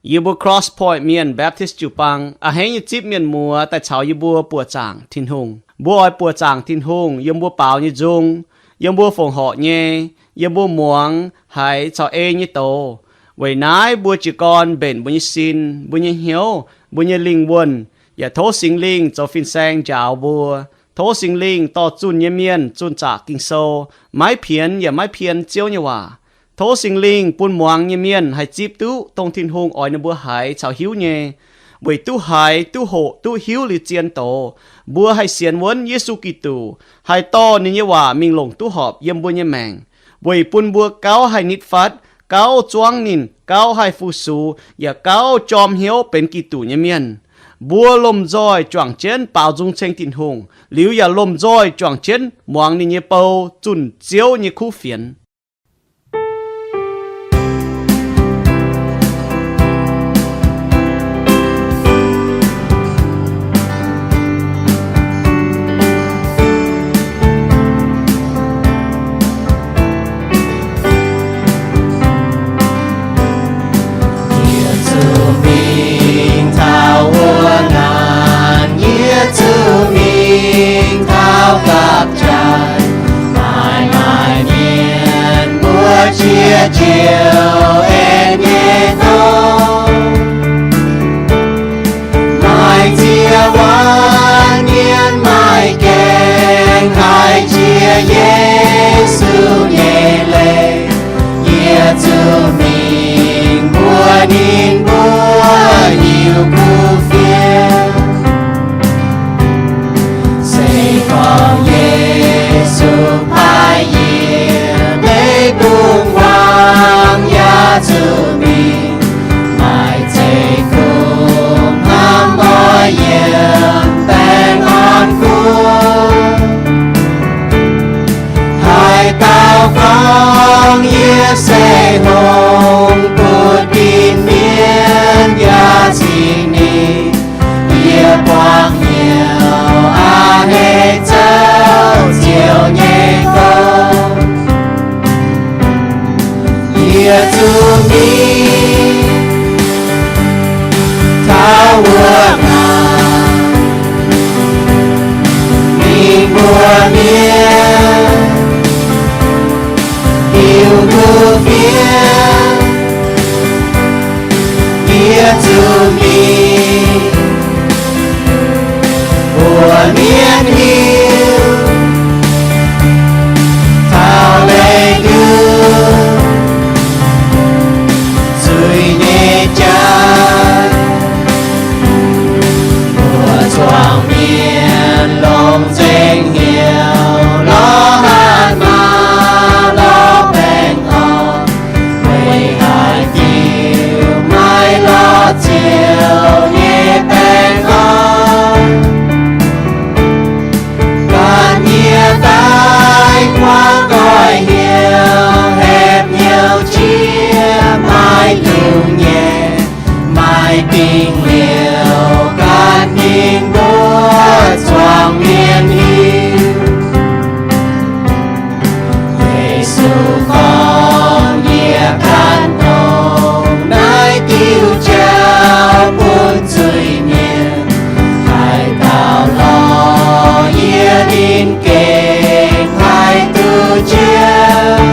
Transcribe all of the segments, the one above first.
Yie mbuo Cross Point Mienh Baptist jiu-baang a'hneiv nyei zipv mienh muoz daaih caux yie mbuo buoqc zaangc Tin-Hungh. Mbuo oix buoqc zaangc Tin-Hungh yiem mbuo baaux nyei nzung, yiem mbuo fongc horc nyei, yiem mbuo muangx haiz caux ei nyei doz. Weic naaiv mbuo jiez gorn mbenc mbuo nyei sin, mbuo nyei hnyouv, mbuo nyei lingh wuonh, yaac tov Singx Lingh zoux fin-saeng njaaux mbuo. Tov Singx Lingh dorh zunh nyei mienh zunh zaqc Ging-Sou, maiv pienx yaac maiv pien Ziouv nyei waac. Tov Singx Lingh bun muangx nyei mienh haih zipv duqv dongh Tin-Hungh oix ninh mbuo haiz caux hiuv nyei, weic duqv haiz, duqv hoqc, duqv hiuv liuz zien doz, mbuo haih sienx wuonv Yesu Giduc, haih dorh ninh nyei waac mingh longc duqv horpc yiem mbuo nyei maengc, weic bun mbuo gauh haih nitv fatv, gauh zuangv ninh, gauh haih fu-sux, yaac gauh jorm hnyouv benx Giduc nyei mienh. Mbuo lomh nzoih juangc jienv baaux nzung ceng Tin-Hungh, liuz yaac lomh nzoih juangc jienv muangx ninh nyei bou zunh Ziouv nyei kuv fienx. Yie zuqc mingh taux wuov naanc, yie zuqc mingh taux gapv jaaix, maaih maaih mienh mbuo qiex jiez en nyei dorngx. Maaih ziex waanc mienh maaih gaengh haiz jiex Yesu nyei leiz. Yie zuqc mingh mbuox ninh mbuo heuc kuv fienx. Se gorngv Yesu paaiv yie, leiz bung wangc yaac zuqc mingh. Maaih zeiv-fun hnamv oix yiem baengh orn gunv. Haaix dauh gorngv yie se hungh butv-binc mienh yaac cingx ningh, yie buangh hnyouv a'hneiv zouv Ziouv nyei gong. Yie zuqc mingh taux wuov naanc, mingh mbuox mienh hiuv kuv fienx. Yie zuqc mingh mbuox mienh hiuv taux leih yungh zuiz nyei jauv. Mbuo zuangx mienh longc nzengc hnyouv lorz hatc maaz lorz baengh orn, weic haaix diuc maiv lorz Ziouv nyei baengh orn. Ganh yie daaih guangc goiv hnyouv, hepc hnyouv jiex maiv lungh nyei, maaih dingc liouc ganh mingh mbuox zuangx mienh hiuv. Yesu gorngv, yie ganh dongh naaiv diuh jauv bun zuiz-mienh. Haaix dauh lorz yie, ninh gengh haih duqv njoux.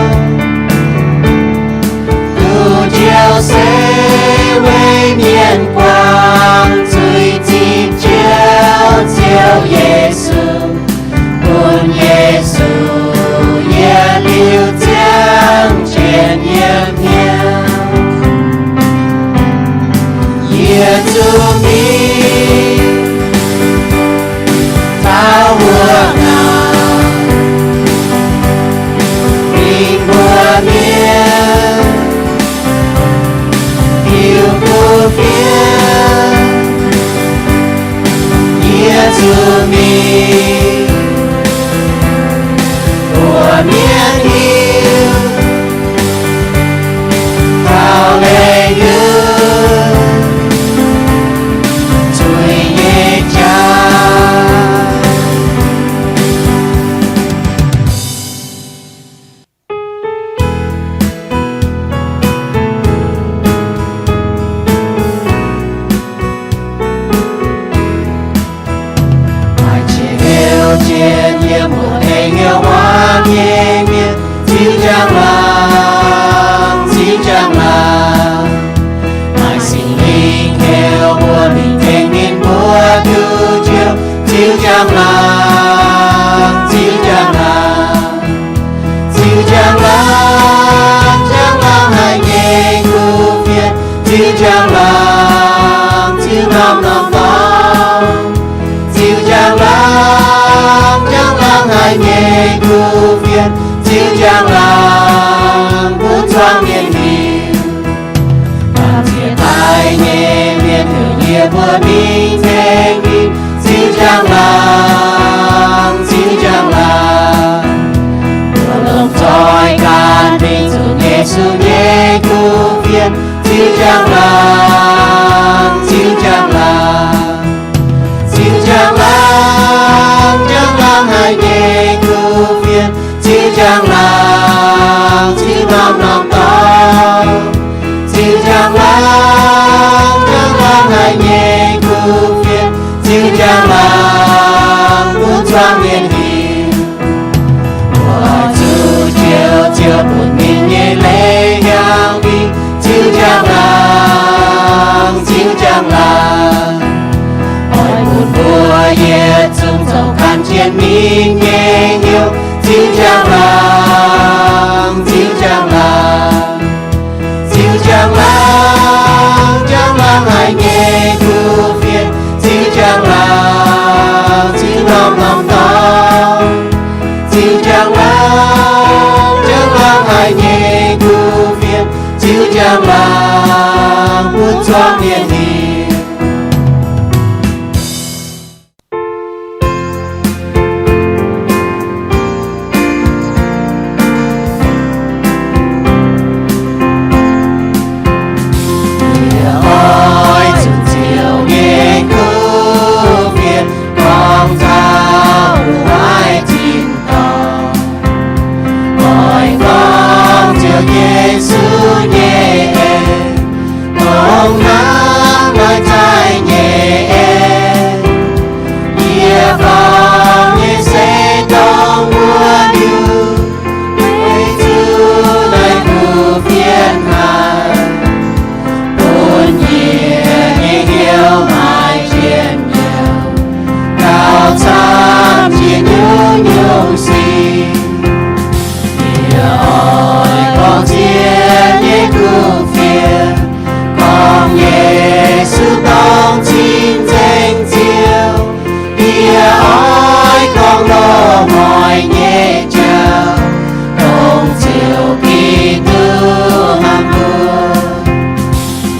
Duqv njoux se weic mienh buangh zuiz zipv Ziouv, Ziouv Yesu. Bun Yesu yietc liuz ziangh jienv yiem hnyouv. Yie zuqc mingh taux wuov naanc, mingh mbuox mienh hiuv kuv fienx. Yie zuqc mingh mbuox mienh hiuv taux leih yungh Ziux njang-laangc, ziux norm-norm dorngx. Ziux njang-laangc, njang-laangc haic nyei kuv fienx. Ziux njang-laangc, butv zuangx mienh hiuv. Gamh nziex daaih nyei mienh heuc yie mbuo mingh tengx ninh. Ziux njang-laangc, ziux njang-laangc, mbuo lomh nzoih ganh mingh zuqc Yesu nyei kuv fienx. Ziux njang-laangc, ziux njang-laangc, ziux njang-laangc, njang-laangc haic nyei kuv fienx. Ziux njang-laangc, ziux norm-norm dorngx. Ziux njang-laangc, njang-laangc haic nyei kuv fienx. Ziux njang-laangc, butv zuangx mienh hiuv. Mbuo oix zuqc Ziouv, Ziouv bun ninh nyei leiz hiaangx mingh. Ziux njang-laangc, ziux njang-laangc, oix bun mbuo yietc zungv zoux gan jienv ninh nyei hnyouv. Ziux njang-laangc, ziux njang-laangc, ziux njang-laangc, njang-laangc haic nyei kuv fienx. Ziux njang-laangc, ziux norm-norm dorngx. Ziux njang-laangc, njang-laangc haic nyei kuv fienx. Ziux njang-laangc, butv zuangx mienh hiuv. Yie oix zuqc Ziouv nyei kuv fienx gorngv taux mbuo maiv zinh dorngh. Oix gorngv Ziouv Yesu nyei en, dongh hnamv laaix zaih nyei en. Yie gorngv nyei se dongh wuov diuh, weic zuqc naaiv kuv fienx haic, bun yie nyei hnyouv maaih njien-youh, gauh camv jiex nyungc-nyungc sic. Yie oix gorngv Ziouv nyei kuv fienx, gorngv Yesu dongh cing-nzengc Ziouv. Yie oix gorngv loz-hnoi nyei jauv, dongh Ziouv Giduc hnamv mbuo.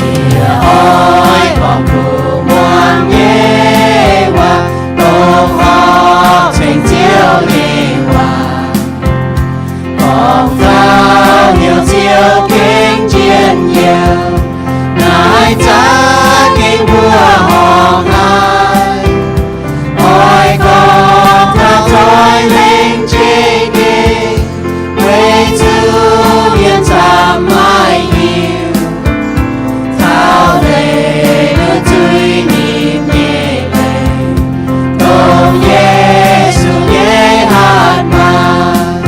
Yie oix gorngv kuv muangx nyei waac, dongh horpc ceng Ziouv nyei waac. Gorngv taux hnyouv Ziouv gengh njien-youh, naaiv za'gengh mbuo horpc haic. Oix gorngv taux zoih lengc jeiv nyei, weic zuqc mienh camv maiv hiuv. Taux leiz luv zuiz nyim nyei leiz, dongh Yesu nyei hatc maaz.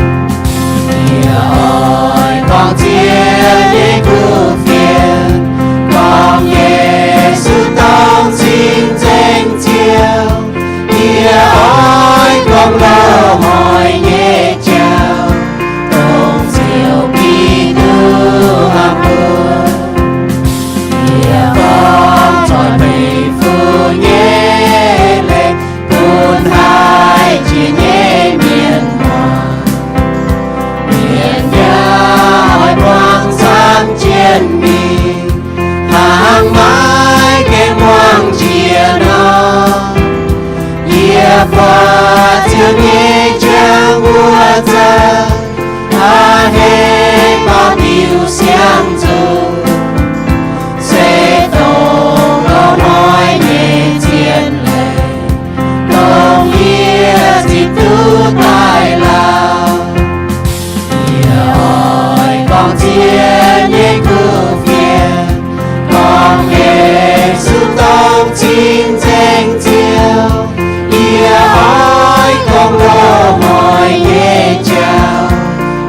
Yie oix gorngv Ziouv nyei kuv fienx, gorngv Yesu dongh cing-nzengc Ziouv. Yie oix gorngv loz-hnoi nyei jauv, dongh Ziouv Giduc hnamv mbuo. Yie gorngv zoih meih fu nyei leiz bun haih jiex nyei mienh muangx. Mienh yaac oix muangx camv jienv mingh, hnangv maiv gaengh muangx jiex nor. Yie buatc Ziouv nyei qangx wuov zanc, a'hneiv baac diuc siang nzunc, se dongh loz-hnoi nyei zien leiz, dongh yie zipv duqv daaih lauh. Yie oix gorngv Ziouv nyei kuv fienx, gorngv Yesu dongh cing-nzengc Ziouv. Yie oix gorngv loz-hnoi nyei jauv,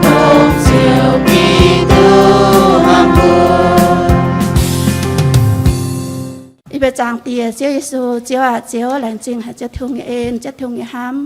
dongh Ziouv Giduc hnamv mbuo. Yie mbuo Zaangc Diex Ziouv Yesu, Ziouv aac, Ziouv, laengz zingh haic Ziouv Tin-Hungh nyei en, Ziouv Tin-Hungh nyei hnamv,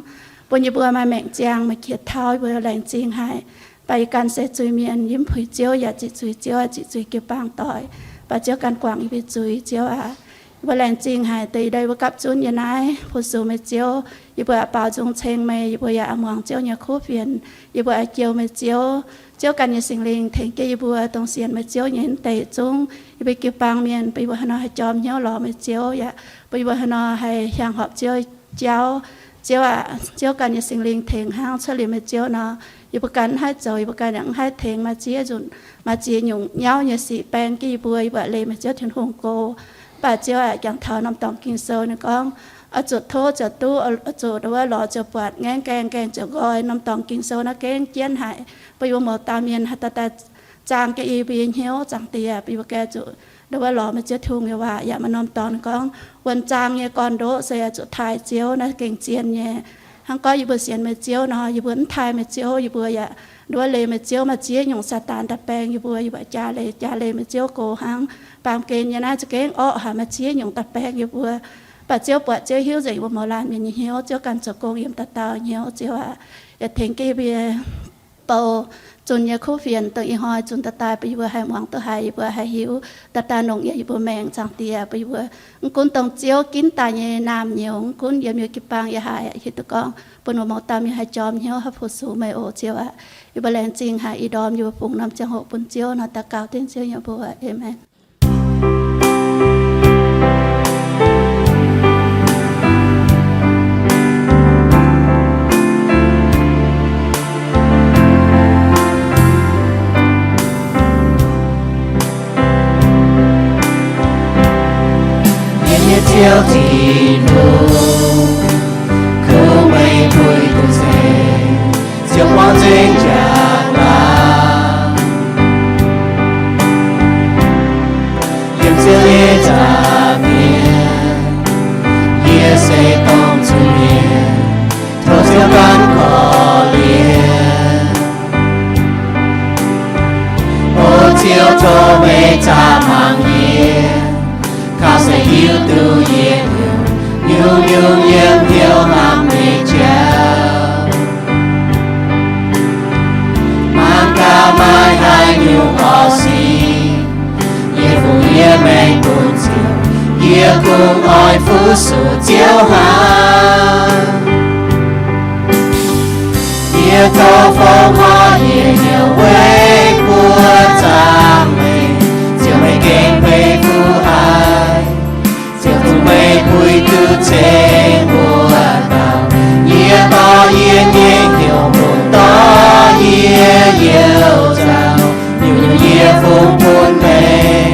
bun yie mbuo maaih maengc ziangh, maaih qiex tauv, yie mbuo laengz zingh haic. Mv baac yie ganh se zuiz-mienh, yie mv puix Ziouv yaac ziqc zuiz, Ziouv aac, ziqc zuiz jiu-baang doic. Baac Ziouv ganh guangc yie mbuo zuiz, Ziouv aac. Yie mbuo laengz zingh haic deix ih ndorm yie mbuo gapv zunv nyei naaiv fu-sux meih Ziouv. Yie mbuo a'bauh nzung ceng meih, yie mbuo yaac a'muangx Ziouv nyei kuv fienx, yie mbuo a'jou meih Ziouv. Ziouv ganh nyei Singx Lingh tengx jienv yie mbuo dongh sienx meih Ziouv nyei mv deix zungv, yie mbuo jiu-baang mienh, bun yie mbuo haaix nor haih jorm hnyouv lorz meih Ziouv, yaac bun yie mbuo haaix nor haih hiaangx horpc Ziouv jauv. Ziouv aac, Ziouv ganh nyei Singx Lingh tengx hnangv cuotv liuz meih Ziouv nor, yie mbuo ganh mv haih zoux, yie mbuo ganh yaac mv haih tengx maaih ziex nzunc, maaih ziex nyungc nyauv nyei sic baeng jienv yie mbuo, yie mbuo leiz meih Ziouv Tin-Hungh go. Mv baac Ziouv aac, jangx taux norm dorngx Ging-Sou ninh gorngv, oix zuqc tov ziouc duqv, oix zuqc ndau wuov lorz ziouc buatc, ngaengv gaengh gaengh ziouc nqoi. Norm dorngx Ging-Sou naaiv gengh jienv haic, bun yie mbuo mouz dauh mienh haih daaih daaih zaang jienv yie mbuo nyei hnyouv, Zaangc Diex, bun yie mbuo ganh zuqc ndau wuov lorz meih Ziouv Tin-Hungh nyei waac. Yaac maaih norm dorngx ninh gorngv, wuonh zaang nyei gorn-ndoqv se oix zuqc taaih Ziouv, naaiv gengh zien nyei. Hnangv gorngv yie mbuo sienx meih Ziouv nor, yie mbuo mv taaih meih Ziouv, yie mbuo yaac ndau wuov leiz meih Ziouv, maaih ziex nyungc Saadaan daaih baeng yie mbuo, yie mbuo jaa-leiz, jaa-leiz meih Ziouv go hnangv. Baamh gen nyei naaiv za'gengh orqv haic, maaih ziex nyungc daaih baeng yie mbuo. Mv baac Ziouv buatc, Ziouv hiuv nzengc yie mbuo mouz laanh mienh nyei hnyouv, Ziouv ganh zoux gong yiem dauh dauh hnyouv, Ziouv aac. Yaac tengx jienv yie mbuo bou zunh nyei kuv fienx, dongh ih hnoi zunh daaih daaih, bun yie mbuo haih muangx duqv haiz, yie mbuo haih hiuv, daaih daaih longc yiem yie mbuo maengc, Zaangc Diex, bun yie mbuo mv gunv dongh Ziouv ginv daaih nyei naamh nyouz, mv gunv yiem yie jiu-baang yaac haiz hiuv duqv gorngv bun wuov mouz dauh mienh haih jorm hnyouv, haih fu-sux meih oc, Ziouv aac. Yie mbuo laengz zingh haic ih ndorm yie mbuo fungx norm ziangh hoc bun Ziouv nor, daux gaux dengv Ziouv nyei mbuox. Aamen. Yie nyei Ziouv Tin-Hungh, kungx meih puix duqv ceng, ziouc buangh nzengc njang laangz. Yiem Ziouv nyei nza'hmien, yie se dongh zuiz-mienh, tov Ziouv ganh korv-lienh. O Ziouv, tov meih zaah mangc yie, kaux se hiuv duqv yie nyungc-nyungc, nyungc-nyungc yiem hnyouv hnamv meih jauv. Mangc gaax maaih haaix nyungc orqv sic, yie fungx yie maengc bun Ziouv, yie kungx oix fu-sux Ziouv hnangv. Yie tov fongc horc yie nyei weic buoz zaangc meih, Ziouv meih gengh beiv fuqv haic. Ziouv, kungx meih puix duqv ceng mbuo dauh. Yie dorh yie nyei hnyouv mun dorh yie youh nzauh, nyungc-nyungc yie fungx bun meih,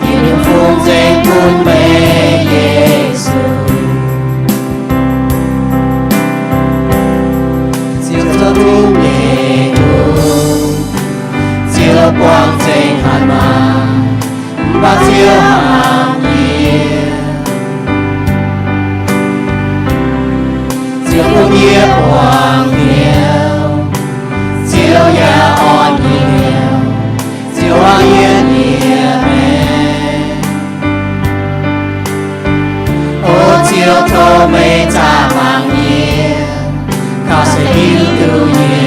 yie nyungc-nyungc fungx nzengc bun meih, Yesu. Ziouv, Ziouv, tov nyei lungh, Ziouv buangh nzengc haic maah! Mv baac Ziouv hnamv yie. Ziouv bun yie buangh hnyouv, Ziouv yaac orn yie, Ziouv hnamv yie nyei maengc. O Ziouv, tov meih zaah mangc yie, kaux se hiuv duqv yie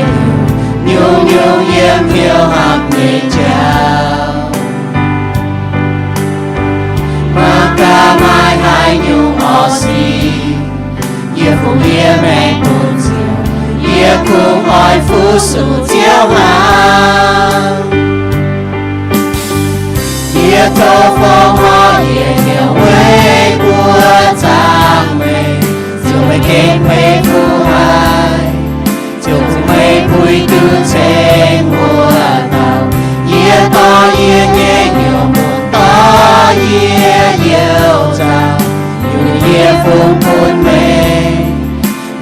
nyungc-nyungc yiem hnyouv hnamv meih jauv. Mangc gaax maaih haaix nyungc orqv sic, yie fungx yie maengc bun Ziouv, yie kungx oix fu-sux Ziouv hnangv. Yie tov fongc horc yie nyei weic buoz zaangc meih, Ziouv meih gengh beiv fuqv haic. Ziouv, kungx meih puix duqv ceng mbuo dauh. Yie dorh yie nyei hnyouv mun dorh yie youh nzauh, nyungc-nyungc yie fungx bun meih,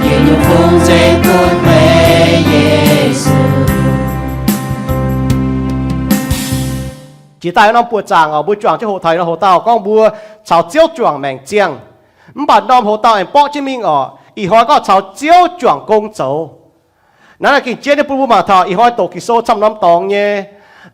yie nyungc-nyungc fungx nzengc bun meih, Yesu. Jiex daaih norm buoz zaangc oc, mbuo juangc jienv hoqc taux norm hoc dauh gorngv mbuo caux Ziouv juangc maengc ziangh. Mv baac norm hoc dauh aengx borqv jienv mingh oc, ih hnoi gorngv caux Ziouv juangc gong zoux. Naaiv naaiv gengh jienv nyei bun mbuo mangc taux ih hnoi doqc Ging-Sou camv norm dorngx nyei.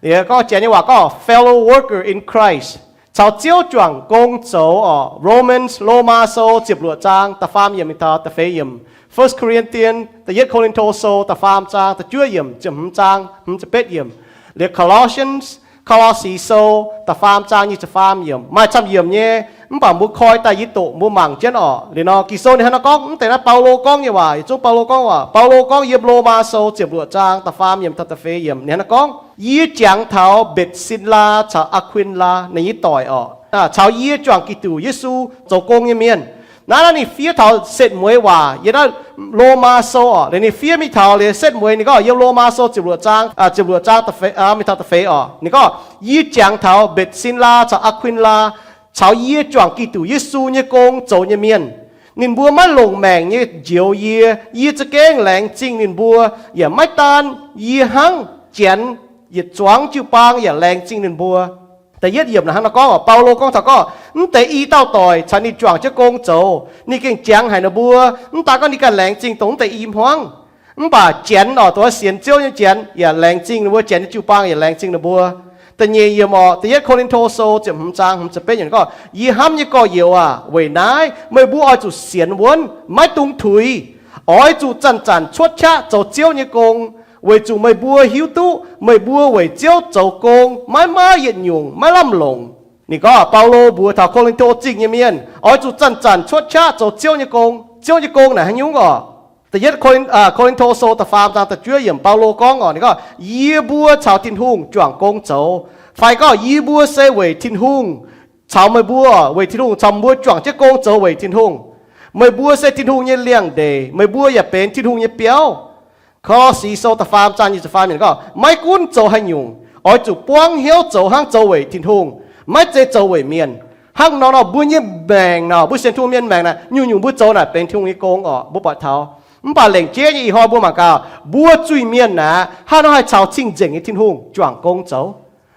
Liuz gorngv Janx nyei waac gorngv fellow worker in Christ, caux Ziouv juangc gong zoux oc. Romans, Lomaa Sou ziepc luoqc zaang da'faam yiemc mingh taux da'feix yiemc. First Corinthians, da'yietv Ko^lin^to Sou da'faam zaang da'juov yiemc, ziepc hmz zaang hmz ziepc betv yiemc. Liuz Colossians Ko^lo^si Sou da'faam zaang nyic ziepc faam yiemc, maaih camv yiemc nyei, mv baac mbuo koi daaih yie doqc mbuo mangc jienv orqc. Liuz nor Ging-Sou ninh hnangv naaiv gorngv, mv deix naaiv Baulo gorngv nyei waac, yietc zungv Baulo gorngv waac. Baulo gorngv yiem Lomaa Sou ziepc luoqc zaang da'faam yiemc taux da'feix yiemc ninh hnangv naaiv gorngv, Yie jangx taux Mbetc^sin^laa caux Aa^kuin^laa, ninh nyei doic orqc, caux yie juangc Giduc Yesu zoux gong nyei mienh. Naaiv, naaiv ninh fiev taux setv mueiz waac yiem naaiv Lomaa Sou orqc. Liuz ninh fiev mingh taux liuz setv mueiz ninh gorngv yiem Lomaa Sou ziepc luoqc zaang, ziepc luoqc zaang mingh taux da'feix orqc, ninh gorngv, Yie jangx taux Mbetc^sin^laa caux Aa^kuin^laa, caux yie juangc Giduc Yesu nyei gong zoux nyei mienh. Ninh mbuo maiv longc maengc nyei njoux yie. Yie za'gengh laengz zingh ninh mbuo, yaac maiv daan yie hnangv, janx yietc zuangx jiu-baang yaac laengz zingh ninh mbuo. Da'yietv yiemc naaiv hnangv nor gorngv orqc, Baulo gorngv taux gorngv mv deix i dauh doic caux ninh juangc jienv gong zoux, ninh gengh jangx haic ninh mbuo. Mv daan gorngv ninh ganh laengz zingh dongh mv deix i hmuangv, mv baac janx orqc, dongh sienx Ziouv nyei janx yaac laengz zingh ninh mbuo, janx nyei jiu-baang yaac laengz zingh ninh mbuo. Da'nyeic yiemc orqc, Da'yietv Ko^lin^to Sou ziepc hmz zaang hmz ziepc betv yiemc gorngv, Yie hnamv nyei gorx-youz aac, weic naaiv meih mbuo oix zuqc sienx wuonv, maiv dungx tuix. Oix zuqc zanc-zanc cuotv qaqv zoux Ziouv nyei gong, weic zuqc meih mbuo hiuv duqv meih mbuo weic Ziouv zoux gong maiv maaih yietc nyungc maiv lamh longc. Ninh gorngv Baulo mbuox taux Ko^lin^to Zingh nyei mienh, oix zuqc zanc-zanc cuotv qaqv zoux Ziouv nyei gong. Ziouv nyei gong naaic haaix nyungc orqc? Da'yietv Ko^lin, Ko^lin^to Sou da'faam zaang da'juov yiemc Baulo gorngv orqc, ninh gorngv, Yie mbuo caux Tin-Hungh juangc gong zoux, fai gorngv, Yie mbuo se weic Tin-Hungh caux meih mbuo, weic Tin-Hungh caux meih mbuo juangc jienv gong zoux weic Tin-Hungh. Meih mbuo se Tin-Hungh nyei liangx-ndeic, meih mbuo yaac benx Tin-Hungh nyei biauv. Ko^lo^si Sou da'faam zaang nyic ziepc faam yiemc gorngv, Maiv gunv zoux haaix nyungc, oix zuqc buangv hnyouv zoux hnangv zoux weic Tin-Hungh, maiv zeiz zoux weic mienh. Hnangv nor nor mbuo nyei maengc nor, mbuo sienx Tin-Hungh mienh maengc naaic, nyungc-nyungc mbuo zoux naaic benx Tin-Hungh nyei gong orqc. Mbuo buatc taux, mv baac lengc jeiv nyei ih hnoi mbuo mangc gaax, mbuo zuiz-mienh naaic hnangv nor haih caux cing-nzengc nyei Tin-Hungh juangc gong zoux.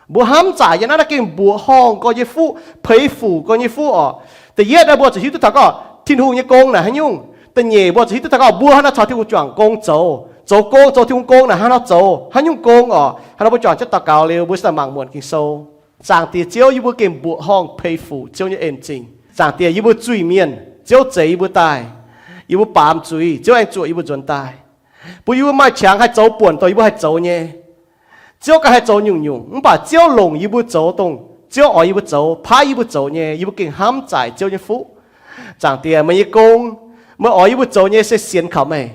Mbuo hnamv zaaic yiem naaiv naaiv gengh mbuoqc horngh gorx nyei fuqv, peix fuc gorx nyei fuqv orqc. Da'yietv naaiv mbuo zuqc hiuv duqv taux gorngv Tin-Hungh nyei gong naaic haaix nyungc. Da'nyeic mbuo zuqc hiuv duqv taux gorngv mbuo hnangv nor caux Tin-Hungh juangc gong zoux, zoux gong, zoux Tin-Hungh gong naaic hnangv nor zoux haaix nyungc gong orqc. Hnangv nor mbuo juangc jienv daux gaux liuz mbuo se mangc muonc Ging-Sou. Zaangc Diex Ziouv, yie mbuo gengh mbuoqc horngh peix fuc Ziouv nyei en-zingh. Zaangc Diex, yie mbuo zuiz-mienh, Ziouv zeix yie mbuo daaih. Yie mbuo baamz zuiz, Ziouv aengx zuoqc yie mbuo nzuonx daaih, bun yie mbuo maaih qangx haih zoux buonc dongh yie mbuo haih zoux nyei. Ziouv ganh haih zoux nyungc-nyungc, mv baac Ziouv longc yie mbuo zoux dongh Ziouv oix yie mbuo zoux, paaiv yie mbuo zoux nyei. Yie mbuo gengh hnamv zaaic Ziouv nyei fuqv. Zaangc Diex, meih nyei gong, meih oix yie mbuo zoux nyei se sienx kaux meih.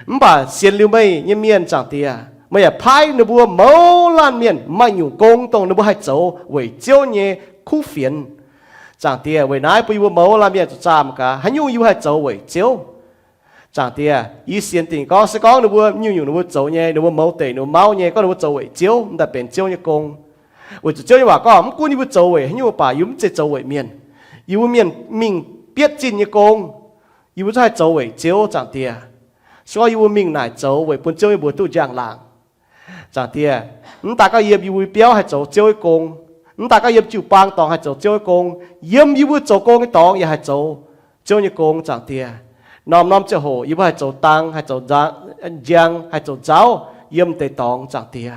Mv baac sienx liuz meih nyei mienh, Zaangc Diex, meih yaac paaiv ninh mbuo mouz laanh mienh maaih nyungc gong dongh ninh mbuo haih zoux weic Ziouv nyei kuv fienx. Zaangc Diex, weic naaiv bun yie mbuo mouz laanh mienh zuqc zaah mangc gaax haaix nyungc yie mbuo haih zoux weic Ziouv. Zaangc Diex, yie sienx dingc gorngv se gorngv ninh mbuo nyungc-nyungc ninh mbuo zoux nyei, ninh mbuo mouz deic, ninh mbuo mauv nyei, gorngv ninh mbuo zoux weic Ziouv, mv daaih benx Ziouv nyei gong. Weic zuqc Ziouv nyei waac gorngv, mv gunv yie mbuo zoux weic haaix nyungc baac yie mbuo mv zeiz zoux weic mienh. Yie mbuo mienh mingh bietv zinh nyei gong, yie mbuo zungv haih zoux weic Ziouv, Zaangc Diex. Se gorngv yie mbuo mingh naaic zoux weic bun Ziouv nyei mbuox duqv njang-laangc, Zaangc Diex, mv daaih gorngv yiem yie mbuo biauv haih zoux Ziouv nyei gong, mv daaih gorngv yiem jiu-baang dorngx haih zoux Ziouv nyei gong, yiem yie mbuo zoux gong nyei dorngx yaac haih zoux Ziouv nyei gong, Zaangc Diex. Norm-norm ziangh hoc yie mbuo haih zoux dang, haih zoux njang, haih zoux nzauv yiem deix dorngx, Zaangc Diex.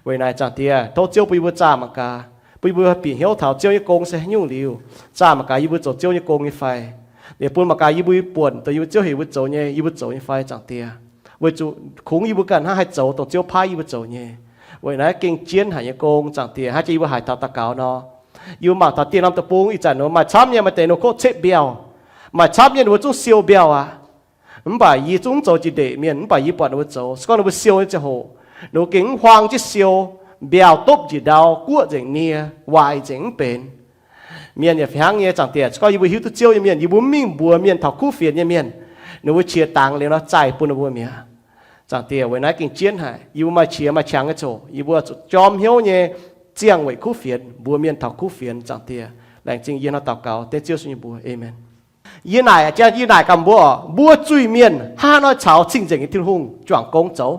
Weic naaic, Zaangc Diex, tov Ziouv bun yie mbuo zaah mangc gaax, bun yie mbuo bieqc hnyouv taux Ziouv nyei gong se haaix nyungc liuz, zaah mangc gaax yie mbuo zoux Ziouv nyei gong nyei fai. Liuz bun mangc gaax yie mbuo buonc dongh yie mbuo Ziouv heuc yie mbuo zoux nyei, yie mbuo zoux nyei fai, Zaangc Diex. Weic zuqc kungx yie mbuo ganh hnangv haih zoux dongh Ziouv paaiv yie mbuo zoux nyei. Weic naaiv gengh jienv haic nyei gong, Zaangc Diex, hnangv jiex yie mbuo haiz taux daux gaux nor, yie mbuo mangc taux dieh norm deic-bung ih zanc nor maaih camv nyei, maaih deix nor koqv ceqv mbiauh, maaih camv nyei ninh mbuo zungv siou mbiauh aqv. Mv baac yie zungv mv zoux jiex ndeic mienh, mv baac yie buatc ninh mbuo zoux. Se gorngv ninh mbuo siou nyei ziangh hoc, ninh mbuo gengh mv huaang jienv siou, mbiauh dopv njiec ndau, guoqv nzengc nie, waaic nzengc mv benx. Mienh yaac fih hnangv nyei, Zaangc Diex, se gorngv yie mbuo hiuv duqv Ziouv nyei mienh, yie mbuo mv mingh mbuox mienh taux kuv fienx nyei mienh, ninh mbuo qiex dangx liuz nor zaih bun ninh mbuo mi'aqv. Zaangc Diex, weic naaiv gengh jienv haic, yie mbuo maaih qiex maaih qangx nyei ziangh hoc, yie mbuo zuqc jorm hnyouv nyei ziangh weic kuv fienx mbuox mienh taux kuv fienx, Zaangc Diex. Laengz zingh yie hnangv daux gaux dengv Ziouv Yesu nyei mbuox. Aamen. Yie naaic, yie naaic gaax mbuo oc, mbuo zuiz-mienh hnangv haaix nor caux cing-nzengc nyei Tin-Hungh juangc gong zoux?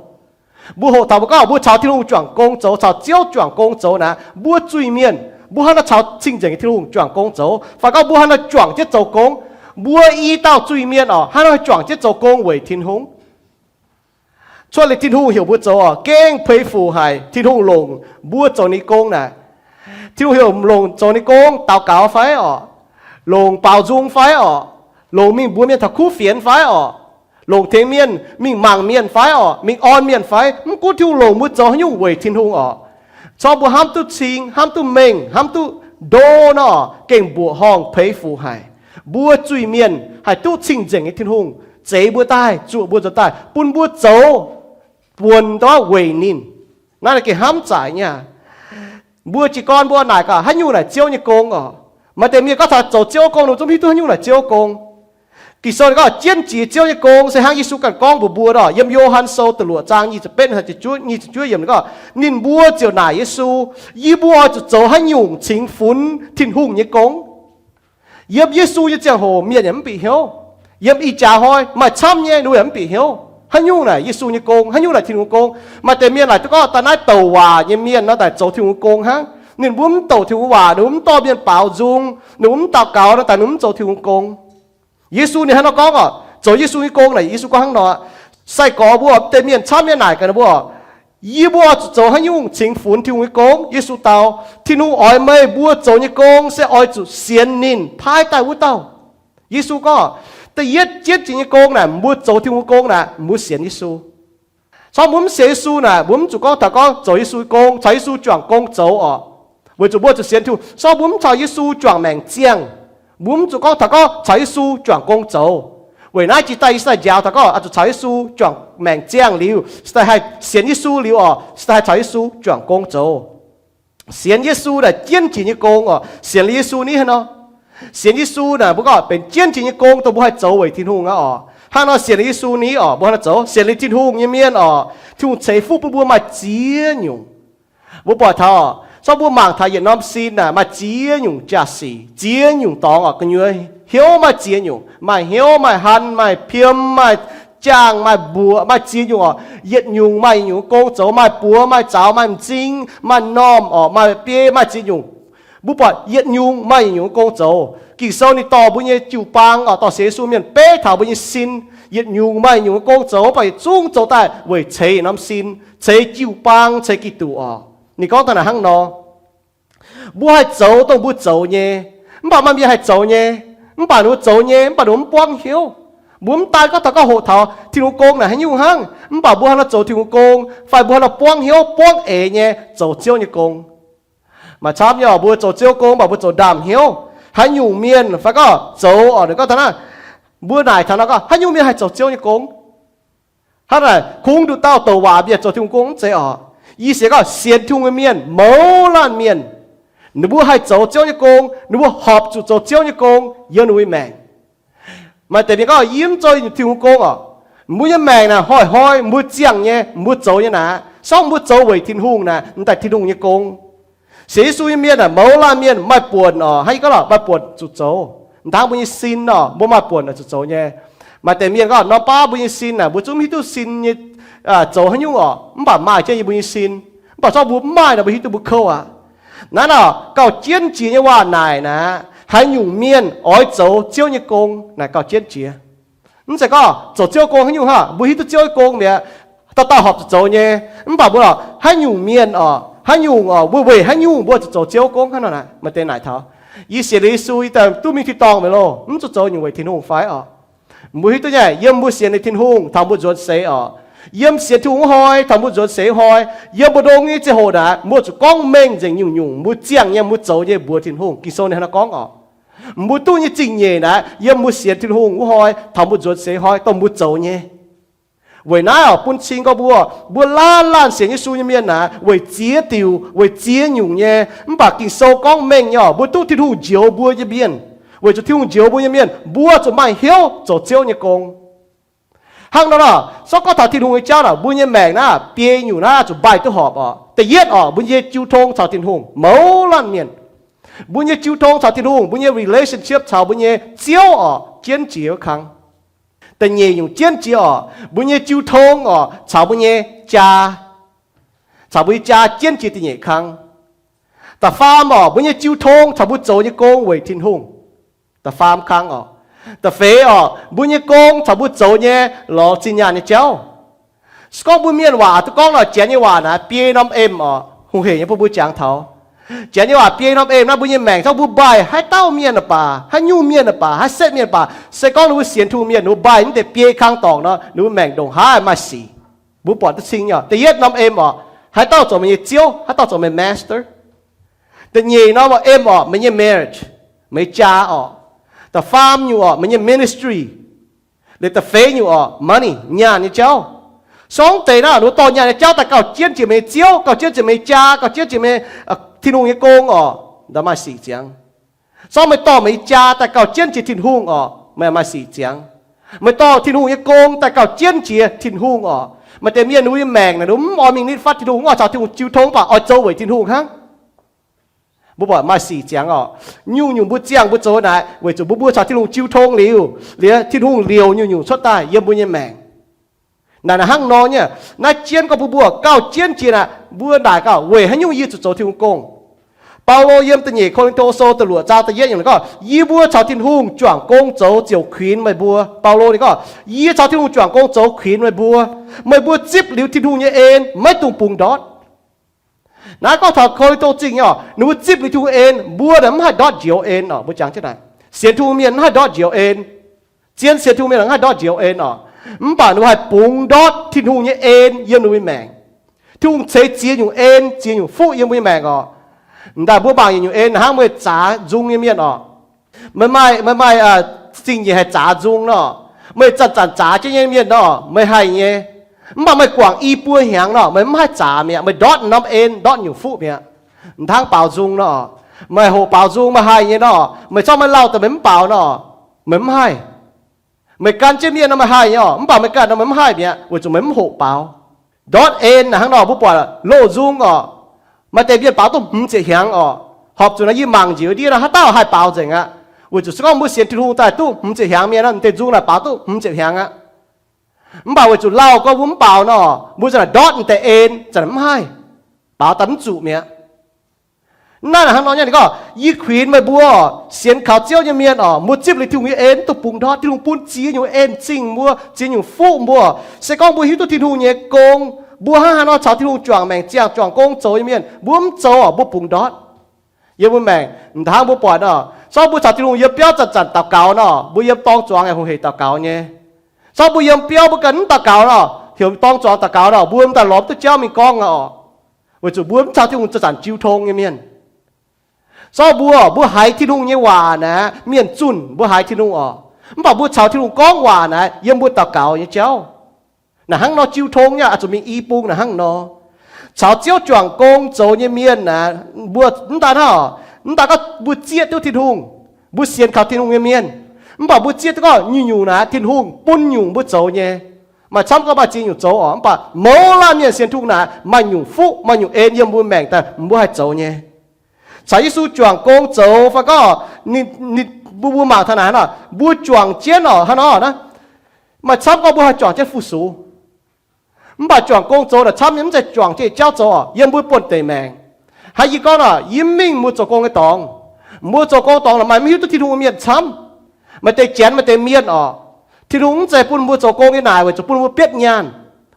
Mbuo hoqc taux mbuo gorngv mbuo caux Tin-Hungh juangc gong zoux, caux Ziouv juangc gong zoux naaic, mbuo zuiz-mienh mbuo hnangv haaix nor caux cing-nzengc nyei Tin-Hungh juangc gong zoux? Fai gorngv mbuo hnangv haaix nor juangc jienv zoux gong? Mbuo i dauh zuiz-mienh oc, hnangv haaix nor juangc jienv zoux gong weic Tin-Hungh? Cuotv liuz Tin-Hungh heuc mbuo zoux oc, gengh peix fuc haic. Tin-Hungh longc mbuo zoux ninh gong naaic. Tin-Hungh heuc longc zoux ninh gong daux gaux fai oc, longc baaux nzung fai oc, longc mingh mbuox mienh taux kuv fienx fai oc, longc tengx mienh mingh mangc mienh fai oc, mingh orn mienh fai, mv gunv Tin-Hungh longc mbuo zoux haaix nyungc weic Tin-Hungh oc, Corngv mbuo hnamv duqv cing, hnamv duqv mengh, hnamv duqv ndo nor, gengh mbuoqc horngh peix fuc haic. Mbuo zuiz-mienh haih duqv cing-nzengc nyei Tin-Hungh zeix mbuo daaih, zuoqc mbuo zoux daaih, bun mbuo zoux buonc ndortv weic ninh. Naaiv gengh hnamv zaic nyei. Mbuo jiez gorn mbuo naaic gaax, haaix nyungc naaic Ziouv nyei gong oc? Maaih deix mienh gorngv taux zoux Ziouv gong, ninh zungv hiuv duqv haaix nyungc naaic Ziouv gong. Ging-Sou ninh gorngv jienv jiex Ziouv nyei gong se hnangv Yesu ganh gorngv mbuox mbuo nor, yiem Yo^han Sou da'luoqc zaang nyic ziepc betv, nyic ziepc juov yiemc ninh gorngv, ninh mbuo ziouc naaic Yesu, Yie mbuo oix zuqc zoux haaix nyungc cingx funx Tin-Hungh nyei gong? Yiem Yesu nyei ziangh hoc mienh yaac mv bieqc hnyouv. Yiem ih jaax hnoi maaih camv nyei, ninh mbuo yaac mv bieqc hnyouv. Haaix nyungc naaic Yesu nyei gong? Haaix nyungc naaic Tin-Hungh gong? Maaih deix mienh naaic duqv gorngv daaih naaiv douc waac nyei mienh nor naaic zoux Tin-Hungh gong hnangv. Ninh mbuo mv douc Tin-Hungh waac, ninh mbuo mv dorh mienh baaux nzung, ninh mbuo mv daux gaux nor daaih ninh mv zoux Tin-Hungh gong. Yesu ninh hnangv nor gorngv oc, zoux Yesu nyei gong naaic Yesu gorngv hnangv nor, sai-gorx mbuo mv deix mienh camv nyei naaic gaax ninh mbuo, Yie mbuo oix zuqc zoux haaix nyungc cingx funx Tin-Hungh nyei gong? Yesu dau, Tin-Hungh oix meih mbuo zoux nyei gong se oix zuqc sienx ninh paaiv daaih wuov dauh. Yesu gorngv, da'yietv jienv jiex nyei gong naaic, mbuo zoux Tin-Hungh gong naaic, mbuo sienx Yesu. Corngv mbuo mv sienx Yesu naaic, mbuo mv zuqc gorngv taux gorngv zoux Yesu gong, caux Yesu juangc gong zoux oc. Weic zuqc mbuo zuqc sienx Tin-Hungh. Corngv mbuo mv caux Yesu juangc maengc ziangh, mbuo mv zuqc gorngv taux gorngv caux Yesu juangc gong zoux. Weic naaiv jiex daaih yie se daaih njaaux taux gorngv oix zuqc caux Yesu juangc maengc ziangh liuz, se daaih haih sienx Yesu liuz oc, se daaih haih caux Yesu juangc gong zoux. Sienx Yesu naaic jienv jiex nyei gong oc. Sienx liuz Yesu ni hnangv nor. Sienx Yesu naaic mbuo gorngv benx jienv jiex nyei gong dongh mbuo haih zoux weic Tin-Hungh aqv oc. Hnangv nor sienx liuz Yesu ni oc, mbuo hnangv nor zoux. Sienx liuz Tin-Hungh nyei mienh oc, Tin-Hungh ceix fuqv bun mbuo maaih ziex nyungc. Mbuo buatc taux, corngv mbuo mangc taux yietc norm sin naaic maaih ziex nyungc jaa-sic, ziex nyungc dorngx oc. Gu'nyuoz hnyouv maaih ziex nyungc, maaih hnyouv, maaih han, maaih piem, maaih jaangh, maaih mbuoqc, maaih ziex nyungc oc. Yietc nyungc maaih yietc nyungc gong zoux, maaih buoz, maaih zaux, maaih m'zing, maaih normh oc, maaih biei, maaih ziex nyungc. Mbuo buatc yietc nyungc maaih yietc nyungc gong zoux. Ging-Sou ninh dorh mbuo nyei jiu-baang oc, dorh sienx Yesu mienh beiv taux mbuo nyei sin, yietc nyungc maaih yietc nyungc gong zoux, mv baac yietc zungv zoux daaih weic ceix norm sin, ceix jiu-baang, ceix Giduc oc. Ninh gorngv daaih naaic hnangv nor, mbuo haih zoux dongh mbuo zoux nyei, mv baac maaih mienh haih zoux nyei, mv baac ninh mbuo zoux nyei, mv baac ninh mbuo mv buangv hnyouv. Mbuo mv daan gorngv taux gorngv hoqc taux Tin-Hungh gong naaic haaix nyungc hnangv, mv baac mbuo hnangv nor zoux Tin-Hungh gong, fai mbuo hnangv nor buangv hnyouv buangv eix nyei zoux Ziouv nyei gong. Maaih camv nyei oc, mbuo zoux Ziouv gong mv baac mbuo zoux ndaamv hnyouv. Haaix nyungc mienh fai gorngv zoux oc, ninh gorngv taux naaiv, mbuo naaic taux nor gorngv haaix nyungc mienh haih zoux Ziouv nyei gong? Hnangv naaic kungx nduqc dauh douc waac mienh zoux Tin-Hungh gong mv zeiz oc. Yie sienx gorngv sienx Tin-Hungh nyei mienh mouz laanh mienh, ninh mbuo haih zoux Ziouv nyei gong, ninh mbuo horpc zuqc zoux Ziouv nyei gong yiem ninh mbuo nyei maengc. Maaih deix mienh gorngv yie mv zoux Tin-Hungh gong oc. Mbuo nyei maengc naaic hnoi-hnoi mbuo ziangh nyei, mbuo zoux nyei naaic, sorng mbuo zoux weic Tin-Hungh naaic, m'daaih Tin-Hungh nyei gong. Sienx Yesu nyei mienh naaic mouz laanh mienh maaih buonc oc, hnangv yie gorngv lorqc, maaih buonc zuqc zoux. M'dangv mbuo nyei sin oc, mbuo maaih buonc oix zuqc zoux nyei. Maaih deix mienh gorngv norm baav mbuo nyei sin naaic, mbuo zungv mv hiuv duqv sin nyei zoux haaix nyungc oc, mv baac maaih jienv yie mbuo nyei sin. Mv baac zorqv mbuo mv maaih nor, mbuo hiuv duqv mbuo kouv aqv. Naaiv nor gauh jienv jiex nyei waac naaic naaic, haaix nyungc mienh oix zoux Ziouv nyei gong naaic gauh jienv jiex. Mv zeiz gorngv zoux Ziouv gong haaix nyungc hnangv, mbuo hiuv duqv Ziouv nyei gong mi'aqv, dauh dauh horpc zuqc zoux nyei. Mv baac mbuo lorqc haaix nyungc mienh oc, haaix nyungc oc, mbuo weic haaix nyungc mbuo zuqc zoux Ziouv gong hnangv nor naaic, maaih deix naaic taux, yie sienx liuz Yesu yie daaih duqv mingh tin-dorngh mi'aqv loh, mv zuqc zoux nyungc weic Tin-Hungh fai oc. Mbuo hiuv duqv nyei, yiem mbuo sienx liuz Tin-Hungh taux mbuo nzuonx seix oc. Yiem sienx Tin-Hungh wuov hnoi taux mbuo nzuonx seix wuov hnoi, yiem mbu'ndongx nyei ziangh hoc naaic, mbuo zuqc gorngv mengh nzengc nyungc-nyungc mbuo ziangh nyei, mbuo zoux nyei mbuox Tin-Hungh. Ging-Sou ninh hnangv nor gorngv oc. Mbuo duqv nyei zingh nyeic naaic, yiem mbuo sienx Tin-Hungh wuov hnoi taux mbuo nzuonx seix hnoi dongh mbuo zoux nyei. Weic naaiv oc, bun cing gorngv mbuo, mbuo laanh laanh sienx Yesu nyei mienh naaic, weic ziex diuc, weic ziex nyungc nyei. Mv baac Ging-Sou gorngv mengh nyei oc, mbuo duqv Tin-Hungh njoux mbuo nyei mienh. Weic zuqc Tin-Hungh njoux mbuo nyei mienh, mbuo zuqc maaih hnyouv zoux Ziouv nyei gong. Hnangv nor nor, sorng gorngv taux Tin-Hungh nyei jauv naaic, mbuo nyei maengc naaiv biei nyungc naaiv zuqc mbaih duqv horpc oc. Da'yietv oc, mbuo nyei jiu tong caux Tin-Hungh mouz laanh mienh. Mbuo nyei jiu tong caux Tin-Hungh, mbuo nyei relationship caux mbuo nyei Ziouv oc, jienv jiex wuov kang. Da'nyeic nyungc jienv jiex oc, mbuo nyei jiu tong oc caux mbuo nyei jaa, caux mbuo nyei jaa jienv jiex da'nyeic kang. Da'faam oc, mbuo nyei jiu tong caux mbuo zoux nyei gong weic Tin-Hungh. Da'faam kang oc. Da'feix oc, mbuo nyei gong caux mbuo zoux nyei lorz zinh nyaanh nyei jauv. Se gorngv mbuo mienh waac duqv gorngv nor, janx nyei waac naaiv biei norm em oc, hungh heic nyei bun mbuo jangx taux. Janx nyei waac biei norm em naaiv, mbuo nyei maengc zorqv mbuo mbaih haaix dauh mienh baac, haaix nyungc mienh baac, haaix setv mienh baac, se gorngv ninh mbuo sienx Tin-Hungh mienh, ninh mbuo mbaih naaiv deix biei kang dorngc nor, ninh mbuo maengc ndongc haaix maaih sic. Mbuo buatc duqv cing nyei oc. Da'yietv norm em oc, Haaix dauh zoux meih nyei ziouv? Haaix dauh zoux meih master? Da'nyeic norm orqc, em orqc, meih nyei marriage, meih jaa orqc. Da'faam nyungc orqc, meih nyei ministry. Liuz da'feix nyungc orqc, money, nyaanh nyei jauv. Sorng deix naaiv, ninh mbuo dorh nyaanh nyei jauv daaih gauh jienv jiex meih nyei ziouv, gauh jienv jiex meih nyei jaa, gauh jienv jiex meih, Tin-Hungh nyei gong orqc, da'maaih sic ziangx. Sorng meih dorh meih nyei jaa daaih gauh jienv jiex Tin-Hungh orqc, meih maaih sic ziangx. Meih dorh Tin-Hungh nyei gong daaih gauh jienv jiex Tin-Hungh orqc, maaih deix mienh ninh mbuo nyei maengc naaic, ninh mbuo mv oix mingh nitv fatv Tin-Hungh, mv oix caux Tin-Hungh jiu tong, mv baac oix zoux weic Tin-Hungh hnangv. Mbuo buatc maaih sic ziangx orqc. Nyungc-nyungc mbuo ziangh mbuo zoux naaic weic zuqc mbuo mbuo caux Tin-Hungh jiu tong liuz, liuz Tin-Hungh liouc nyungc-nyungc cuotv daaih yiem mbuo nyei maengc. Naaic, naaic hnangv nor nyei, naaiv jienv gorngv mbuo mbuo gauh jienv jiex naaic, mbuo naaic gauh weic haaix nyungc yie zuqc zoux Tin-Hungh gong. Baulo yiem da'nyeic Ko^lin^to Sou da'luoqc zaang da'yietv yiemc gorngv, yie mbuo caux Tin-Hungh juangc gong zoux ziouc kuinx meih mbuo. Baulo ninh gorngv, yie caux Tin-Hungh juangc gong zoux kuinx meih mbuo. Meih mbuo zipv liuz Tin-Hungh nyei en maiv dungx bungx ndortv. Naaiv gorngv taux Ko^lin^to Zingh nyei orqc, ninh mbuo zipv liuz Tin-Hungh en, mbuo naaic mv haih ndortv njoux en orqc. Mbuo jangx jienv naaic, sienx Tin-Hungh mienh mv haih ndortv njoux en. Zien sienx Tin-Hungh mienh mv haih ndortv njoux en orqc. Mv baac ninh mbuo haih bungx ndortv Tin-Hungh nyei en yiem ninh mbuo nyei maengc. Tin-Hungh ceix ziex nyungc en, ziex nyungc fuqv yiem mbuo nyei maengc orqc. M'daaih mbuo mangc yietc nyungc en, hnangv meih zaax nzung nyei mienh orqc. Meih maaih, meih maaih zingh nyeic haih zaax nzung nor, meih zanc-zanc zaax jienv nyei mienh nor, meih haih nyei. Mv baac meih guangc i buo hnyangx nor, meih mv haih zaax mi'aqv. Meih ndortv norm en, ndortv nyungc fuqv mi'aqv. M'hnangv baaux nzung nor, meih hoqc baaux nzung meih haih nyei nor, meih zorqv meih lauh daaih meih mv baaux nor, meih mv haih. Meih gan jienv mienh nor meih haih nyei orqc, mv baac meih ganh nor meih mv haih mi'aqv, weic zuqc meih mv hoqc baaux. Ndortv en hnangv nor, mbuo buatc loz nzung orqc. Maaih deix mienh baaux duqv hmz ziepc hnyangx orqc. Horpc zuqc naaiv yie mangc njiec ndiev nor, haaix dauh haih baaux nzengc aqv. Weic zuqc se gorngv mbuo sienx Tin-Hungh daaih duqv hmz ziepc hnyangx mienh nor, m'deix nzung naaic baaux duqv hmz ziepc hnyangx aqv. Mv baac weic zuqc lauh gorngv mbuo mv baaux nor, mbuo za'naaic ndortv m'deix en za'naaic mv haih, baaux daaih mv zuqc mi'aqv. Naaiv hnangv nor nyei, ninh gorngv, yie kuinx meih mbuo sienx kaux Ziouv nyei mienh orqc, mbuo zipv liuz Tin-Hungh nyei en mv dungx bungx ndortv. Tin-Hungh bun ziex nyungc en zingh mbuo, ziex nyungc fuqv mbuo. Se gorngv mbuo hiuv duqv Tin-Hungh nyei gong, mbuo hnangv haaix nor caux Tin-Hungh juangc maengc ziangh, juangc gong zoux nyei mienh, mbuo mv zoux orqc, mbuo bungx ndortv. Yiem mbuo maengc hnangv mbuo buatc nor, zorqv mbuo caux Tin-Hungh yiem biauv zanc-zanc daux gaux nor, mbuo yiem dorng zuangx yaac hungh heic daux gaux nyei. Zorqv mbuo yiem biauv mbuo ganh mv daux gaux nor, heuc dorng zuangx daux gaux nor, mbuo m'daaih lorz duqv jauv mingh gorngv aqv orqc. Weic zuqc mbuo mv caux Tin-Hungh zanc-zanc jiu tong nyei mienh. Zorqv mbuo, mbuo haiz Tin-Hungh nyei waac naaic, mienh zunh mbuo haiz Tin-Hungh orqc. Mv baac mbuo caux Tin-Hungh gorngv waac naaic, yiem mbuo daux gaux nyei jauv. Naaic hnangv nor jiu tong nyei, oix zuqc mingh i bung naaic hnangv nor. Caux Ziouv juangc gong zoux nyei mienh naaic, mbuo mv daan hnangv, mv daan gorngv mbuo zieqv duqv Tin-Hungh, mbuo sienx kaux Tin-Hungh nyei mienh, mv baac mbuo zieqv duqv gorngv nyungc-nyungc naaic Tin-Hungh bun nyungc mbuo zoux nyei. Maaih camv gorngv maaih ziex nyungc zoux orqc, mv baac mouz laanh mienh sienx Tin-Hungh naaic maaih nyungc fuqv maaih nyungc en yiem mbuo maengc daaih mbuo haih zoux nyei. Caux Yesu juangc gong zoux fai gorngv ninh, ninh, mbuo, mbuo mangc taux naaic nor, mbuo juangc jienv orqc hnangv nor naaic, maaih camv gorngv mbuo haih juangc jienv fu-sux. Mv baac juangc gong zoux naaic camv nyei, mv zeiz juangc jienv jauv zoux orqc, yiem mbuo buonv-deic maengc. Hnangv yie gorngv nor, yie mv mingh mbuo zoux gong nyei dorngx. Mbuo zoux gong dorngx naaic maaih mv hiuv duqv Tin-Hungh mienh camv. Maaih deix janx maaih deix mienh orqc. Tin-Hungh mv zeiz bun mbuo zoux gong nyei naaic weic zuqc bun mbuo bietv nyaanh.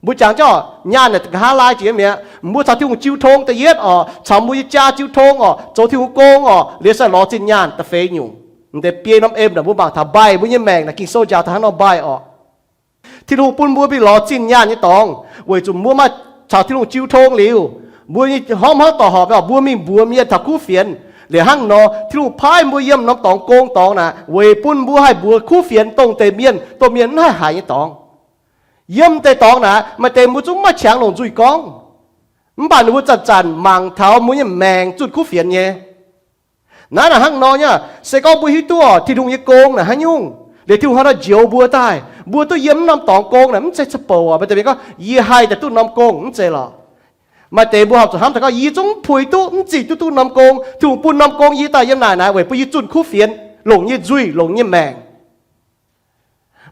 Mbuo jangx jauv nyaanh naaic nqa'haav laai jiex mi'aqv. Mbuo caux Tin-Hungh jiu tong da'yietv orqc, caux mbuo nyei jaa jiu tong orqc, zoux Tin-Hungh gong orqc, liuz sai lorz zinh nyaanh da'feix nyungc. M'deix biei norm em naaic mbuo mangc taux mbaih mbuo nyei maengc naaic Ging-Sou njaaux taux hnangv nor mbaih orqc. Tin-Hungh bun mbuo mingh lorz zinh nyaanh nyei dorngx weic zuqc mbuo maaih caux Tin-Hungh jiu tong liuz, mbuo nyei hnamv hnangv dorc horpc orqc, mbuo mingh mbuox mienh taux kuv fienx. Liuz hnangv nor Tin-Hungh paaiv mbuo yiem norm dorngx gong dorngx naaic weic bun mbuo haih mbuox kuv fienx dongh deix mienh, dongh mienh mv haih haiz nyei dorngx. Yiem deix dorngx naaic maaih deix mbuo zungv maiv qangx longc nzuih gorngv. Mv baac ninh mbuo zanc-zanc mangc taux mbuo nyei maengc zunh kuv fienx nyei. Naaiv naaic hnangv nor nyei, se gorngv mbuo hiuv duqv orqc Tin-Hungh nyei gong naaic haaix nyungc, liuz Tin-Hungh haaix nor njoux mbuo daaih, mbuo duqv yiem norm dorngx gong naaic mv zeiz ca'bouc orqc. Maaih deix mienh gorngv, yie haih daaih duqv norm gong, mv zeiz lorqc. Maaih deix mbuo horpc zuqc hnamv taux gorngv, yie zungv puix duqv, mv zingh duqv duqv norm gong. Tin-Hungh bun norm gong yie daaih yiem naaic naaic weic bun yie zunh kuv fienx, longc nyei nzuih, longc nyei maengc.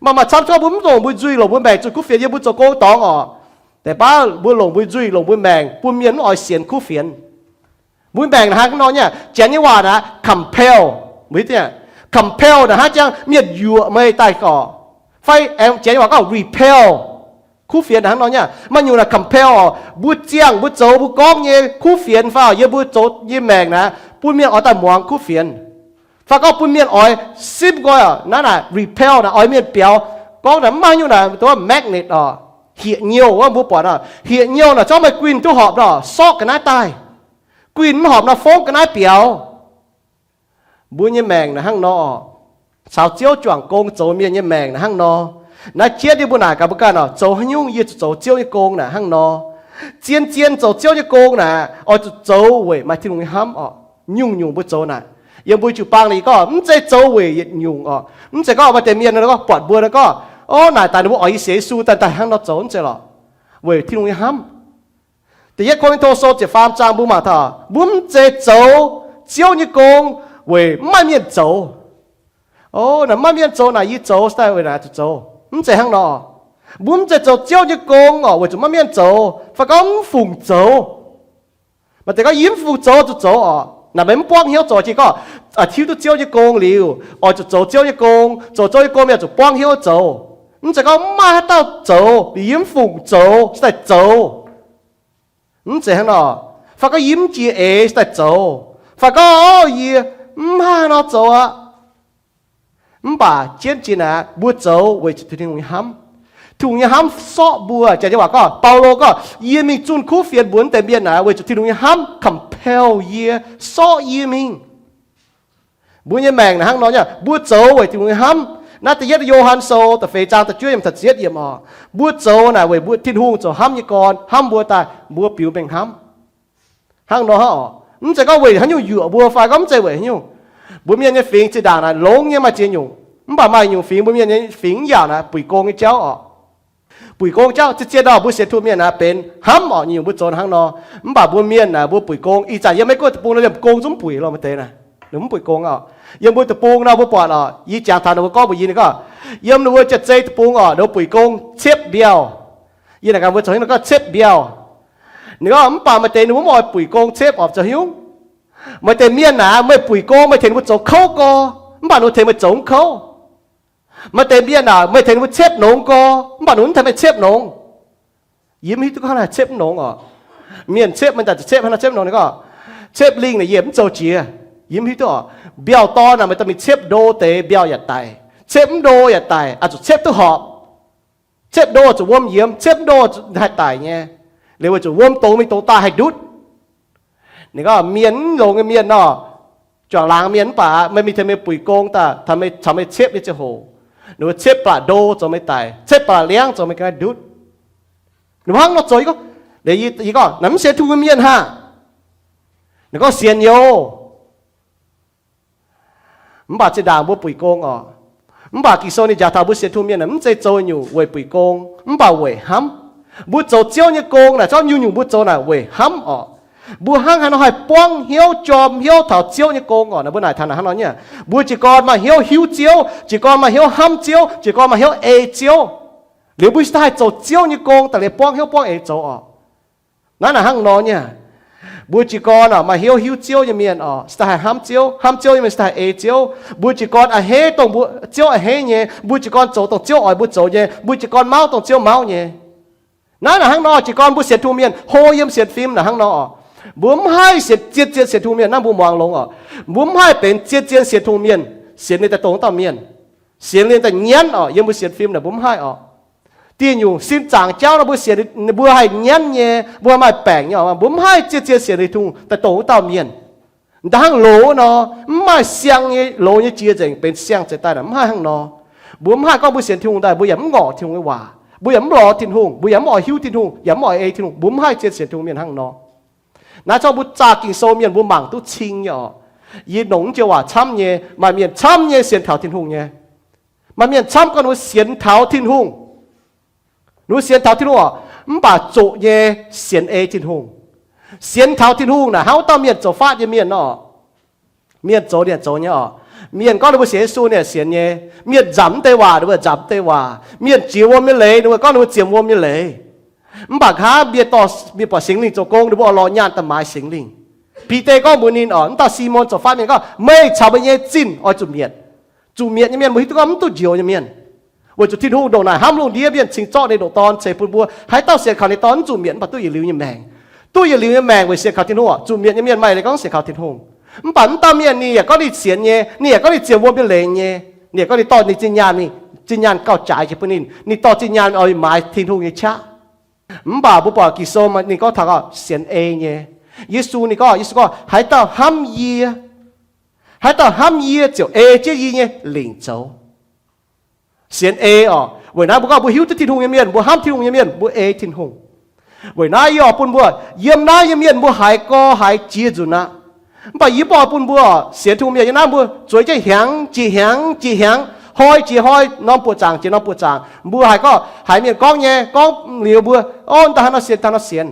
Mv baac maaih camv gorngv mbuo mv longc mbuo nzuih, longc mbuo maengc zunh kuv fienx yiem mbuo zoux gong dorngx orqc. Deix baav mbuo longc mbuo nzuih, longc mbuo maengc bun mienh mv oix sienx kuv fienx. Mbuo maengc naaic hnangv nor nyei, Janx nyei waac naaic compel. Compel naaic hnangv jangx mienh yuoqc meih daaih orqc. Fai Janx nyei waac gorngv repel. Kuv fienx naaic hnangv nor nyei, maaih nyungc naaic compel orqc, mbuo ziangh mbuo zoux mbuo gorngv nyei kuv fienx fai yiem mbuo zoux nyei maengc naaic bun mienh oix daaih muangx kuv fienx. Fai gorngv bun mienh oix simv nqoi orqc, naaiv naaic repel naaic oix mienh biaux. Gorngv naaic mv maaih nyungc naaic, dongh magnet orqc. Hieqv nyouh wuov mbuo buatc nor, hieqv nyouh naaic zorqv meih guinh duqv horpc nor, sorqv ga'naaiv daaih. Guinh mv horpc nor, fongv ga'naaiv biaux. Mbuo nyei maengc naaic hnangv nor, caux Ziouv juangc gong zoux mienh nyei maengc naaic hnangv nor. Naaiv jienv yie mbuo naaic gaax mbuo ganh oc, zoux haaix nyungc yie zuqc zoux Ziouv nyei gong naaic hnangv nor. Zien-zien zoux Ziouv nyei gong naaic oix zuqc zoux weic maaih Tin-Hungh nyei hnamv oc. Nyungc-nyungc mbuo zoux naaic, yiem mbuo jiu-baang naaic yie gorngv mv zeiz zoux weic yietc nyungc oc. Mv zeiz gorngv maaih deix mienh nor gorngv buatc mbuo nor gorngv, o, naaic daaih ninh mbuo oix yie sienx Yesu daaih daaih hnangv nor zoux, mv zeiz lorqc. Weic Tin-Hungh nyei hnamv. Da'yietv Ko^lin^to Sou ziepc faam zaang mbuo mangc taux mbuo mv zeiz zoux Ziouv nyei gong weic mv maaih mienh zoux. O, naaic mv maaih mienh zoux naaic yie zoux daaih weic naaic zuqc zoux. Mv zeiz hnangv nor. Mbuo mv zeiz zoux Ziouv nyei gong oc weic zuqc maiv maaih mienh zoux fai gorngv mv fungc zoux. Maaih deix gorngv yie mv fungc zoux zuqc zoux oc. Naaic meih mv buangv hnyouv zoux jiex gorngv, aa, tiuv duqv Ziouv nyei gong liuz oix zuqc zoux Ziouv nyei gong. Zoux Ziouv nyei gong meih zuqc buangv hnyouv zoux. Mv zeiz gorngv mv maaih haaix dauh zoux liuz yie mv fungc zoux daaih zoux. Mv zeiz hnangv nor. Fai gorngv yie mv jiex eix daaih zoux, fai gorngv, o, yie mv haih nor zoux aqv. Mv baac jienv jiex naaic mbuo zoux weic zuqc Tin-Hungh nyei hnamv. Tin-Hungh nyei hnamv sorqv mbuo. Jaax nyei waac gorngv, Baulo gorngv, yie mingh zunh kuv fienx mbuox deix mienh naaic weic zuqc Tin-Hungh nyei hnamv compel yie, sorqv yie mingh. Mbuo nyei maengc naaic hnangv nor nyei, mbuo zoux weic Tin-Hungh nyei hnamv. Naaiv da'yietv Yo^han Sou da'feix zaang da'juov yiemc taux ziepc yietv yiemc oc. Mbuo zoux naaic weic mbuo Tin-Hungh zoux hnamv nyei gorn hnamv mbuo daaih mbuo biux mengh hnamv. Hnangv nor hnangv oc. Mv zeiz gorngv weic haaix nyungc yuoqc mbuo fai gorngv mv zeiz weic haaix nyungc. Mbuo mienh nyei fingx zinh ndaangc naaic longx nyei maaih ziex nyungc. Mv baac maaih nyungc fingx mbuo mienh nyei fingx mv yaac naaic buic gong nyei jauv oc. Buic gong jauv zien-zien nor mbuo sienx Tin-Hungh mienh naaic benx hnamv oc, nyungc mbuo zoux hnangv nor. Mv baac mbuo mienh naaic mbuo buic gong, ih zanc yiem Meiv Guoqv deic-bung nor liemh gong zungv mv buic lorh, maaih deix naaic ninh mv buic gong oc. Yiem mbuo deic-bung nor mbuo buatc oc, yie jangx taux ninh mbuo gorngv mbuox yie, ninh gorngv yiem ninh mbuo jiex zei deic-bung oc, ninh mbuo buic gong ciepv mbiauh. Yie naaic gaax mbuo zoux haaix nyungc, ninh gorngv ciepv mbiauh. Ninh gorngv mv baac maaih deix ninh mbuo mv oix buic gong ciepv oc, zoux haaix nyungc? Maaih deix mienh naaic meih buic gong meih tengx ninh mbuo zoux kouv gorx, mv baac ninh mbuo tengx meih zoux mv kouv. Maaih deix mienh naaic meih tengx ninh mbuo ciepv nongx gorx, mv baac ninh mbuo mv tengx meih ciepv nongx. Yie mv hiuv duqv gorngv naaic ciepv mv nongx oc. Mienh ciepv, meih daaih zuqc ciepv hnangv nor, ciepv nongx, ninh gorngv ciepv lingh naaic yie mv zoux jiex. Yie mv hiuv duqv oc. Mbiauh dorn naaic meih dorh mingh ciepv ndo deix mbiauh yaac daic, ciepv mv ndo yaac daic, oix zuqc ciepv duqv horpc. Ciepv ndo zuqc wuom yiemx, ciepv mv ndo zuqc haih daic nyei. Liuz weic zuqc wuom dongz mingh dongz daaih haih ndutv. Ninh gorngv mienh mv longx nyei mienh nor, juangc laangz mienh mv baac meih mingh tengx meih buic gong daaih, taux meih, caux meih ciepv nyei ziangh hoc, ninh mbuo ciepv ba'laqc ndo zoux meih daic, ciepv ba'laqc liangv zoux meih ga'naaiv ndutv. Ninh mbuo hnangv nor zoux. Yie gorngv, yie gorngv, naaiv mv sienx Tin-Hungh mienh haah? Ninh gorngv sienx youz. Mv baac zinh ndaangc mbuo buic gong oc. Mv baac Ging-Sou ninh njaaux taux mbuo sienx Tin-Hungh mienh naaic mv zeiz zoux nyungc weic buic gong, mv baac weic hnamv. Mbuo zoux Ziouv nyei gong naaic, zorqv nyungc-nyungc mbuo zoux naaic weic hnamv oc. Mbuo hnangv haaix nor haih buangv hnyouv jorm hnyouv taux Ziouv nyei gong oc? Naaiv mbuo naaic taux naaic hnangv nor nyei. Mbuo jiez gorn maaih hnyouv hiuv Ziouv, jiez gorn maaih hnyouv hnamv Ziouv, jiez gorn maaih hnyouv ei Ziouv, liuz mbuo cingx daaih haih zoux Ziouv nyei gong daaih liuz buangv hnyouv buangv eix zoux oc. Naaiv naaic hnangv nor nyei. Mbuo jiez gorn oc, maaih hnyouv hiuv Ziouv nyei mienh oc, cingx daaih haih hnamv Ziouv. Hnamv Ziouv nyei mienh cingx daaih haih ei Ziouv. Mbuo jiez gorn a'hneiv dongh mbuo, Ziouv a'hneiv nyei. Mbuo jiez gorn zoux dongh Ziouv oix mbuo zoux nyei. Mbuo jiez gorn mauv dongh Ziouv mauv nyei. Naaiv naaic hnangv nor, jiez gorn mbuo sienx Tin-Hungh mienh hlo yiem sienx fim naaic hnangv nor oc. Mbuo mv haih sienx, zien-zien sienx Tin-Hungh mienh. Naaiv mbuo muangx longx oc. Mbuo mv haih benx zien-zien sienx Tin-Hungh mienh, sienx ninh daaih dongh wuov dauh mienh, sienx ninh daaih nyanv oc. Yiem mbuo sienx fim naaic mbuo mv haih oc. Dieh nyungc sin zaangc jauv nor mbuo sienx, mbuo haih nyanv nyei, mbuo haih maaih baengc nyei oc. Mbuo mv haih zien-zien sienx ninh Tin-Hungh daaih dongh wuov dauh mienh. Da'hnangv loz nor, mv maaih siang nyei, loz nyei jiex nzengc benx siang zeix daaih naaic, mv haih hnangv nor. Mbuo mv haih gorngv mbuo sienx Tin-Hungh daaih mbuo yaac mv ngorc Tin-Hungh nyei waac, mbuo yaac mv lorz Tin-Hungh, mbuo yaac mv oix hiuv Tin-Hungh, yaac mv oix ei Tin-Hungh. Mbuo mv haih zien sienx Tin-Hungh mienh hnangv nor. Naaiv corc mbuo zaah Ging-Sou mienh mbuo mangc duqv cing nyei oc. Yie nongc jienv waac camv nyei, maaih mienh camv nyei sienx taux Tin-Hungh nyei. Maaih mienh camv gorngv ninh mbuo sienx taux Tin-Hungh. Ninh mbuo sienx taux Tin-Hungh oc, mv baac zoqc nyei sienx ei Tin-Hungh. Sienx taux Tin-Hungh naaic hnangv wuov dauh mienh zoux faatv nyei mienh nor. Mienh zoux ninh zoux nyei oc. Mienh gorngv ninh mbuo sienx Yesu ninh sienx nyei. Mienh nzamc mv deix waac ninh mbuo nzamc mv deix waac. Mienh jiex wuom nyei leiz ninh mbuo gorngv ninh mbuo jiex wuom nyei leiz. Mv baac nqa'haav mienh dorh, mienh buatc Singx Lingh zoux gong ninh mbuo oix lorz nyaanh daaih maaiz Singx Lingh. Bide gorngv mbuox ninh oc, wuov dauh Simon zoux faatv mienh gorngv, meih caux meih nyei zinh oix zuqc mietc. Zuqc mietc nyei mienh mbuo hiuv duqv gorngv mv duqv njoux nyei mienh. Weic zuqc Tin-Hungh ndongc naaic hnamv lungh ndiev mienh cingx zorqv ninh ndoqc Dorn ceix bun mbuo. Haaix dauh sienx kaux ninh Dorn mv zuqc mietc mv baac duqv yietc liuz nyei maengc. Duqv yietc liuz nyei maengc weic sienx kaux Tin-Hungh oc. Zuqc mietc nyei mienh maaih leiz gorngv sienx kaux Tin-Hungh. Mv baac wuov dauh mienh ninh yaac gorngv ninh sienx nyei, ninh yaac gorngv ninh jiex wuom nyei leiz nyei, ninh yaac gorngv ninh dorh ninh zinh nyaanh mingh Zinh nyaanh gauh jaaix jiex bun ninh, ninh dorh zinh nyaanh oix maaiz Tin-Hungh nyei qaqv. Mv baac mbuo buatc Ging-Sou ninh gorngv taux sienx ei nyei. Yesu ninh gorngv, Yesu gorngv, haaix dauh hnamv yie, haaix dauh hnamv yie ziouc ei jienv yie nyei lingc zoux. Sienx ei oc. Weic naaiv mbuo gorngv mbuo hiuv duqv Tin-Hungh nyei mienh, mbuo hnamv Tin-Hungh nyei mienh, mbuo ei Tin-Hungh. Weic naaiv yie oix bun mbuo, yiem naaiv nyei mienh mbuo haiz gorx haiz jiex nzunc aqv. Mv baac yie mv baac oix bun mbuo sienx Tin-Hungh mienh nyei naaiv mbuo zueiz jienv hnyangx jiex hnyangx jiex hnyangx, hnoi jiex hnoi, norm buoqc zaangc jiex norm buoqc zaangc. Mbuo haiz gorngv, haiz mienh gorngv nyei, gorngv liuz mbuo, o, daaih hnangv nor sienx, daaih hnangv nor sienx.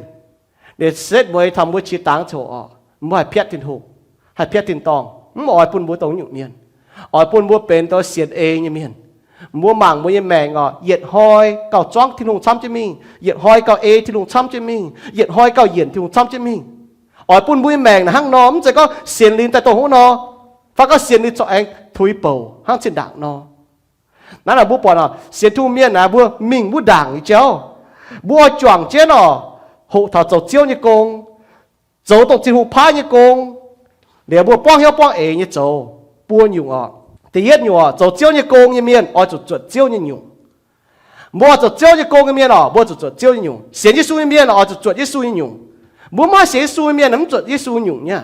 Ninh setv mueiz taux mbuo qiex dangx coc oc. Mbuo haih piatv Tin-Hungh, haih piatv tin-dorngh, mv oix bun mbuo dongh nyungc mienh. Oix bun mbuo benx dongh sienx ei nyei mienh. Mbuo mangc mbuo nyei maengc oc, yietc hnoi gauh zuangv Tin-Hungh camv jienv mingh, yietc hnoi gauh ei Tin-Hungh camv jienv mingh, yietc hnoi gauh yienc Tin-Hungh camv jienv mingh. Oix bun mbuo nyei maengc naaic hnangv nor, mv zeiz gorngv sienx liuz daaih dongh haaix nor, fai gorngv sienx liuz corc aengx tuix bouc hnangv zinh ndaangc nor. Naaiv naaic mbuo buatc oc, sienx Tin-Hungh mienh naaic mbuo mingh wuov ndaangc nyei jauv, mbuo oix juangc jienv oc, hoqc taux zoux Ziouv nyei gong, zoux dongh Tin-Hungh paaiv nyei gong. Liuz mbuo buangv hnyouv buangv eix nyei zoux buo nyungc oc. Da'yietv nyungc oc, zoux Ziouv nyei gong nyei mienh oix zuqc zuotc Ziouv nyei nyungc. Mbuo oix zuotc Ziouv nyei gong nyei mienh oc, mbuo zuqc zuotc Ziouv nyei nyungc. Sienx Yesu nyei mienh oix zuqc zuotc Yesu nyei nyungc. Mbuo mv maaih sienx Yesu nyei mienh mv zuotc Yesu nyungc nyei.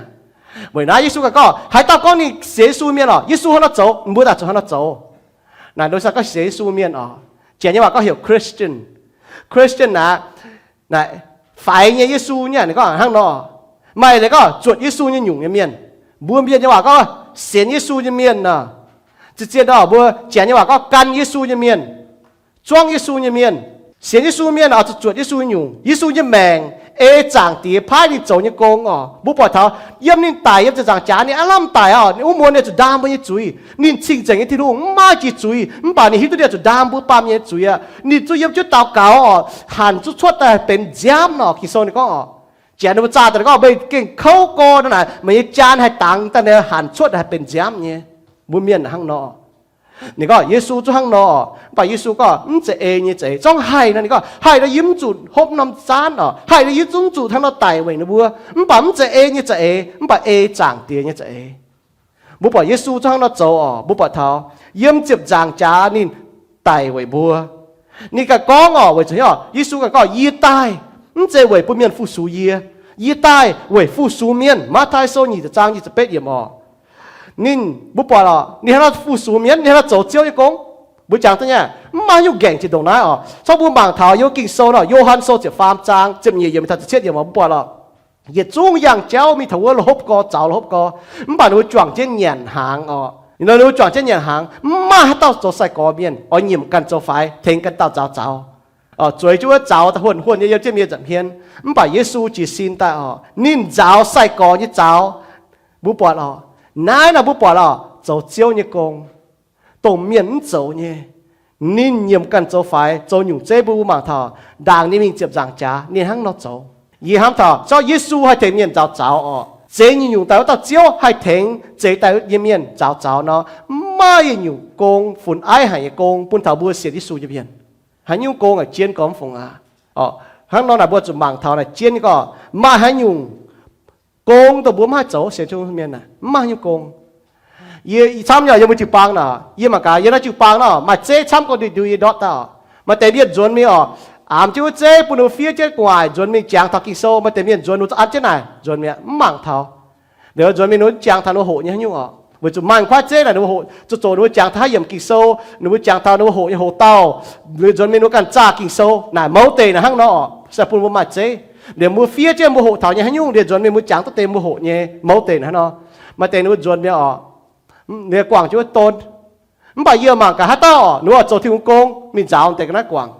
Weic naaiv Yesu ganh gorngv, haaix dauh gorngv ninh sienx Yesu mienh oc, Yesu hnangv nor zoux, mbuo daaih zuqc hnangv nor zoux. Naaic nduov se gorngv sienx Yesu mienh oc. Janx nyei waac gorngv heuc Christian. Christian naaic, naaic faix nyei Yesu nyei, ninh gorngv hnangv nor. Maaih leiz gorngv zuotc Yesu nyei nyungc nyei mienh. Mbuo mienh nyei waac gorngv sienx Yesu nyei mienh nor. Zien-zien nor mbuo Janx nyei waac gorngv gan Yesu nyei mienh, zuangv Yesu nyei mienh. Sienx Yesu mienh oix zuqc zuotc Yesu nyei nyungc. Yesu nyei maengc ei Zaangc Diex paaiv ninh zoux nyei gong oc. Mbuo buatc taux yiem ninh daic yiem ziepc nzaangc jaax, ninh aav lamh daic oc, ninh wuov muonz ninh zuqc ndaam mbuo nyei zuiz. Ninh cing-nzengc nyei Tin-Hungh, mv maaih jiex zuiz, mv baac ninh hiuv duqv ninh zuqc ndaam mbuo baamh mienh nyei zuiz aqv. Ninh zungv yiem jienv daux gaux oc, hanc zungv cuotv daaih benx nziaamv nor. Ging-Sou ninh gorngv oc, Janx ninh mbuo zaah daaih ninh gorngv, meih gengh kouv gorn nor naaic, meih nyei jaan haih dangx daaih, ninh hanc cuotv haih benx nziaamv nyei. Mbuo mienh hnangv nor. Ninh gorngv Yesu zungv hnangv nor, mv baac Yesu gorngv mv zeiz ei nyei za'eix. Zorngv haih nor, ninh gorngv haih nor yie mv zuqc hopv norm zaanv oc, haih nor yie zungv zuqc hnangv nor daic weic ninh mbuo. Mv baac mv zeiz ei nyei za'eix, mv baac ei Zaangc Diex nyei za'eix. Mbuo buatc Yesu zungv hnangv nor zoux oc. Mbuo buatc taux yiem ziepc nzaangc jaax ninh daic weic mbuo. Ninh ganh gorngv oc, weic zuqc Yesu ganh gorngv, yie daaih mv zeiz weic bun mienh fu-sux yie, yie daaih weic fu-sux mienh. Matv^taai Sou nyic ziepc zaang nyic ziepc betv yiemc oc. Ninh, mbuo buatc oc, ninh hnangv nor fu-sux mienh, ninh hnangv nor zoux Ziouv nyei gong. Mbuo jangx duqv nyei, mv maaih nyungc ngaengc jiex ndongc naaiv oc. Corc mbuo mangc taux yiem Ging-Sou nor, Yo^han Sou ziepc faam zaang ziepc nyeic yiemc taux ziepc cietv yiemc oc, mbuo buatc oc, yietc zungv yangh jauv mingh taux wuov lo hopv gorx, zaux lo hopv gorx, mv baac ninh mbuo juangc jienv nyanc hnaangx oc. Ninh mbuo juangc jienv nyanc hnaangx, mv maaih haaix dauh zoux sai-gorx mienh oix nyiemc ganh zoux faix tengx ganh dauh nzaaux zaux. Zueiz jienv wuov zaux daaih huonh huonh nyei yiem jienv mienh nza'hmien. Mv baac Yesu jiez sin daaih oc, ninh nzaaux sai-gorx nyei zaux. Mbuo buatc oc, naaiv nor mbuo buatc oc, zoux Ziouv nyei gong, dongh mienh mv zoux nyei. Ninh nyiemc ganh zoux faix, zoux nyungc zeiv. Mbuo mangc taux ndaangc ninh mingh ziepc nzaangc jaax, ninh hnangv nor zoux. Yie hnamv taux zorqv Yesu haih tengx mienh nzaaux zaux oc. Zeix nyungc-nyungc daaih wuov dauh Ziouv haih tengx zeix daaih nyei mienh nzaaux zaux nor, mv maaih yietc nyungc gong, funx aiv haic nyei gong bun taux mbuo sienx Yesu nyei mienh. Haaix nyungc gong a'jien gormx fungx aqv. Hnangv nor naaic mbuo zuqc mangc taux naaic jienv nyei gorngv maaih haaix nyungc gong dongh mbuo mv haih zoux sienx Tin-Hungh mienh aah? Mv maaih haaix nyungc gong. Yie camv nyei, yiem mbuo jiu-baang naaic, yie mangc gaax yiem naaiv jiu-baang naaic maaih zeiv camv gorngv ndui-ndui yie ndortv daaih oc. Maaih deix mienh nzuonx mingh oc, aamx jienv wuov zeiv bun ninh mbuo fiev jienv gu'nguaaic, nzuonx mingh jangx taux Ging-Sou. Maaih deix mienh nzuonx ninh zungv an jienv naaic nzuonx mi'aqv, mv mangc taux. Liuz nzuonx mingh ninh mbuo jangx taux ninh mbuo hoqc nyei haaix nyungc oc. Weic zuqc maaih kuaaiv zeiv naaic ninh mbuo hoqc, zoux zoqc ninh mbuo jangx taux haaix yiemc Ging-Sou, ninh mbuo jangx taux ninh mbuo hoqc nyei hoc-dauh. Liuz nzuonx mingh ninh mbuo ganh zaah Ging-Sou naaic, mouz deic naaic hnangv nor oc. Se bun mbuo maaih zeiv, liuz mbuo fiev jienv mbuo hoqc taux nyei haaix nyungc, liuz nzuonx mingh mbuo jangx duqv deix mbuo hoqc nyei, mouz deic naaic hnangv nor. Maaih deix ninh mbuo nzuonx mi'aqv oc, liuz guangc jienv wuov don. Mv baac yie mangc gaax haaix dauh oc, ninh mbuo oix zoux Tin-Hungh gong mingh nzaaux deix ga'naaiv guangc.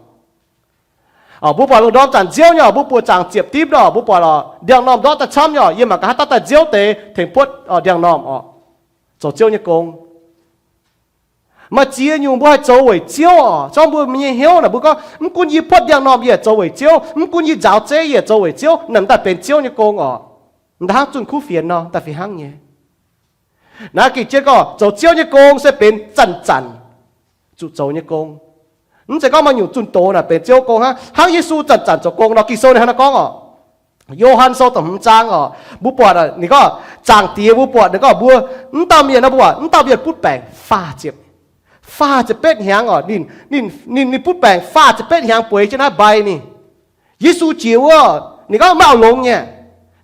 Mbuo buatc lungh ndorm zanc nziouv nyei oc, mbuo buoqc zaangc ziepc dimv nor, mbuo buatc oc, ndiangx-normh ndortv daaih camv nyei oc. Yie mangc gaax haaix dauh daaih nziouv deix tengx puotv ndiangx-normh oc, zoux Ziouv nyei gong. Maaih ziex nyungc mbuo haih zoux weic Ziouv oc. Zorngv mbuo nyei hnyouv naaic mbuo gorngv, mv gunv yie puotv ndiangx-normh yie yaac zoux weic Ziouv, mv gunv yie nzaaux zeiv yie yaac zoux weic Ziouv, naaic daaih benx Ziouv nyei gong oc. Da'hnangv zunh kuv fienx nor, da'fih hnangv nyei. Naaiv gengh jienv gorngv zoux Ziouv nyei gong se benx zanc-zanc zuqc zoux nyei gong. Mv zeiz gorngv maaih nyungc zunh doz naaic benx Ziouv gong hnangv. Hnangv Yesu zanc-zanc zoux gong nor, Ging-Sou ninh hnangv naaiv gorngv oc. Yo^han Sou da'hmz zaang oc, mbuo buatc ninh gorngv, Zaangc Diex mbuo buatc ninh gorngv mbuo, mv dauh mienh nor mbuo buatc mv dauh mienh butv baengc faah ziepc, Faah ziepc betv hnyangx oc, ninh, ninh, ninh butv baengc faah ziepc betv hnyangx bueix jienv naaiv mbai mingh. Yesu jiex wuov, ninh gorngv, Meih oix longx nyei?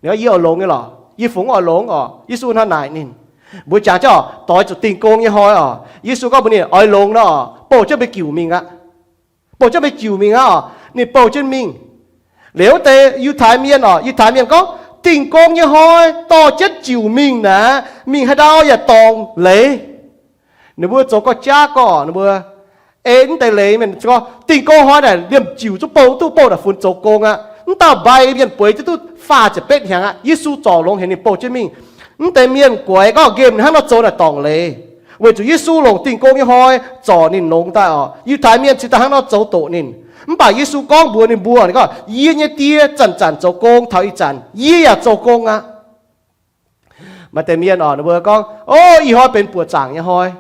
Ninh gorngv, Yie oix longx nyei lorqc. Yie fungx oix longx oc. Yesu hnangv naaic ninh. Mbuo jangx jienv oc, doix zuqc Dingh Gong nyei hnoi oc, Yesu gorngv mbuox ninh, Oix longx nor oc, bouh jienv meih jiuc mingh aqv. Bouh jienv meih jiuc mingh aqv oc. Ninh bouh jienv mingh. Liuz wuov deix Yiutai Mienh oc, Yiutai Mienh gorngv, Dingh Gong nyei hnoi dorh jienv jiuc mingh naaic, mingh haaix ndau yaac dorngc leiz. Ninh mbuo zoux gauh jaav gorngv, ninh mbuo ei mv deix leiz mienh gorngv, Dingh Gong hnoi naaic liemh jiuc zungv bouh duqv, bouh naaic funx zoux gong aqv. Mv dauh mbai mienh bueix jienv duqv faah ziepc betv hnyangx aqv. Yesu zorc longx heuc ninh bouh jienv mingh. Mv deix mienh guaix gorngv nqemh ninh hnangv nor zoux naaic dorngc leiz, weic zuqc Yesu longc Dingh Gong nyei hnoi zorc ninh longx daaih oc. Yiutai Mienh cingx daaih hnangv nor zoux doqc ninh. Mv baac Yesu gorngv mbuox ninh mbuo, ninh gorngv, Yie nyei Die zanc-zanc zoux gong taux ih zanc, yie yaac zoux gong aqv. Maaih deix mienh oc, ninh mbuo gorngv, O, ih hnoi benx buoqc zaangc nyei hnoi.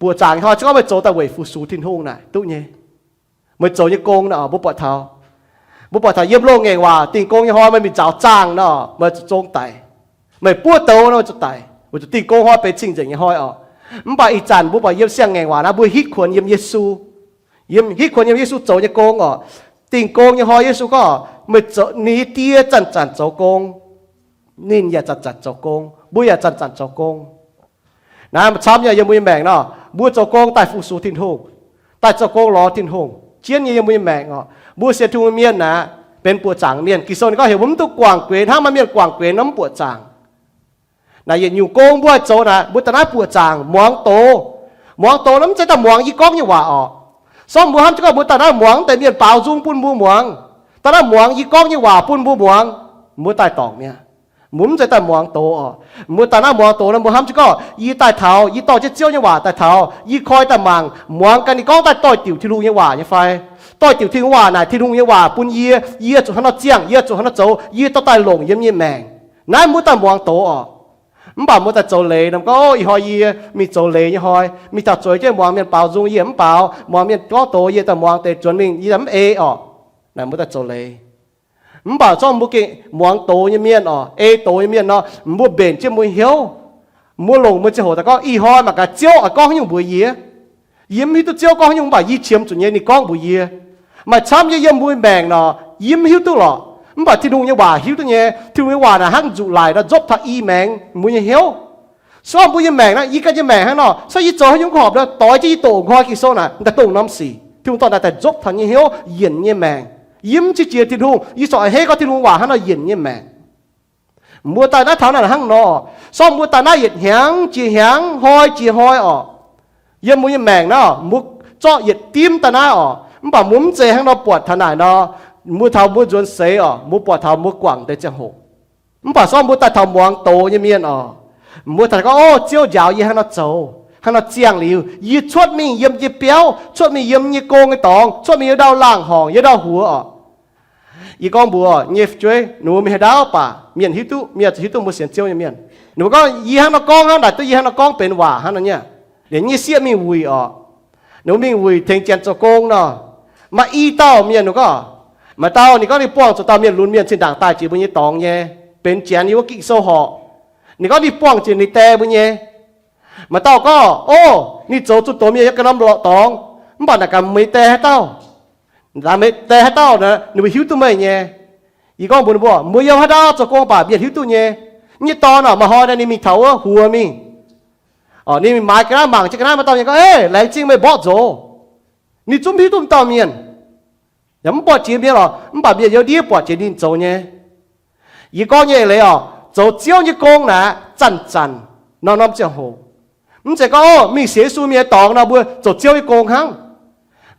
Buoqc zaangc nyei hnoi se gorngv meih zoux daaih weic fu-sux Tin-Hungh naaic duqv nyei. Meih zoux nyei gong naaic, mbuo buatc taux, mbuo buatc taux yiem loz-ngaengc waac Dingh Gong nyei hnoi meih mingh nzaaux zaangh nor, meih zuqc zong daic. Meih buov douz nor, meih zuqc daic, weic zuqc Dingh Gong hnoi benx cing-nzengc nyei hnoi oc. Mv baac ih zanc mbuo buatc yiem siang-ngaengc waac naaiv, mbuo hitv kuonx yiem Yesu, hitv kuonx yiem Yesu zoux nyei gong oc. Dingh Gong nyei hnoi Yesu gorngv, Meih zoux, ninh nyei Die zanc-zanc zoux gong, ninh yaac zanc-zanc zoux gong, mbuo yaac zanc-zanc zoux gong. Naaiv camv nyei, yiem mbuo nyei maengc nor, mbuo zoux gong daaih fu-sux Tin-Hungh, daaih zoux gong lorz Tin-Hungh jienv nyei. Yiem mbuo nyei maengc oc, mbuo sienx Tin-Hungh mienh naaic, benx buoqc zaangc mienh. Ging-Sou ninh gorngv heuc mbuo mv duqv guangc guenx, hnangv maaih mienh guangc guenx nor mv buoqc zaangc. Naaic yietc nyungc gong mbuo haih zoux naaic, mbuo daaih naaiv buoqc zaangc muangx doz. Muangx doz nor mv zeiz daaih muangx yie gorngv nyei waac oc. Sorng mbuo hnamv jienv gorngv mbuo daaih naaiv muangx mv deix mienh baaux nzung bun mbuo muangx, daaih naaiv muangx yie gorngv nyei waac bun mbuo muangx, mbuo daaih dorngc mi'aqv. Mbuo mv zeiz daaih muangx doz oc. Mbuo daaih naaiv muangx doz nor mbuo hnamv jienv gorngv, Yie daaih taux, yie dorh jienv Ziouv nyei waac daaih taux, yie koi daaih mangc, muangx gaax ninh gorngv daaih doix-diuc Tin-Hungh nyei waac nyei fai? Doix-diuc Tin-Hungh waac naaic Tin-Hungh nyei waac bun yie, yie zuqc hnangv nor ziangh, yie zuqc hnangv nor zoux, yie dorh daaih longc yiem nyei maengc. Naaiv mbuo daaih muangx doz oc. Mv baac mbuo daaih zoux leiz nor gorngv, Ih hnoi yie mingh zoux leiz nyei hnoi, mingh taux zueiz jienv muangx mienh baaux nzung yie mv baaux, muangx mienh gorngv doz yie daaih muangx deix zuonx mingh yie mv ei oc. Naaic mbuo daaih zoux leiz. Mv baac zorqv mbuo gengh muangx doz nyei mienh oc, ei doz nyei mienh nor, mbuo mbenc jienv mbuo hnyouv. Mbuo longc mbuo ziangh hoc daaih gorngv, Ih hnoi mangc gaax Ziouv oix gorngv haaix nyungc mbuox yie. Yie mv hiuv duqv Ziouv gorngv haaix nyungc, mv baac yie qiemx zuqc nyei ninh gorngv mbuox yie. Maaih camv nyei yiem mbuo maengc nor, yie mv hiuv duqv lorqc. Mv baac Tin-Hungh nyei waac hiuv duqv nyei. Tin-Hungh nyei waac naaic hnangv nzuqc laic nor nzopv taux i maengx mbuo nyei hnyouv. Sorng mbuo nyei maengc naaiv, yie ganh nyei maengc hnangv nor, sorng yie zoux haaix nyungc horpc nor, doix jienv yie doqc nqoi Ging-Sou naaic, daaih dongh norm sic. Tin-Hungh dorh naaiv daaih nzopv taux nyei hnyouv, yienc nyei maengc. Yie mv qiex jiez Tin-Hungh, yie corc a'hneiv gorngv Tin-Hungh waac hnangv nor yienc nyei maengc. Mbuo daaih naaiv taux naaiv hnangv nor, sorng mbuo daaih naaiv yietc hnyangx jiex hnyangx, hnoi jiex hnoi oc. Yiem mbuo nyei maengc naaiv, mbuo zorqv yietc dimv daaih naaiv oc. Mv baac mbuo mv zeiz hnangv nor buatc taux naaic nor, mbuo taux mbuo nzuonx seix oc, mbuo buatc taux mbuo guangc deix ziangh hoc. Mv baac sorng mbuo daaih taux muangx doz nyei mienh oc, mbuo taux gorngv, O, Ziouv njaaux yie hnangv nor zoux, hnangv nor ziangh liuz, yie cuotv mingh yiem yie biauv, cuotv mingh yiem nyei gong nyei dorngx, cuotv mingh yiem ndau laangh horngc, yiem ndau huox oc. Yie gorngv mbuox nyei fu'jueiv, ninh mbuo mingh haaix ndau baac mienh hiuv duqv, mienh zuqc hiuv duqv mbuo sienx Ziouv nyei mienh. Ninh mbuo gorngv, Yie hnangv nor gorngv hnangv naaic, duqv yie hnangv nor gorngv benx waac hnangv nor nyei. Liuz nyei sieqv mingh wuic oc. Ninh mbuo mingh wuic tengx janx zoux gong nor, maaih i dauh mienh ninh gorngv, maaih dauh ninh gorngv ninh buangh zuqc dauh mienh lunx mienh zinh ndaangc daaih jiex mbuo nyei dorngx nyei, benx janx yiem wuov Ging-Sou horpc. Ninh gorngv ninh buangh zuqc ninh die mbuo nyei. Maaih dauh gorngv, O, ninh zoux zunh doz mienh yiem ganh norm lorqc dorngx, mv baac naaic gaax meih die haaix dauh? Meih die haaix dauh, ninh mbuo hiuv duqv meih nyei. Yie gorngv mbuox ninh mbuo, Mbuo yiem haaix ndau zoux gong baac mienh hiuv duqv nyei. Nyei dorn oc, maaih hnoi naaic ninh mingh taux wuov huox mingh. Ninh mingh maaiz ga'naaiv mangc jienv ga'naaiv, maaih dauh mienh gorngv, Ei, laengz zingh meih mborqv nzox. Ninh zungv hiuv duqv m'dauh mienh. Yaac mv buatc jiex mienh lorqc, mv baac mienh yiem ndiev buatc jiex ninh zoux nyei. Yie gorngv nyei eix leiz oc, zoux Ziouv nyei gong naaic zanc-zanc, norm-norm ziangh hoc. Mv zeiz gorngv, O, mingh sienx Yesu mienh nyei dorngx nor mbuo zoux Ziouv nyei gong hnangv.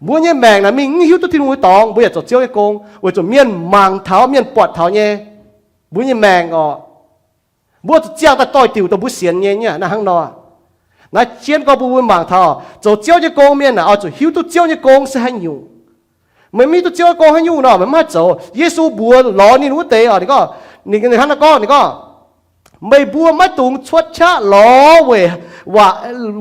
Mbuo nyei maengc naaic mingh mv hiuv duqv Tin-Hungh nyei dorngx mbuo yaac zoux Ziouv nyei gong, weic zuqc mienh mangc taux, mienh buatc taux nyei. Mbuo nyei maengc oc, mbuo zuqc ziangh daaih doix-diuc dongh mbuo sienx nyei, naaiv hnangv nor. Naaiv jienv gorngv bun mbuo mangc taux, zoux Ziouv nyei gong mienh naaic oix zuqc hiuv duqv Ziouv nyei gong se haaix nyungc. Meih mv hiuv duqv Ziouv nyei gong haaix nyungc nor, meih mv haih zoux. Yesu mbuox lorz ninh wuov deix oc, ninh gorngv, ninh hnangv nor gorngv, ninh gorngv, Meih mbuo maiv dungx cuotv qaqv lorz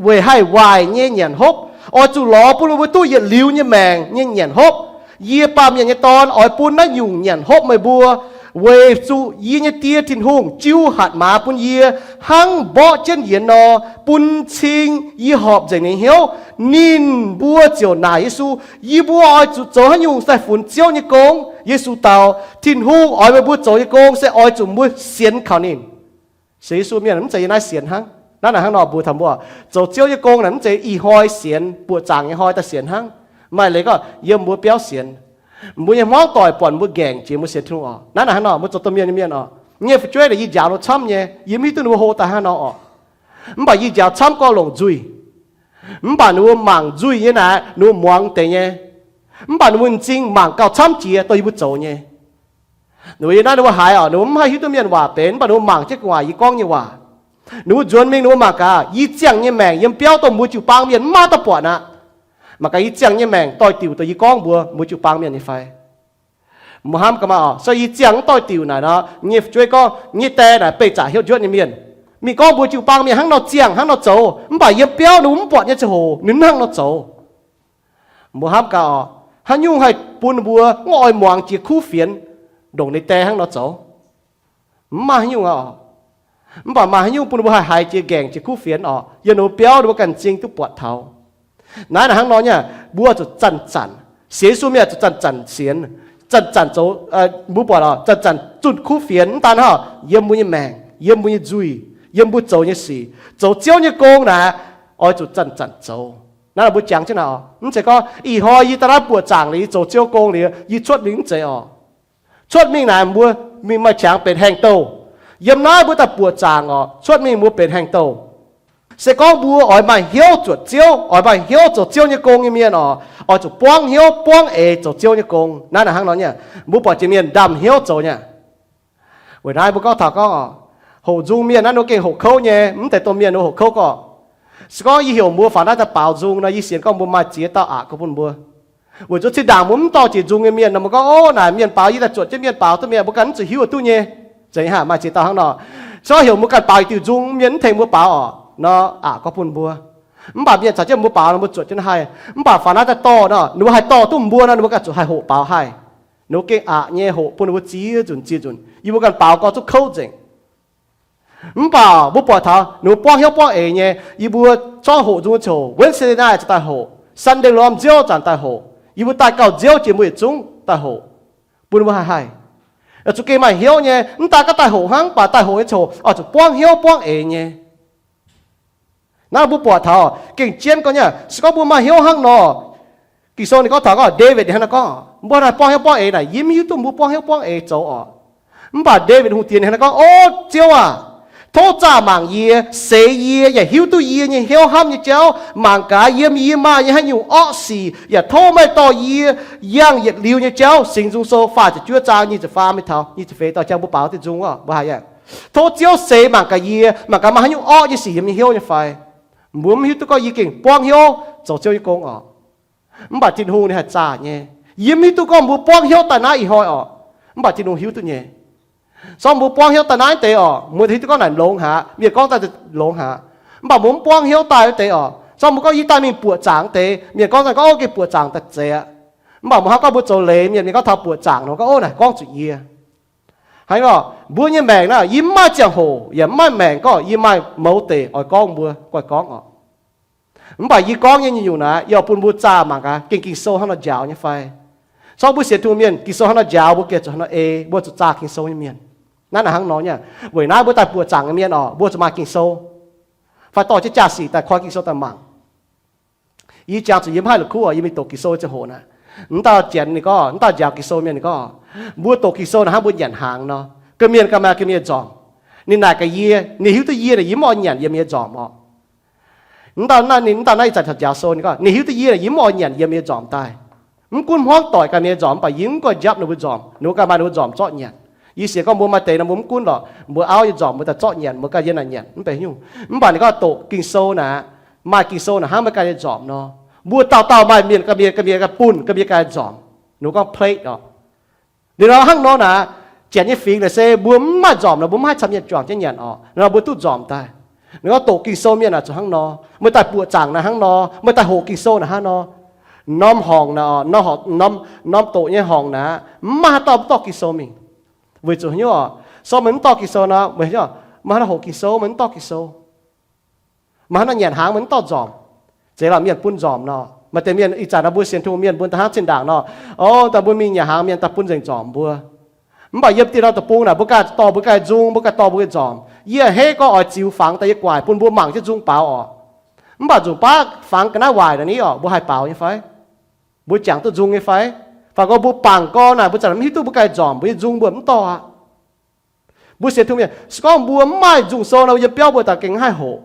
weic haih waaic nyei nyanc hopv. Oix zuqc lorz bun meih mbuo duqv yietc liuz nyei maengc nyei nyanc hopv. Yie, Baamh Mienh nyei Dorn, oix bun naaiv nyungc nyanc hopv meih mbuo. Weic zuqc yie nyei Die Tin-Hungh jiu hatc maaz bun yie hnangv mborqv jienv yienx nor, bun cing yie horpc nzengc ninh hnyouv. Ninh mbuo ziouc naaic Yesu, Yie mbuo oix zuqc zoux haaix nyungc daaih funx Ziouv nyei gong? Yesu dau, Tin-Hungh oix meih mbuo zoux nyei gong se oix zuqc mbuo sienx kaux ninh. Sienx Yesu mienh mv zeiz yie naaiv sienx hnangv. Naaiv naaic hnangv nor mbuox taux mbuo, zoux Ziouv nyei gong naaic mv zeiz ih hnoi sienx, buoqc zaangc nyei hnoi daaih sienx hnangv. Maaih leiz gorngv yiem mbuo biauv sienx. Mbuo nyei hmuangv doic buatc mbuo ngaengc jiex mbuo sienx Tin-Hungh oc. Naaiv naaic hnangv nor mbuo zoux domh mienh nyei mienh oc, nyei fu'jueiv naaic yie njaaux ninh camv nyei, yie mv hiuv duqv ninh mbuo hlo daaih hnangv nor oc. Mv baac yie njaaux camv gorx longc nzuih. Mv bangc ninh mbuo mangc nzuih nyei naaic, ninh mbuo muangx deix nyei. Mv baac ninh mbuo m'zing mangc gauh camv jiex dongh yie mbuo zoux nyei. Ninh mbuo yiem naaiv ninh mbuo haiz oc, ninh mbuo mv haih hiuv duqv mienh waac benx, mv baac ninh mbuo mangc jienv gu'nguaaic yie gorngv nyei waac. Ninh mbuo nzuonx mingh ninh mbuo mangc gaax, yie ziangh nyei maengc yiem biauv dongh mbuo jiu-baang mienh mv maaih dauh buatc aqv. Mangc gaax yie ziangh nyei maengc doix-diuc dongh yie gorngv mbuox mbuo jiu-baang mienh nyei fai? Mbuo hnamv gaax maah oc, se yie ziangh mv doix-diuc naaic nor, nyei fu'jueiv gorngv nyei die naaic beih zaqc hnyouv njuotv nyei mienh, mingh gorngv mbuo jiu-baang mienh hnangv nor ziangh hnangv nor zoux, mv baac yiem biauv ninh mbuo mv buatc nyei ziangh hoc ninh hnangv nor zoux. Mbuo hnamv gaax oc, haaix nyungc haih bun ninh mbuo mv oix muangx jiex kuv fienx, ndongc ninh die hnangv nor zoux? Mv maaih haaix nyungc aqv oc. Mv baac maaih haaix nyungc bun ninh mbuo haih haiz jiex ngaengc jiex kuv fienx oc? Yiem ninh mbuo biauv ninh mbuo ganh m'zing duqv buatc taux. Naaiv naaic hnangv nor nyei, mbuo zuqc zanc-zanc sienx Yesu mienh, zuqc zanc-zanc sienx, zanc-zanc zoux, mbuo buatc oc, zanc-zanc zunh kuv fienx. Mv daan hnangv, yiem mbuo nyei maengc, yiem mbuo nyei nzuih, yiem mbuo zoux nyei sic, zoux Ziouv nyei gong naaic, oix zuqc zanc-zanc zoux. Naaiv mbuo jangx jienv naaic oc, mv zeiz gorngv ih hnoi yie daaih naaiv buoqc zaangc liuz, yie zoux Ziouv gong liuz, yie cuotv mingh mv zeiz oc. Cuotv mingh naaic mbuo mingh maaih qangx benx haengh douh. Yiem naaiv mbuo daaih buoqc zaangc oc, cuotv mingh mbuo benx haengh douh. Se gorngv mbuo oix maaih hnyouv zuotc Ziouv, oix maaih hnyouv zoux Ziouv nyei gong nyei mienh oc, oix zuqc buangv hnyouv buangv eix zoux Ziouv nyei gong. Naaiv naaic hnangv nor nyei, mbuo buatc jiex mienh ndaamv hnyouv zoux nyei. Weic naaiv mbuo gorngv taux gorngv oc, hoqc nzung mienh naaiv ninh mbuo gengh hoqc kouv nyei, mv deix domh mienh ninh mbuo hoqc kouv gorqv. Se gorngv yie heuc mbuo faaux naaiv daaih baaux nzung nor, yie sienx gorngv mbuo maaih ziex dauh aqc gorngv bun mbuo. Weic zuqc zinh ndaangc mbuo mv dorh jiex nzung nyei mienh nor, mbuo gorngv, Ov, naaic mienh baaux, yie daaih zuotc jienv mienh baaux duqv mi'aqv, mbuo ganh mv zuqc hiuv duqv nyei. Zeiz haic, maaih ziex dauh hnangv nor. Se gorngv heuc mbuo ganh baaux yietc diuh nzung, mienh mv tengx mbuo baaux oc nor, aqc gorngv bun mbuo. Mv baac mienh caux jienv mbuo baaux nor, mbuo zuotc jienv haih. Mv baac faaux naaiv daaih dorh nor, ninh mbuo haih dorh duqv mbuo nor, ninh mbuo ganh zuqc haih hoqc baaux haih. Ninh mbuo gengh aqc nyei hoqc bun ninh mbuo ziex nzunc ziex nzunc, yie mbuo ganh baaux gorngv zuqc kouv nzengc. Mv baac mbuo buatc taux ninh mbuo buangv hnyouv buangv eix nyei. Yie mbuo zorqv hoqc nzung ziouc Wednesday night ziouc daaih hoqc, Sunday lorm nziouv zanc daaih hoqc. Yie mbuo daaih gauh nziouv jiex mbuo yietc zungv daaih hoqc, bun mbuo haih haih. Zuqc gengh maaih hnyouv nyei, mv daaih gaax daaih hoqc hnangv, mv baac daaih hoqc nyei ziouc oix zuqc buangv hnyouv buangv eix nyei. Naaiv mbuo buatc taux gengh jienv gorngv nyei, se gorngv mbuo maaih hnyouv hnangv nor, Ging-Sou ninh gorngv taux gorngv Ndaawitv ninh hnangv naaiv gorngv, mbuo naaiv buangv hnyouv buangv eix naaic, yie mv hiuv duqv mbuo buangv hnyouv buangv eix zoux oc. Mv baac Ndaawitv Hungh Diex ninh hnangv naaiv gorngv, O Ziouv aac, tov zaah mangc yie, seix yie, yaac hiuv duqv yie nyei hnyouv hnamv nyei jauv. Mangc gaax yiem yie maaih nyei haaix nyungc orqv sic, yaac tov meih dorh yie yangh yietc liuz nyei jauv. Singx Nzung Sou faah ziepc juov zaang nyic ziepc faam mingh taux nyic ziepc feix dauh jangx mbuo baaux diuh nzung oc, mbuo haiz aqv. Tov Ziouv seix mangc gaax yie, mangc gaax maaih haaix nyungc orqv nyei sic yiem yie hnyouv nyei fai. Mbuo mv hiuv duqv gorngv yie gengh buangv hnyouv zoux Ziouv nyei gong oc. Mv baac Tin-Hungh ninh haih zaah nyei. Yie mv hiuv duqv gorngv mbuo buangv hnyouv daaih naaiv ih hnoi oc. Mv baac Tin-Hungh hiuv duqv nyei. Sorng mbuo buangv hnyouv daaih naaiv deix oc, mbuo hiuv duqv gorngv naaic longx haic, mienh gorngv daaih longx haic. Mv baac mbuo mv buangv hnyouv daaih wuov deix oc, sorng mbuo gorngv yie daaih mingh buoqc zaangc deix, mienh gorngv daaih gorngv, O, gengh buoqc zaangc daaih zeiz aqv. Mv baac mbuo hnangv gorngv mbuo zoux leiz mienh, mienh gorngv taux buoqc zaangc nor, gorngv, O, naaic gorngv zuqc yie. Haaix nor, mbuo nyei maengc naaiv yie mv maaih ziangh hoc yaac mv maaih maengc gorngv yie maaih mouz deic oix gorngv mbuo, goiv gorngv oc. Mv baac yie gorngv nyei nyungc-nyungc naaiv, yie oix bun mbuo zaah mangc gaax, gengh Ging-Sou hnangv nor njaaux nyei fai. Sorng mbuo sienx Tin-Hungh mienh, Ging-Sou hnangv nor njaaux, mbuo gengh zuqc hnangv nor ei, mbuo zuqc zaah Ging-Sou nyei mienh. Naaiv naaic hnangv nor nyei. Weic naaiv mbuo daaih buoqc zaangc nyei mienh oc, mbuo zuqc maaih Ging-Sou, fai dorh jienv jaa-sic daaih koi Ging-Sou daaih mangc. Yie jangx zuqc yie mv haih la'kuqv oc, yie mingh doqc Ging-Sou ziangh hoc naaic, mv dauh janx ninh gorngv, mv dauh njaaux Ging-Sou mienh ninh gorngv, mbuo doqc Ging-Sou naaic hnangv mbuo nyanc hnaangx nor, ga'mienh ga'maaih ga'mienh nzormc. Ninh naaic gaax yie, ninh hiuv duqv yie naaic, yie mv oix nyanc yiem yie nzormc oc. Mv dauh naaiv, ninh mv dauh naaiv ih zanc taux njaaux sou ninh gorngv, ninh hiuv duqv yie naaic, yie mv oix nyanc yiem yie nzormc daaih. Mv gunv hmuangv doic ganh mienh nzormc, mv baac yie mv goiv njapv ninh mbuo nzormc, ninh mbuo ganh maaih ninh mbuo nzormc zorqv nyanc. Yie sienx gorngv mbuo maaih deix nor mbuo mv gunv lorqc, mbuo auv nyei nzormc mbuo daaih zorqv nyanc, mbuo ganh yiem naaic nyanc mv benx nyungc. Mv baac ninh gorngv doqc Ging-Sou naaic, maaih Ging-Sou naaic hnangv meih ganh nyei nzormc nor, mbuo dauh dauh maaih mienh ga'mienh ga'mienh ga'bunh ga'mienh ganh nzormc. Ninh mbuo gorngv plate oc. Liuz nor hnangv nor naaic, janx nyei fingx naaic se mbuo mv maaih nzormc nor mbuo mv haih camv mienh juangc jienv nyanc oc. Nor mbuo duqv nzormc daaih. Ninh gorngv doqc Ging-Sou mienh naaic zuqc hnangv nor, meih daaih buoqc zaangc naaic hnangv nor, meih daaih hoqc Ging-Sou naaic hnangv nor. Norm horngc naaic, norm, norm doqc nyei horngc naaiv, mv maaih haaix dauh mv dorh Ging-Sou mingh. Weic zuqc haaix nyungc oc? So meih mv dorh Ging-Sou nor, meih haaix nyungc, meih haaix nor hoqc Ging-Sou, meih mv dorh Ging-Sou. Meih haaix nor nyanc hnaangx, meih mv dorh nzormc. Zeiz lorqc, mienh bun nzormc nor. Maaih deix mienh ih zanc naaiv mbuo sienx Tin-Hungh mienh mbuo daaih hnangv zinh ndaangc nor, o, daaih mbuo mingh nyanc hnaangx mienh daaih bun nzengc nzormc mbuo. Mv baac yiem dieh nor deic-bung naaic mbuo ganh dorh, mbuo ganh zung, mbuo ganh dorh mbuo ganh nzormc. Yie a'hneiv gorngv oix ziux fangx daaih yie guaaic bun mbuo mangc jienv nzung baaux oc. Mv baac nzunc baav fangx ga'naaiv waaic naaic ni oc, mbuo haih baaux nyei fai? Mbuo jangx duqv nzung nyei fai? Fai gorngv mbuo bangc gorn naaic, mbuo zanc mv hiuv duqv mbuo ganh nzormc, mbuo nyei nzung mbuo mv dorh aqv. Mbuo sienx Tin-Hungh mienh, se gorngv mbuo mv maaih nzung sou nor, yiem biauv mbuo daaih gengh haih hoqc.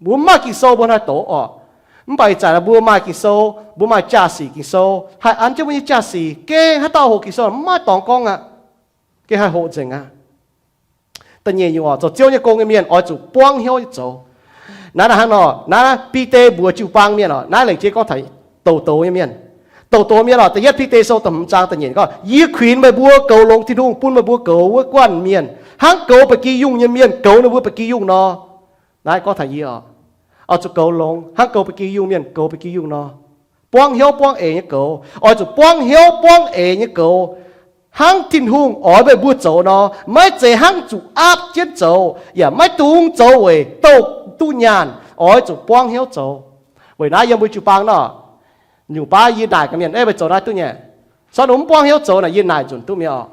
Mbuo mv maaih Ging-Sou mbuo haih doqc oc. Mv baac ih zanc mbuo maaih Ging-Sou, mbuo maaih jaa-sic Ging-Sou haih an jienv mbuo nyei jaa-sic, gengh haaix dauh hoqc Ging-Sou mv maaih dorngx gorngv aqv. Gengh haih hoqc nzengc aqv. Da'nyeic nyungc oc, zoux Ziouv nyei gong nyei mienh oix zuqc buangv hnyouv nyei zoux. Naaiv hnangv nor, naaiv Bide mbuox jiu-baang mienh oc, naaiv lengc jeiv gorngv taux douz-douz nyei mienh. Douz-douz mienh oc, da'yietv Bide sou da'hmz zaang da'nyeic gorngv, yie kuinx meih mbuo goux longx Tin-Hungh bun meih mbuo goux wuov guanh mienh, hnangv goux ba'gi yungh nyei mienh goux ninh mbuo ba'gi yungh nor. Naaiv gorngv taux yie oc, oix zuqc goux longx hnangv goux ba'gi yungh mienh goux ba'gi yungh nor. Buangv hnyouv buangv eix nyei goux, oix zuqc buangv hnyouv buangv eix nyei goux, hnangv Tin-Hungh oix meih mbuo zoux nor, maiv zeiz hnangv zuqc aapv jienv zoux, yaac maiv dungx zoux weic douh duqv nyaanh, oix zuqc buangv hnyouv zoux. Weic naaiv yiem mbuo jiu-baang nor, nyungc baav yie naaic gaax mienh, Ei, meih zoux naaiv duqv nyei. Corc ninh mv buangv hnyouv zoux naaic, yie naaic nzunc duqv mienh oc.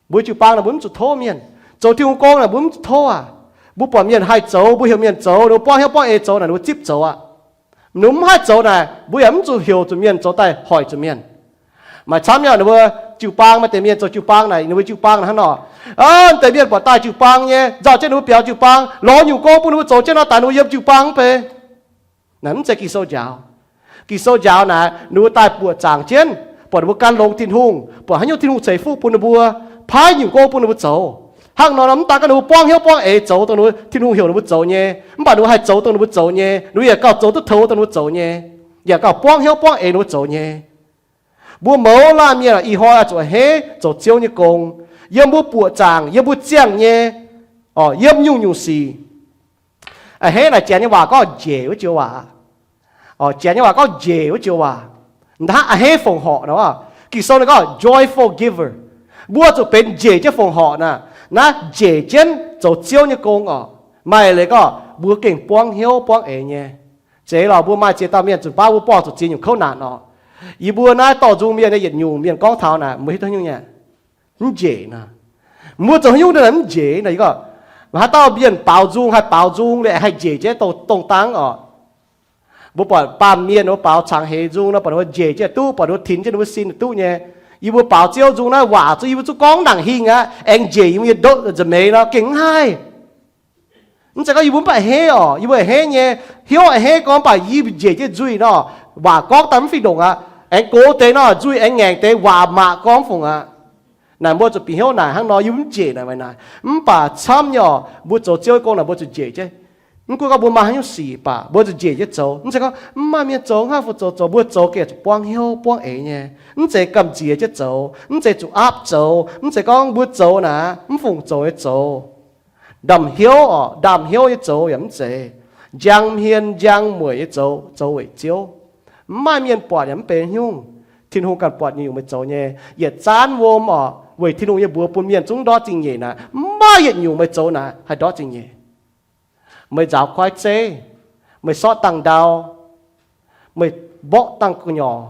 Mbuo jiu-baang naaic mbuo mv zuqc tov mienh. Zoux Tin-Hungh gong naaic mbuo mv zuqc tov aac. Mbuo buatc mienh haih zoux, mbuo heuc mienh zoux, ninh mbuo buangv hnyouv buangv eix zoux naaic, ninh mbuo zipv zoux aqv. Ninh mbuo mv haih zoux naaic, mbuo yaac mv zuqc heuc zuqc mienh zoux daaih hoic zuqc mienh. Maaih camv nyei, ninh mbuo jiu-baang, maaih deix mienh zoux jiu-baang naaic, ninh mbuo jiu-baang naaic hnangv nor, deix mienh buatc daaih jiu-baang nyei, nzauh jienv ninh mbuo biaux jiu-baang, lorz nyungc gong bun ninh mbuo zoux jienv nor, daaih ninh mbuo yiem jiu-baang mv bei. Naaic mv zeiz Ging-Sou njaaux. Ging-Sou njaaux naaic, ninh mbuo daaih buoqc zaangc jienv, buatc ninh mbuo gan longx Tin-Hungh, buatc haaix nyungc Tin-Hungh ceix fuqv bun ninh mbuo, paaiv nyungc gong bun ninh mbuo zoux. Hnangv nor, mv daan gorngv ninh mbuo buangv hnyouv buangv eix zoux dongh ninh mbuo Tin-Hungh heuc ninh mbuo zoux nyei, mv baac ninh mbuo haih zoux dongh ninh mbuo zoux nyei, ninh mbuo yaac gauh zoux duqv taux dongh ninh mbuo zoux nyei, yaac gauh buangv hnyouv buangv eix ninh mbuo zoux nyei. Mbuo mouz laanh mienh ih hnoi oix zuqc a'hneiv zoux Ziouv nyei gong, yiem mbuo buoqc zaangc, yiem mbuo ziangh nyei, yiem nyungc-nyungc sic. A'hneiv naaic Janx nyei waac gorngv njiec wuov joux waac. Janx nyei waac gorngv njiec wuov joux waac. Hnangv a'hneiv fongc horc nor, Ging-Sou ninh gorngv joyful giver. Mbuo zuqc benx njiec jienv fongc horc naaic, naaiv njiec jienv zoux Ziouv nyei gong oc. Maaih leiz gorngv mbuo gengh buangv hnyouv buangv eix nyei. Zeiz lorqc, mbuo maaih ziex dauh mienh nzunc baav mbuo buangh zuqc ziex nyungc kouv naanc oc. Yie mbuo naaiv dorh nzung mienh nyei yietc nyungc mienh gorngv taux naaic, mbuo hiuv duqv nyungc nyei, mv njiec nor. Mbuo zoux haaix nyungc naaic mv njiec nor, yie gorngv haaix dauh mienh baaux nzung haih baaux nzung liuz haih njiec jienv dongh dangv oc. Mbuo buatc baamh mienh ninh mbuo baaux cangx heix nzung nor, buatc ninh mbuo njiec jienv duqv, buatc ninh mbuo tinx jienv ninh mbuo sin duqv nyei. Yie mbuo baaux Ziouv nzung naaiv waac zuqc yie mbuo zuqc gorngv nangc hingh aqv, aengx njiec yie mbuo nyei ndoqv nza'hmeix nor gengh mv haih. Mv zeiz gorngv yie mbuo mv baac a'hneiv oc, yie mbuo a'hneiv nyei, hnyouv a'hneiv gorngv mv baac yie njiec jienv nzuih nor, waac gorngv daaih mv fih ndongc aqv. Aengx gox deix nor, nzuih aengx ngaengc deix, waac mangc gorngv mv fungc aqv. Naaic mbuo zuqc bieqc hnyouv naaic hnangv nor, yie mv njiec naaic, weic naaic. Mv baac camv nyei oc, mbuo zoux Ziouv nyei gong naaic mbuo zuqc njiec jienv. Mv gunv gorngv mbuo maaih haaix nyungc sic baac mbuo zuqc njiec jienv zoux. Mv zeiz gorngv mv maaih mienh zoux, hnangv fungc zoux, zoux, mbuo zoux gengh zuqc buangv hnyouv buangv eix nyei. Mv zeiz gamh nziex jienv zoux, mv zeiz zuqc aapv zoux, mv zeiz gorngv mbuo zoux naaic mv fungc zoux nyei zoux. Ndaamv-hnyouv oc, ndaamv-hnyouv nyei zoux yaac mv zeiz. Njang hmien njang mueic nyei zoux, zoux weic Ziouv. Mv maaih mienh buatc yaac mv benx haaix nyungc. Tin-Hungh ganh buatc nyungc-nyungc meih zoux nyei. Yietc zaanv wuom oc, weic Tin-Hungh nyei mbuox bun mienh zungv ndortv zingh nyeic naaic, mv maaih yietc nyungc meih zoux naaic haih ndortv zingh nyeic. Meih nzaaux kuaaiv zeiv, meih sortv dangh ndau, meih mborqv dangh gu'nyuoz,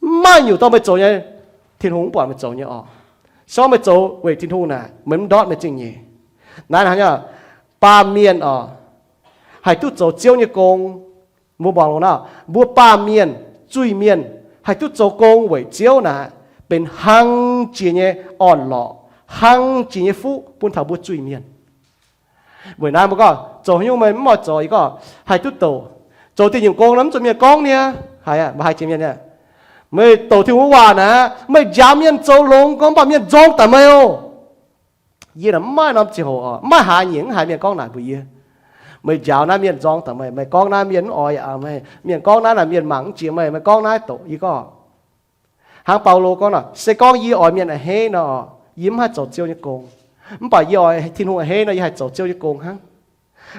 mv maaih nyungc dorh meih zoux nyei, Tin-Hungh mv buatc meih zoux nyei oc. Se gorngv meih zoux weic Tin-Hungh naaic, meih mv ndortv meih zingh nyeic. Naaiv hnangv naaic, baamh mienh oc, haih duqv zoux Ziouv nyei gong. Mbuo muangx longx nor, mbuo baamh mienh, zuiz-mienh, haih duqv zoux gong weic Ziouv naaic, benx hlang jiex nyei orn-lorqc, hlang jiex nyei fuqv bun taux mbuo zuiz-mienh. Weic naaiv mbuo gorngv, zoux haaix nyungc meih mv oix zoux, yie gorngv, haih duqv douc. Zoux dieh nyungc gong nor mv zuqc mienh gorngv niaa. Haiz aqv, mbuo haiz jiex mienh niaa. Meih douc Tin-Hungh waac naaic, meih njaaux mienh zoux longx gorngv mv baac mienh nzorng daaih meih oc. Yie naaic mv maaih norm ziangh hoc oc, mv maaih hlaax nyieqc mv haiz mienh gorngv naaic mbuox yie. Meih njaaux naaiv mienh nzorng daaih meih, meih gorngv naaiv mienh mv oix yaac, mienh gorngv naaiv naaic mienh mangc mv jiex meih, meih gorngv naaiv doqc yie gorngv. Hnangv Baulo gorngv nor, se gorngv yie oix mienh a'hneiv nor, yie mv haih zoux Ziouv nyei gong. Mv baac yie oix Tin-Hungh a'hneiv nor, yie haih zoux Ziouv nyei gong hnangv.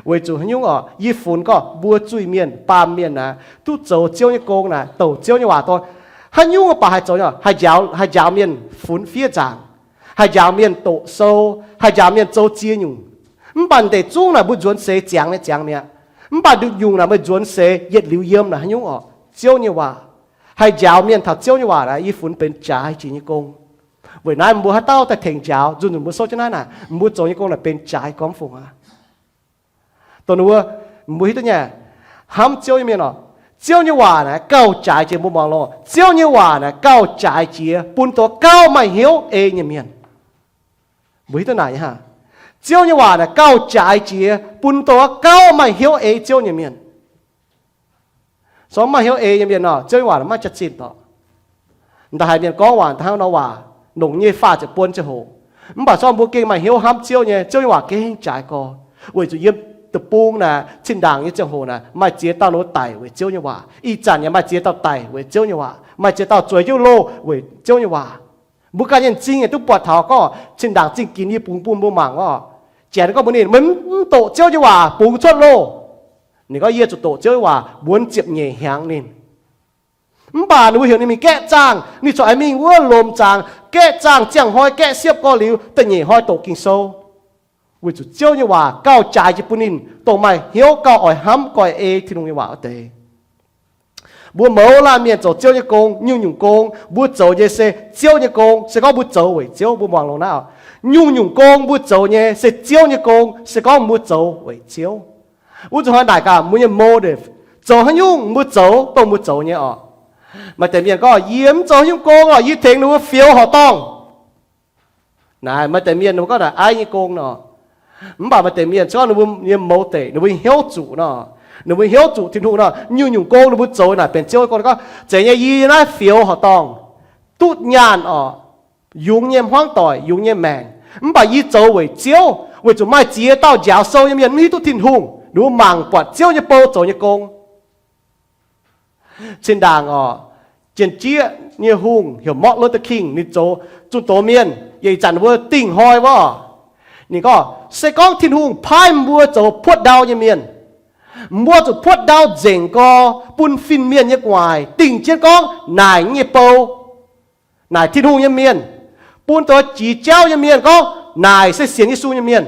Weic zuqc haaix nyungc oc, yie funx gorngv mbuo zuiz-mienh, baamh mienh naaic, duqv zoux Ziouv nyei gong naaic, douc Ziouv nyei waac dongh Haaix nyungc mv baac haih zoux, haih njaaux, haih njaaux mienh funx fiev nzaangc, haih njaaux mienh doqc sou, haih njaaux mienh zoux ziex nyungc. Mv baac ndeic zungv naaic mbuo nzuonx seix ziangx nyei ziangx mi'aqv. Mv baac nduqc nyungc naaic meih nzuonx seix yietc liuz yiem naaic haaix nyungc orqc? Ziouv nyei waac. Haih njaaux mienh taux Ziouv nyei waac naaic, yie funx benx jaaix jiex nyei gong. Weic naaiv mbuo haaix dauh daaih tengx njaaux, nzunc nzunc mbuo souv jienv naaiv naaic, mbuo zoux nyei gong naaic benx jaaix gormx fungc aqv. Dongh wuov, mbuo hiuv duqv nyei, hnamv Ziouv nyei mienh orqc, Ziouv nyei waac naaic gauh jaaix jiex mbuo muangx longx. Ziouv nyei waac naaic gauh jaaix jiex bun dongh gauh maaih hnyouv ei nyei mienh. Mbuo hiuv duqv naaic nyei hnangv. Ziouv nyei waac naaic gauh jaaix jiex bun dongh gauh maaih hnyouv ei Ziouv nyei mienh. Sorng maaih hnyouv ei nyei mienh nor, Ziouv nyei waac maiv jaax-zinh orqc. Da'haiz mienh gorngv waac hnangv nor waac, longc nyei faah ziepc buon ziangh hoc. Mv baac sorng mbuo gengh maaih hnyouv hnamv Ziouv nyei, Ziouv nyei waac gengh jaaix gorx. Weic zuqc yiem deic-bung naaic, zinh ndaangc nyei ziangh hoc naaic, maaih ziex dauh nor daic weic Ziouv nyei waac. Ih zanc yaac maaih ziex dauh daic weic Ziouv nyei waac. Maaih ziex dauh zueiz jienv loh weic Ziouv nyei waac. Mbuo ganh nyei m'zing yaac duqv buatc taux gorngv zinh ndaangc zingh ginx yie bungx bun mbuo mangc orqc, janx gorngv mbuox ninh, meih mv doqc Ziouv nyei waac, bungx cuotv loh. Ninh gorngv, yie zuqc doqc Ziouv nyei waac, mbuonx ziepc nyeic hnyangx ninh. Mv baac ninh mbuo heuc ninh mingh gaeqv zaangh, ninh corc aengx mingh wuov lomc zaangc, gaeqv zaangh ziangh hnoi gaeqv siepv gorx liuz, da'nyeic hnoi doqc Ging-Sou. Weic zuqc Ziouv nyei waac gauh jaaix jiex bun ninh dongh maaih hnyouv gauh oix hnamv gauh ei Tin-Hungh nyei waac wuov deix. Mbuo mouz laanh mienh zoux Ziouv nyei gong, nyungc-nyungc gong mbuo zoux nyei se Ziouv nyei gong, se gorngv mbuo zoux weic Ziouv, mbuo muangx longx naaiv oc. Nyungc-nyungc gong mbuo zoux nyei se Ziouv nyei gong, se gorngv mbuo zoux weic Ziouv. Wuov zuqc hnoi naaic gaax mbuo nyei motive, zoux haaix nyungc mbuo zoux dongh mbuo zoux nyei orqc. Maaih deix mienh gorngv, yie mv zoux haaix nyungc gong orqc, yie tengx ninh mbuo fioux horqc dorngh. Naaic maaih deix mienh ninh mbuo gorngv naaic aiv nyei gong nor. Mv baac maaih deix mienh se gorngv ninh mbuo nyei motive, ninh mbuo hnyouv zuqc nor, ninh mbuo hnyouv zuqc Tin-Hungh nor, nyungc-nyungc gong ninh mbuo zoux naaic benx Ziouv nyei gong. Ninh gorngv, zeiz nyei, yie naaiv fioux horqc dorngh, duqv nyaanh orqc, yungz nyei hmuangv doic, yungz nyei maengc, mv baac yie zoux weic Ziouv, weic zuqc maaih ziex dauh njaaux sou nyei mienh mv hiuv duqv Tin-Hungh, ninh mbuo mangc buatc Ziouv nyei bou zoux nyei gong. Zinh ndaangc orqc, Janx-Zieqv nyei hungh heuc Martin Luther King, ninh zoux zunh doz mienh, yie ih zanc mbuo dingh hnoi wuov. Ninh gorngv, se gorngv Tin-Hungh paaiv mbuo zoux puotv ndau nyei mienh, mbuo zuqc puotv ndau nzengc gorx bun fin-mienh nyei gu'nguaaic dingh jienv gorngv naaic nyei bou, naaic Tin-Hungh nyei mienh, bun deix jiex jauv nyei mienh gorngv naaic se sienx Yesu nyei mienh.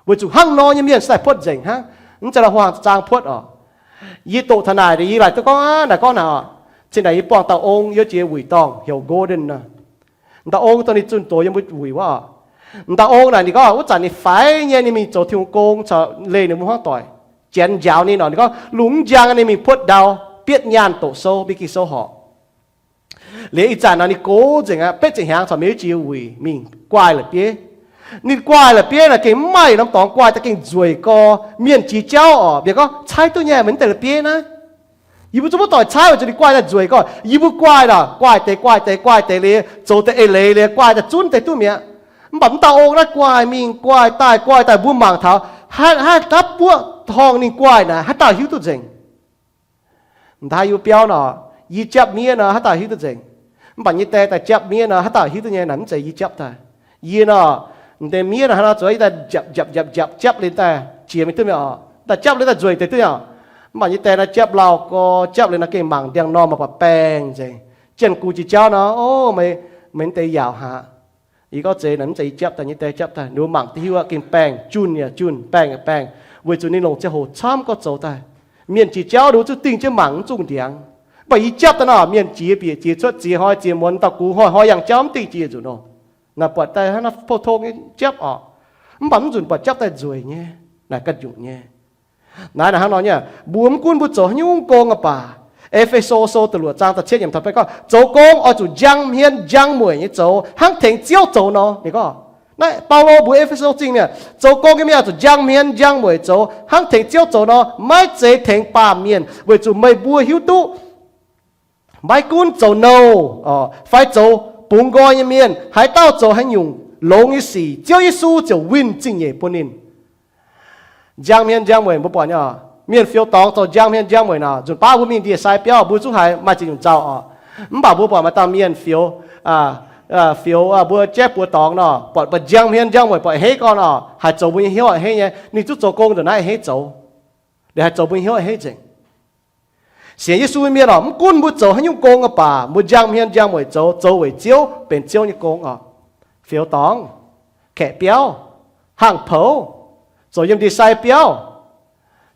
Weic zuqc hnangv nor nyei mienh se daaih puotv nzengc hnangv. Mv zeiz la'huaang zaang puotv orqc. Yie doqc taux naaic, yie laaic duqv gorngv aqv, naaic gorngv naaic orqc, cin naaic yie buangh dauh ong yiem jiex wuic dorngh heuc Gordon nor. Dauh ong dongh ninh zunh doz yiem mbuo wuic wuov orqc. Dauh ong naaic ninh gorngv wuov zanc ninh faix nyei, ninh mingh zoux Tin-Hungh gong caux leih ninh mbuo hmuangv doic, janx njaaux ninh orqc. Ninh gorngv lungh mv njang ninh mingh puotv ndau, bietv nyaanh doqc sou, mingh Ging-Sou horc. Liuz ih zanc nor ninh gox nzengc aqv, betv ziepc hnyangx corc mingh jiex wuic mingh guaaih la'bieiv. Ninh guaaih la'bieiv naaic gengh mv maaih norm dorngx guaaih daaih, gengh nzueic gorx. Mienh jiex jauv orqc, mienh gorngv, caaiv duqv nyei, meih mv deix la'bieiv naaiv. Yie mbuo zungv maiv doic caaiv, weic zuqc ninh guaaih daaih nzueic gorx. Yie mbuo guaaih naaic, guaaih deix guaaih deix guaaih deix liuz, zoux deix eix leiz liuz, guaaih daaih zunv deix duqv mi'aqv. Mv baac mv dauh ong naaiv guaaih mingh guaaih daaih guaaih daaih, mbuo mangc taux haaix, haaix dapv buoqv torngv ninh guaaih naaic, haaix dauh hiuv duqv nzengc? M'daaih yie mbuo biauv nor, yie japv miev nor, haaix dauh hiuv duqv nzengc? Mv baac yie die daaih japv miev nor, haaix dauh hiuv duqv nyei naaic, mv zeiz yie japv daaih. Yie nor, m'deix miev nor, haaix nor zuqc yie daaih njapc njapc njapc njapv liuz daaih jiex mingh duqv mi'aqv orqc. Daaih japv liuz daaih nzueic deix duqv mi'aqv. Mv baac yie die nor japv lauh gorx, japv liuz nor gengh mangc ndiangx-normh mv baac baengh nzengc. Janx-guv jiex jauv nor, o, meih, meih mv deix yaauc haic. Yie gorngv zeiz naaic, mv zeiz yie japv daaih, yie die japv daaih. Ninh mbuo mangc duqv hiuv aqv, gengh baengh, junh yaac junh, baengh yaac baengh, weic zuqc ninh longc ziangh hoc camv gorngv zoux daaih. Mienh jiex jauv ninh mbuo zungv dingh jienv mangc, mv zungh ndiangx. Mv baac yie japv daaih nor, mienh jiex bieqc jiex cuotv, ziex hnoi ziex muonz, dauh gux hnoi-hnoi yangh jauv mv dingh jiex nzunc nor. Naaic buatc daaih hnangv naaiv pou-tong nyei japv orqc. Mv baac mv nzunc buatc japv daaih nzueic nyei. Naaic ganh nyungc nyei. Naaiv hnangv nor nyei, mbuo mv gunv mbuo zoux haaix nyungc gong aqv baac, E^fe^so Sou da'luoqc zaang da'cietv yiemc taux fai gorngv, zoux gong oix zuqc njang hmien njang mueic nyei zoux, hnangv tengx Ziouv zoux nor. Ninh gorngv, naaiv Baulo mbuox E^fe^so Zingh mienh, zoux gong nyei mienh oix zuqc njang hmien njang mueic zoux, hnangv tengx Ziouv zoux nor, maiv zeiz tengx baamh mienh, weic zuqc meih mbuo hiuv duqv maiv gunv zoux nouh fai zoux bungx nqoi nyei mienh, haaix dauh zoux haaix nyungc longx nyei sic, Ziouv Yesu ziouc winh zingh nyeic bun ninh. Njang hmien njang mueic mbuo buatc nyei oc. Mienh fioux dorngx zoux njang hmien njang mueic nor, nzunc baav mbuo mingh ndie-sai biauv mbuo zungv haiz maaih ziex nyungc nzauh oc. Mv baac mbuo buatc maaih dauh mienh fioux, fioux mbuo jaiv buoz dorngx nor, buatc mbuo njang hmien njang mueic buatc a'hneiv gorn oc, haih zoux mbuo nyei hnyouv a'hneiv nyei. Ninh zungv zoux gong nzunc naaiv a'hneiv zoux, liuz haih zoux mbuo nyei hnyouv a'hneiv nzengc. Sienx Yesu mienh oc, mv gunv mbuo zoux haaix nyungc gong oc baac, mbuo njang hmien njang mueic zoux, zoux weic Ziouv, benx Ziouv nyei gong oc. Fioux dorngx, kaeqv biauv, hangh poux, zoux yiem ndie-sai biauv.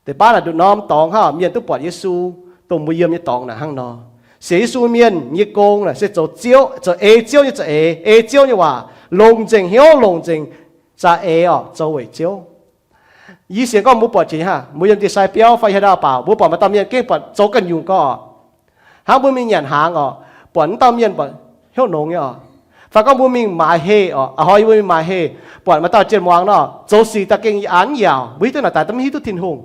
Deix baav naaic nduqc norm dorngx hnangv mienh duqv buatc Yesu, dongh mbuo yiem nyei dorngx naaic hnangv nor. Sienx Yesu mienh nyei gong naaic se zoux Ziouv, zoux ei Ziouv nyei za'eix, ei Ziouv nyei waac, longc nzengc hnyouv, longc nzengc za'eix oc, zoux weic Ziouv. Yie sienx gorngv mbuo buatc jiex hnangv, mbuo yiem ndie-sai biauv fai haaix ndau baac, mbuo buatc maaih dauh mienh gengh buatc zoux ganh nyungc gorx. Hnangv mbuo mingh nyanc hnaangx oc, buatc wuov dauh mienh buatc hnyouv nongx nyei oc. Fai gorngv mbuo mingh maaiz heh oc, a'hnoi yie mbuo mingh maaiz heh, buatc maaih dauh jien muangx nor, zoux sic daaih gengh yaac mv yaauc, mbuo hiuv duqv naaic daaih mv hiuv duqv Tin-Hungh.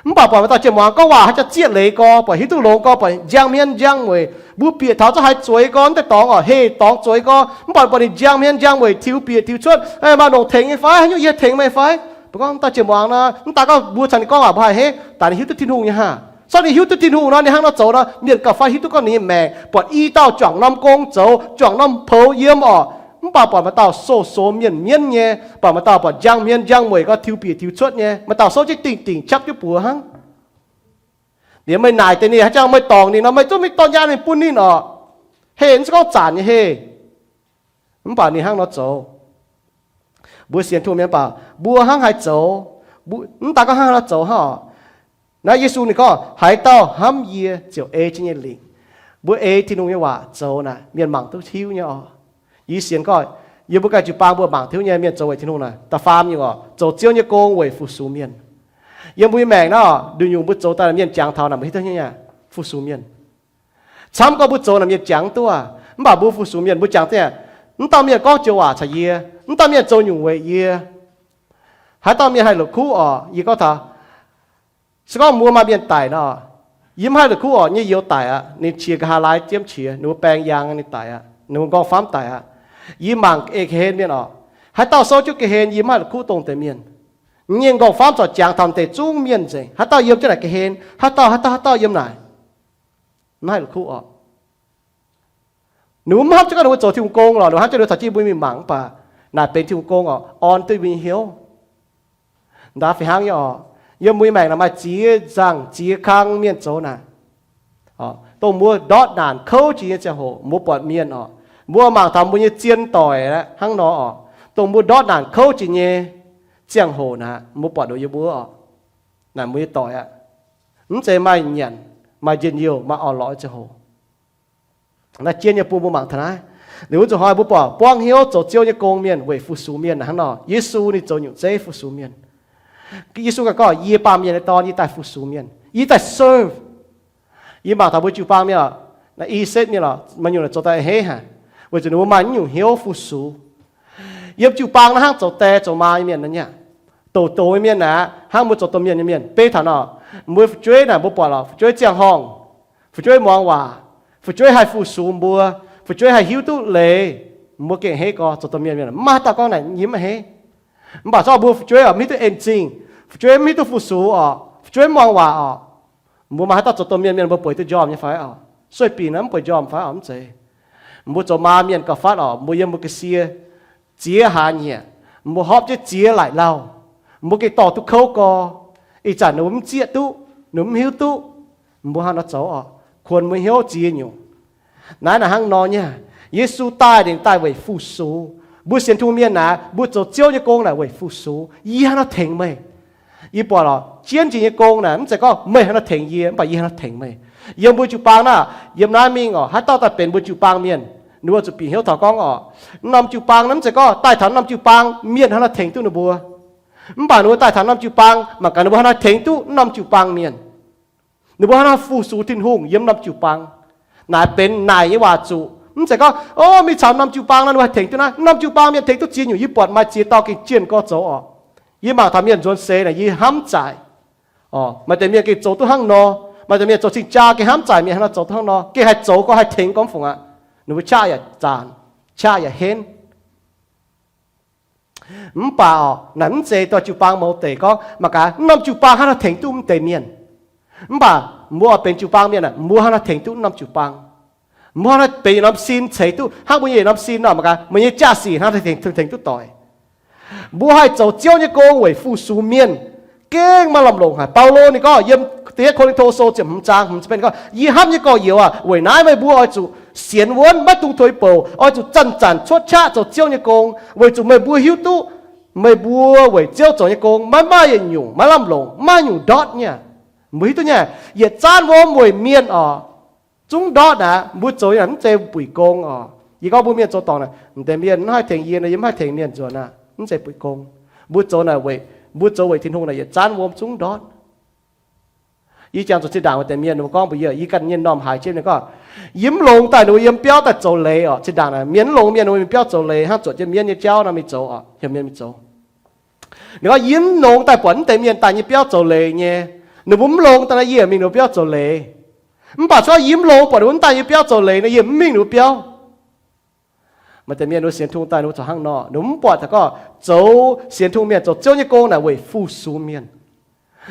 Mv baac buatc maaih dauh jien muangx gorngv waac haaix jaax zieqv leiz gorx, buatc hiuv duqv longx gorx, buatc njang hmien njang mueic, mbuo bieqc taux zungv haih zueiz gorx, wuov deix dorngx oc, heh dorngx zueiz gorx, mv baac buatc ninh njang hmien njang mueic tiux bieqc tiux cuotv, maaih longc tengx nyei fai? Haaix nyungc yie tengx meih fai? Mbuo gorngv dauh jien muangx nor, mv daaih gorngv mbuo caux ninh gorngv waac mbuo haih heh, daaih ninh hiuv duqv Tin-Hungh nyei hnangv. Sortv ninh hiuv duqv Tin-Hungh nor, ninh hnangv nor zoux nor, mienh gauh faix hiuv duqv gorngv ninh nyei maengc. Buatc i dauh juangc norm gong zoux, juangc norm poux yiem oc. Mv baac buatc maaih dauh sou-sou mienh mienv nyei, buatc maaih dauh buatc njang hmien njang mueic gorx tiux bieqc tiux cuotv nyei, maaih dauh souv jienv dingh dingc qapv jienv buoz hnangv. Liuz meih naaic deix ninh haaix jangx, meih dorngc ninh nor, meih zungv mingh dorh njang ninh bun ninh oc. Heh, mv zeiz gorngv zanc nyei heh. Mv baac ninh hnangv nor zoux. Mbuo sienx Tin-Hungh mienh mv baac mbuo hnangv haaix zoux, mv daaih gorngv hnangv haaix nor zoux hnangv oc. Naaiv Yesu ninh gorngv, haaix dauh hnamv yie ziouc ei jienv yie nyei lingc. Mbuo ei Tin-Hungh nyei waac zoux naaic, mienh mangc duqv hiuv nyei oc. Yie sienx gorngv yiem mbuo ganh jiu-baang mbuo mangc hiuv nyei mienh zoux weic Tin-Hungh naaic da'faam nyungc oc, zoux Ziouv nyei gong weic fu-sux mienh. Yiem mbuo nyei maengc naaiv oc, nduqc nyungc mbuo zoux daaih mienh jangx taux naaic mbuo hiuv duqv nyei aqv, fu-sux mienh. Camv gorngv mbuo zoux naaic mienh jangx duqv, mv baac mbuo fu-sux mienh mbuo jangx duqv aqv. Mv dauh mienh gorngv joux waac caux yie, mv dauh mienh zoux nyungc weic yie. Haaix dauh mienh haih la'kuqv oc, yie gorngv taux, se gorngv mbuo maaih mienh daic nor, yie mv haih la'kuqv oc, nyei youz daic aqv, ninh qiex nqa'haav laai jiemv qiex, ninh mbuo baeng yaang ninh daic aqv, ninh mbuo nqorngv-famv daic aqv. Yie mangc ei ga'hlen mienh oc, haaix dauh souv jienv ga'hlen yie mv haih la'kuqv dongh deix mienh. Nyei nqorngv-famv corc jangx taux deix zungv mienh nzengc, haaix dauh yiem jienv naaic ga'hlen, haaix dauh, haaix dauh, haaix dauh yiem naaic, mv haih la'kuqv oc. Ninh mbuo mv hnamv jienv gorngv ninh mbuo zoux Tin-Hungh gong lorqc, ninh mbuo hnamv jienv ninh mbuo caux jienv mbuo mingh mangc, mv baac naaic benx Tin-Hungh gong oc, orn duqv mbuo nyei hnyouv. Ndaam fih hnangv nyei oc, yiem mbuo nyei maengc naaic maaih ziex nzangc ziex kang mienh zoux naaic. Dongh mbuo ndortv naanc kouv jiex nyei ziangh hoc mbuo buatc mienh oc, mbuo mangc taux mbuo nyei zien doic hnangv nor oc, dongh mbuo ndortv naanc kouv jiex nyei ziangh hoc naaic, mbuo buatc ninh yiem mbuo oc. Naaic mbuo nyei doic aqv, mv zeiz maaih nyanc, maaih njien-youh, maaih orn-lorqc nyei ziangh hoc. Naaiv jien nyei bun mbuo mangc taux naaiv. Liuz wuov zuqc hnoi mbuo buatc buangv hnyouv zoux Ziouv nyei gong mienh weic fu-sux mienh hnangv nor, Yesu ninh zoux nyungc zeiv fu-sux mienh. Yesu ganh gorngv, yie baamh mienh nyei dorn, yie daaih fu-sux mienh, yie daaih serve. Yie mangc taux mbuo jiu-baang mienh oc, naaiv i setv mienh oc, maaih nyungc naaic zoux daaih a'hneiv haic, weic zuqc ninh mbuo maaih nyungc hnyouv fu-sux. Yiem jiu-baang naaiv hnangv zoux die zoux maa nyei mienh nor nyei aqv. Doqc doqc nyei mienh naaic aqv, hnangv mbuo zoux domh mienh nyei mienh beiv taux nor, mbuo fu'jueiv naaic mbuo buatc lorqc, fu'jueiv ziangh horngh, fu'jueiv muangx waac, fu'jueiv haih fu-sux mbuo, fu'jueiv haih hiuv duqv leiz, mbuo gengh a'hneiv gorx. Zoux domh mienh mienh mv maaih haaix dauh gorngv naaic yie mv a'hneiv. Mv baac zorqv mbuo fu'jueiv oc, mv hiuv duqv en zingh, fu'jueiv mv hiuv duqv fu-sux oc, fu'jueiv mv muangx waac oc, mbuo maaih haaix dauh zoux domh mienh mienh mbuo bueix duqv njormh nyei fai oc? Sueih binc naaiv mv bueix njormh fai oc? Mv zeiz. Mbuo zoux maa mienh gauh fatv oc, mbuo yiem mbuo ga'sie ziex hlaax nyieqc, mbuo hopv jienv ziex laaic lauh, mbuo gengh dorh duqv kouv gorx. Ih zanc ninh mbuo mv zieqv duqv, ninh mbuo mv hiuv duqv, mbuo hnangv nor zoux oc, kuonx mbuo hnyouv ziex nyungc. Naaiv naaic hnangv nor nyei, Yesu daaih ninh daaih weic fu-sux. Mbuo sienx Tin-Hungh mienh naaic, mbuo zoux Ziouv nyei gong naaic weic fu-sux. Yie hnangv nor tengx meih. Yie buatc lorqc, jienv jiex nyei gong naaic mv zeiz gorngv meih hnangv nor tengx yie, mv baac yie hnangv nor tengx meih. Yiem mbuo jiu-baang naaic, yiem naaiv mingh oc, haaix dauh daaih benx mbuo jiu-baang mienh, ninh mbuo zuqc bieqc hnyouv taux gorngv oc, norm jiu-baang naaiv mv zeiz gorngv daaih taux norm jiu-baang mienh hnangv nor tengx duqv ninh mbuo. Mv baac ninh mbuo daaih taux norm jiu-baang mangc gaax ninh mbuo hnangv nor tengx duqv norm jiu-baang mienh. Ninh mbuo hnangv nor fu-sux Tin-Hungh yiem norm jiu-baang. Naaic benx naaic nyei waac zuqc. Mv zeiz gorngv, o, mingh caux norm jiu-baang naaiv ninh mbuo haih tengx duqv naaiv. Norm jiu-baang mienh tengx duqv ziex nyungc. Yie buatc maaih ziex dauh gengh jienh gorx zoux oc. Yie mangc taux mienh nzuonx seix naaic yie hnamv zaic. Maaih deix mienh gengh zoux duqv hnangv nor. Maaih deix mienh zoux cing jaa gengh hnamv zaic mienh hnangv nor zoux duqv hnangv nor, gengh haih zoux gorx haih tengx gorx mv fungc aqv. Ninh mbuo qaqv yaac zaanc, qaqv yaac henv. Mv baac oc, naaic mv zeiz dorh jiu-baang mouz deic gorngv mangc gaax norm jiu-baang hnangv haaix nor tengx duqv mv deix mienh. Mv baac mbuo oix benx jiu-baang mienh aah, mbuo hnangv haaix nor tengx duqv norm jiu-baang? Mbuo hnangv haaix nor benx yietc norm sin ceix duqv, hnangv mbuo nyei yietc norm sin nor, mangc gaax meih nyei jaa-sic hnangv haaix nor tengx duqv doic? Mbuo haih zoux Ziouv nyei gong weic fu-sux mienh, gengh maaih lamh longc haic. Baulo ninh gorngv yiem Da'yietv Ko^lin^to Sou ziepc hmz zaang hmz ziepc betv gorngv, Yie hnamv nyei gorx-youz aah, weic naaiv meih mbuo oix zuqc sienx wuonv, maiv dungx tuix bouc, oix zuqc zanc-zanc cuotv qaqv zoux Ziouv nyei gong, weic zuqc meih mbuo hiuv duqv meih mbuo weic Ziouv zoux nyei gong maiv maaih yietc nyungc maiv lamh longc, maiv maaih nyungc ndortv nyei. Mbuo hiuv duqv nyei, yietc zaanv wuom weic mienh oc, zungv ndortv aqv. Mbuo zoux nyei mv zeiz buic gong oc. Yie gorngv mbuo mienh zoux dorngc naaic, m'deix mienh mv haih tengx yie nor, yie mv haih tengx mienh nzuonx aqv. Mv zeiz buic gong. Mbuo zoux naaic weic, mbuo zoux weic Tin-Hungh naaic yietc zaanv wuom zungv ndortv. Yie jangx zuqc zinh ndaangc maaih deix mienh ninh mbuo gorngv mbuox yie, yie ganh nyei m'normh haiz jienv ninh gorngv, yie mv longx daaih ninh mbuo yiem biauv daaih zoux leiz oc. Zinh ndaangc naaic mienh mv longx, mienh ninh mbuo yiem biauv zoux leiz hnangv, zuotc jienv mienv nyei jauv nor mingh zoux oc, heuc mienh mingh zoux. Ninh gorngv, yie mv longx daaih buatc mv deix mienh daaih nyei biauv zoux leiz nyei. Ninh mbuo mv longx daaih nor yie mingh ninh mbuo biauv zoux leiz. Mv baac cuotv yie mv longx buatc ninh mbuo mv daaih nyei biauv zoux leiz nor yie mv mingh ninh mbuo biauv. Maaih deix mienh ninh mbuo sienx Tin-Hungh daaih ninh mbuo zoux hnangv nor, ninh mbuo mv buatc taux gorngv zoux sienx Tin-Hungh mienh zoux Ziouv nyei gong naaic weic fu-sux mienh.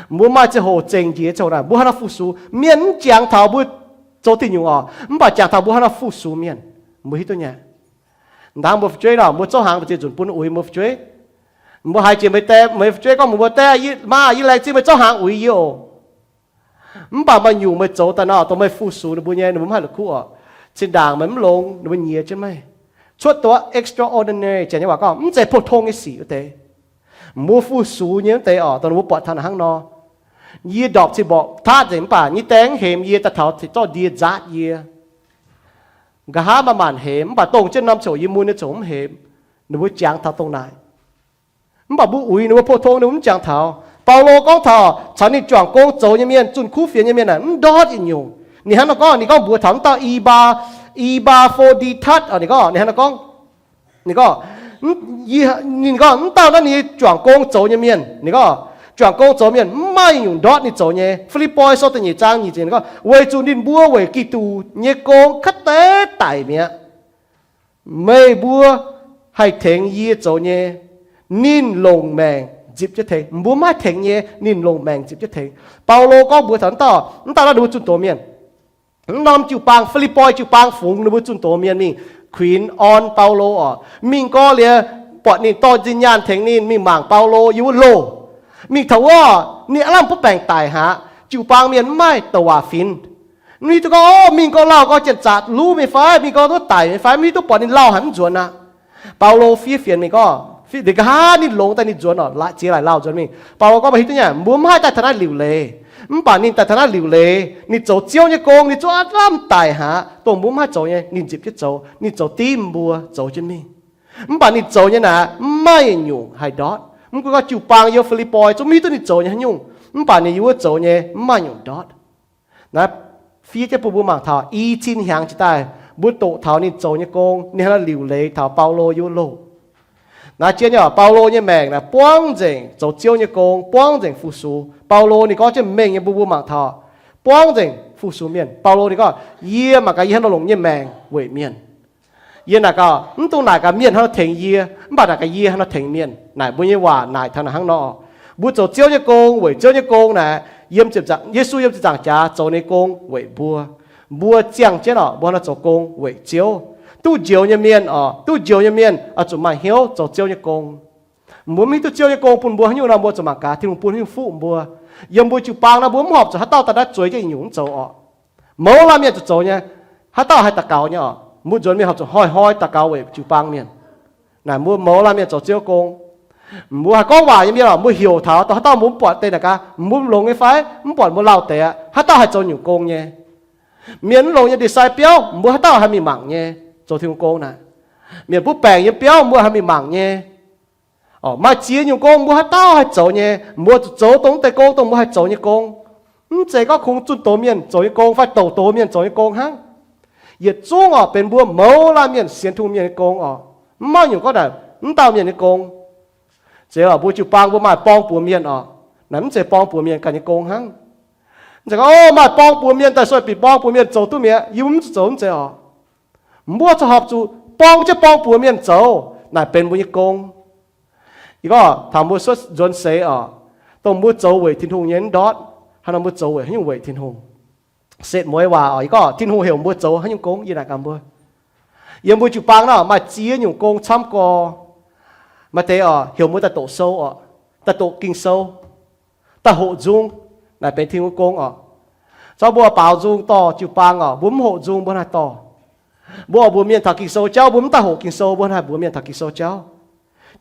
Mbuo maaih ziangh hoc zengc njiec ziangh hoc naaic mbuo hnangv nor fu-sux mienh, mv jangx taux mbuo zoux diuh nyungc oc, mv baac jangx taux mbuo hnangv nor fu-sux mienh. Mbuo hiuv duqv nyei. Ndaangc mbuo fu'jueiv nor, mbuo zouv hnaangx mbu'ziex nzunc bun uix mbuo fu'jueiv. Mbuo haiz jiex meih die meih fu'jueiv gorngv mbuox mbuo, Die, maa, yie laengz zingh meih zouv hnaangx uix yie oc. Mv baac maaih nyungc meih zoux daaih nor dongh meih fu-sux ninh mbuo nyei, ninh mbuo mv haih la'kuqv oc. Zinh ndaangc meih mv longx ninh mbuo nyiex jienv meih. Cuotv dongh extraordinary, Janx nyei waac gorngv mv zeiz pou-tong nyei sic wuov deix. Mbuo fu-sux nyei wuov deix oc, dongh ninh mbuo buatc taux naaic hnangv nor. Yie ndorpc cing mborqc taqv nzengc mv baac nyei die mv hemx yie daaih taux zorqv ndie nzaatv yie. Nqa'haav maaih maanc hemx mv baac dongh jienv norm ziouc yie mun nyei ziouc mv hemx. Ninh mbuo jangx taux dongh naaic. Mv baac mbuo uix ninh mbuo pou-tong ninh mbuo mv jangx taux. Baulo gorngv taux caux ninh juangc gong zoux nyei mienh, zunh kuv fienx nyei mienh naaic mv ndortv yietc nyungc. Ninh hnangv nor gorngv, ninh gorngv mbuox taux wuov dauh E^baa^fo^ndi^tatv, ninh gorngv, ninh hnangv nor gorngv, ninh gorngv, ninh gorngv, mv dauh naaiv ninh juangc gong zoux nyei mienh, ninh gorngv, juangc gong zoux mienh mv maaih yietc nyungc ndortv ninh zoux nyei. Fi^lipv^poi Sou da'nyeic zaang nyic ziepc gorngv, weic zuqc ninh mbuo weic Giduc nyei gong kaav deix daic mi'aqv. Meih mbuo haih tengx yie zoux nyei, ninh longc maengc nzipc jienv tengx. Mbuo mv haih tengx nyei, ninh longc maengc nzipc jienv tengx. Baulo gorngv mbuox taux wuov dauh, wuov dauh naaiv ninh mbuo zunh doz mienh. Wuov norm jiu-baang, Fi^lipv^poi jiu-baang fungx ninh mbuo zunh doz mienh mingh kuinx orn Baulo oc. Mingh gorx liuz, buatc ninh dorh nzin nyaanh tengx ninh mingh mangc Baulo yiem wuov loh. Mingh taux wuov, ninh aav lamh butv baengc daic haic. Jiu-baang mienh mv maaih douc waac finx. Mv hiuv duqv gorngv, o, mingh gorx lauh gorx janx-zaqc luv meih fai, mingh gorx duqv daic meih fai, mv hiuv duqv buatc ninh lauh haic mv nzuonx aqv. Baulo fiev fienx mingh gorngv, nqa'haav ninh longx daaih ninh nzuonx oc, ziex laaic lauh nzuonx mingh. Baulo gorngv, meih hiuv duqv nyei, mbuo mv haih daaih taux naaiv liuc leiz. Mv baac ninh daaih taux naaiv liuc leiz, ninh zoux Ziouv nyei gong, ninh zungv aav lamh daic haic. Dongh mbuo mv haih zoux nyei, ninh nzipc jienv zoux. Ninh zoux div mbuo zoux jienv mingh. Mv baac ninh zoux nyei naaic mv maaih yietc nyungc haih ndortv. Mv gunv gorngv jiu-baang yiem Fi^lipv^poi zungv mv hiuv duqv ninh zoux nyei haaix nyungc, mv baac ninh yiem wuov zoux nyei mv maaih nyungc ndortv. Naaiv fiev jienv bun mbuo mangc taux i cin hnyangx jiex daaih, mbuo doqc taux ninh zoux nyei gong, ninh hnangv naaiv liuc leiz taux Baulo yiem wuov loh. Naaiv jienv nyei oc, Baulo nyei maengc naaiv buangv nzengc zoux Ziouv nyei gong, buangv nzengc fu-sux. Baulo ninh gorngv jienv mengh nyei bun mbuo mangc taux, buangv nzengc fu-sux mienh. Baulo ninh gorngv, yie mangc gaax yie hnangv nor longc nyei maengc weic mienh. Yie naaic gaax, mv dungx naaic gaax mienh hnangv nor tengx yie, mv baac naaic gaax yie hnangv nor tengx mienh. Naaic mbuo nyei waac naaic taux naaic hnangv nor. Mbuo zoux Ziouv nyei gong weic Ziouv nyei gong naaic, yiem, Yesu yiem ziepc nzaangc jaax zoux ninh nyei gong weic mbuo. Mbuo ziangh jienv oc, mbuo hnangv nor zoux gong weic Ziouv. Duqv njoux nyei mienh oc, duqv njoux nyei mienh oix zuqc maaih hnyouv zoux Ziouv nyei gong. Mbuo mv hiuv duqv Ziouv nyei gong bun mbuo haaix nyungc nor, mbuo zuqc mangc gaax Tin-Hungh bun haaix nyungc fuqv mbuo. Yiem mbuo jiu-baang nor, mbuo mv horpc zuqc haaix dauh daaih naaiv zueiz jienv yietc nyungc mv zoux oc. Mouz laanh mienh zuqc zoux nyei. Haaix dauh haih daux gaux nyei oc, mbuo nzuonx mingh horpc zuqc hnoi-hnoi daux gaux weic jiu-baang mienh. Naaic mbuo mouz laanh mienh zoux Ziouv gong. Mbuo haih gorngv waac nyei mienh oc, mbuo heuc taux haaix dauh mbuo mv buatc deix naaic gaax, mbuo longx nyei fai mv buatc, mbuo lauh deix aqv. Haaix dauh haih zoux nyungc gong nyei? Mienh mv longx nyei ndie-sai biauv, mbuo haaix dauh haih mingh mangc nyei? Zoux Tin-Hungh gong naaic, mienh butv baengc yiem biauv mbuo haih mingh mangc nyei. Maaih ziex nyungc gong mbuo haaix dauh haih zoux nyei, mbuo zuqc zoux dongh wuov deix gong, dongh mbuo haih zoux nyei gong. Mv zeiz gorngv kungx zunh doz mienh zoux nyei gong fai douc doz mienh zoux nyei gong hnangv. Yietc zungv oc benx mbuo mouz laanh mienh sienx Tin-Hungh mienh nyei gong oc. Mv maaih nyungc gorngv naaic mv dauh mienh nyei gong. Zeiz oc, mbuo jiu-baang mbuo maaih borng-buoz mienh oc. Naaic mv zeiz borng-buoz mienh ganh nyei gong hnangv. Mv zeiz gorngv, o, maaih borng-buoz mienh daaih sueih bieqc borng-buoz mienh zoux duqv mi'aqv, yie mv zuqc zoux, mv zeiz oc. Mbuo zuqc horpc zuqc borng jienv borng-buoz mienh zoux, naaic benx mbuo nyei gong. Yie gorngv taux mbuo cuotv nzuonx seix oc, dongh mbuo zoux weic Tin-Hungh nyei mv ndortv hnangv nor mbuo zoux weic haaix nyungc weic Tin-Hungh. Setv mueiz waac oc, yie gorngv Tin-Hungh heuc mbuo zoux haaix nyungc gong, yie naaic gaax mbuo. Yiem mbuo jiu-baang nor maaih ziex nyungc gong camv gorx. Maaih deix oc heuc mbuo daaih doqc sou oc, daaih doqc Ging-Sou, daaih hoqc nzung, naaic benx Tin-Hungh gong oc. Zorqv mbuo baaux nzung dorh jiu-baang oc, mbuo mv hoqc nzung mbuo haih dorh. Mbuo oix mbuox mienh taux Ging-Sou jauv, mbuo mv daaih hoqc Ging-Sou mbuo haih mbuox mienh taux Ging-Sou jauv.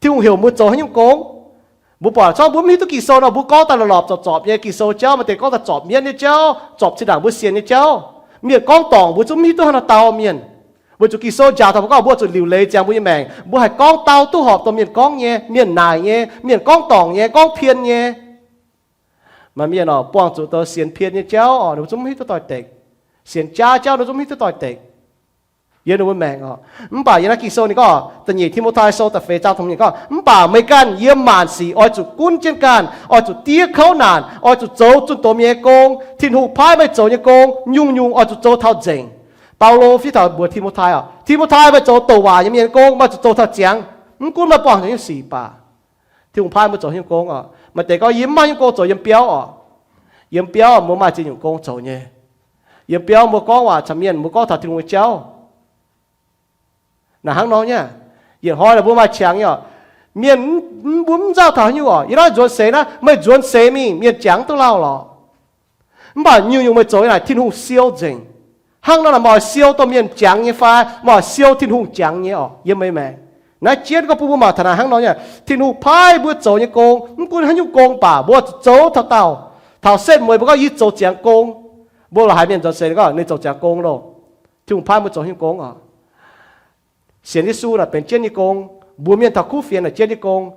Tin-Hungh heuc mbuo zoux haaix nyungc gong? Mbuo buatc zorqv mbuo mv hiuv duqv Ging-Sou nor, mbuo gorngv daaih lorpc lorpc zorpc zorpc nyei Ging-Sou jauv, maaih deix gorngv daaih zorpc mienv nyei jauv, zorpc zinh ndaangc mbuo sienx nyei jauv. Mienh gorngv dorngc mbuo zungv mv hiuv duqv haaix nor dau mienh. Weic zuqc Ging-Sou njaaux taux mbuo gorngv mbuo zuqc liuc leiz ziangx mbuo nyei maengc, mbuo haih gorngv dau duqv horpc dongh mienh gorngv nyei, mienh naaic nyei, mienh gorngv dorngc nyei, gorngv pien nyei. Maaih mienh oc, buangh zuqc dongh sienx pien nyei jauv oc, ninh mbuo zungv mv hiuv duqv doix-dekc. Sienx jaav jauv ninh zungv mv hiuv duqv doix-dekc yiem ninh mbuo maengc oc. Mv baac yiem naaiv Ging-Sou ninh gorngv, da'nyeic Ti^mo^tai Sou da'feix zaang tong nyeic gorngv, mv baac meih ganh yiem maanc sic oix zuqc gunv jienv ganh, oix zuqc diev kouv naanc, oix zuqc zoux zunh doz mienh nyei gong. Tin-Hungh paaiv meih zoux nyei gong nyungc-nyungc oix zuqc zoux taux nzengc. Baulo fiev taux mbuox Ti^mo^tai oc, Ti^mo^tai, meih zoux douc waac nyei mienh nyei gong meih zuqc zoux taux ziangx, mv gunv meih buangh haaix nyungc sic baac. Tin-Hungh paaiv mbuo zoux haaix nyungc gong oc. Maaih deix gorngv yie mv maaih haaix nyungc gong zoux, yiem biauv oc. Yiem biauv mbuo maaih ziex nyungc gong zoux nyei. Yiem biauv mbuo gorngv waac caux mienh, mbuo gorngv taux Tin-Hungh nyei jauv. Naaic hnangv nor nyei, yietc hnoi naaic mbuo maaih qangx nyei oc. Mienh, mbuo mv nzauh taux haaix nyungc oc. Yiem naaiv nzuonx seix naaiv, meih nzuonx seix mingh mienh jangx duqv lauh lorqc. Mv baac nyungc-nyungc meih zoux naaic Tin-Hungh siou nzengc. Hnangv nor naaic meih oix siou dongh mienh jangx nyei fai meih oix siou Tin-Hungh jangx nyei oc yiem meih maengc? Naaiv jienv gorngv bun mbuo mangc taux naaic hnangv nor nyei, Tin-Hungh paaiv mbuo zoux nyei gong, mv gunv haaix nyungc gong baac mbuo zuqc zoux taux daauh. Taux setv mueiz mbuo gorngv yie zoux ziangx gong, mbuo la'haiz mienh nzuonx seix gorngv ninh zoux ziangx gong loh. Tin-Hungh paaiv mbuo zoux nyei gong oc. Sienx Yesu naaic benx jienv nyei gong. Mbuox mienh taux kuv fienx naaic jienv nyei gong.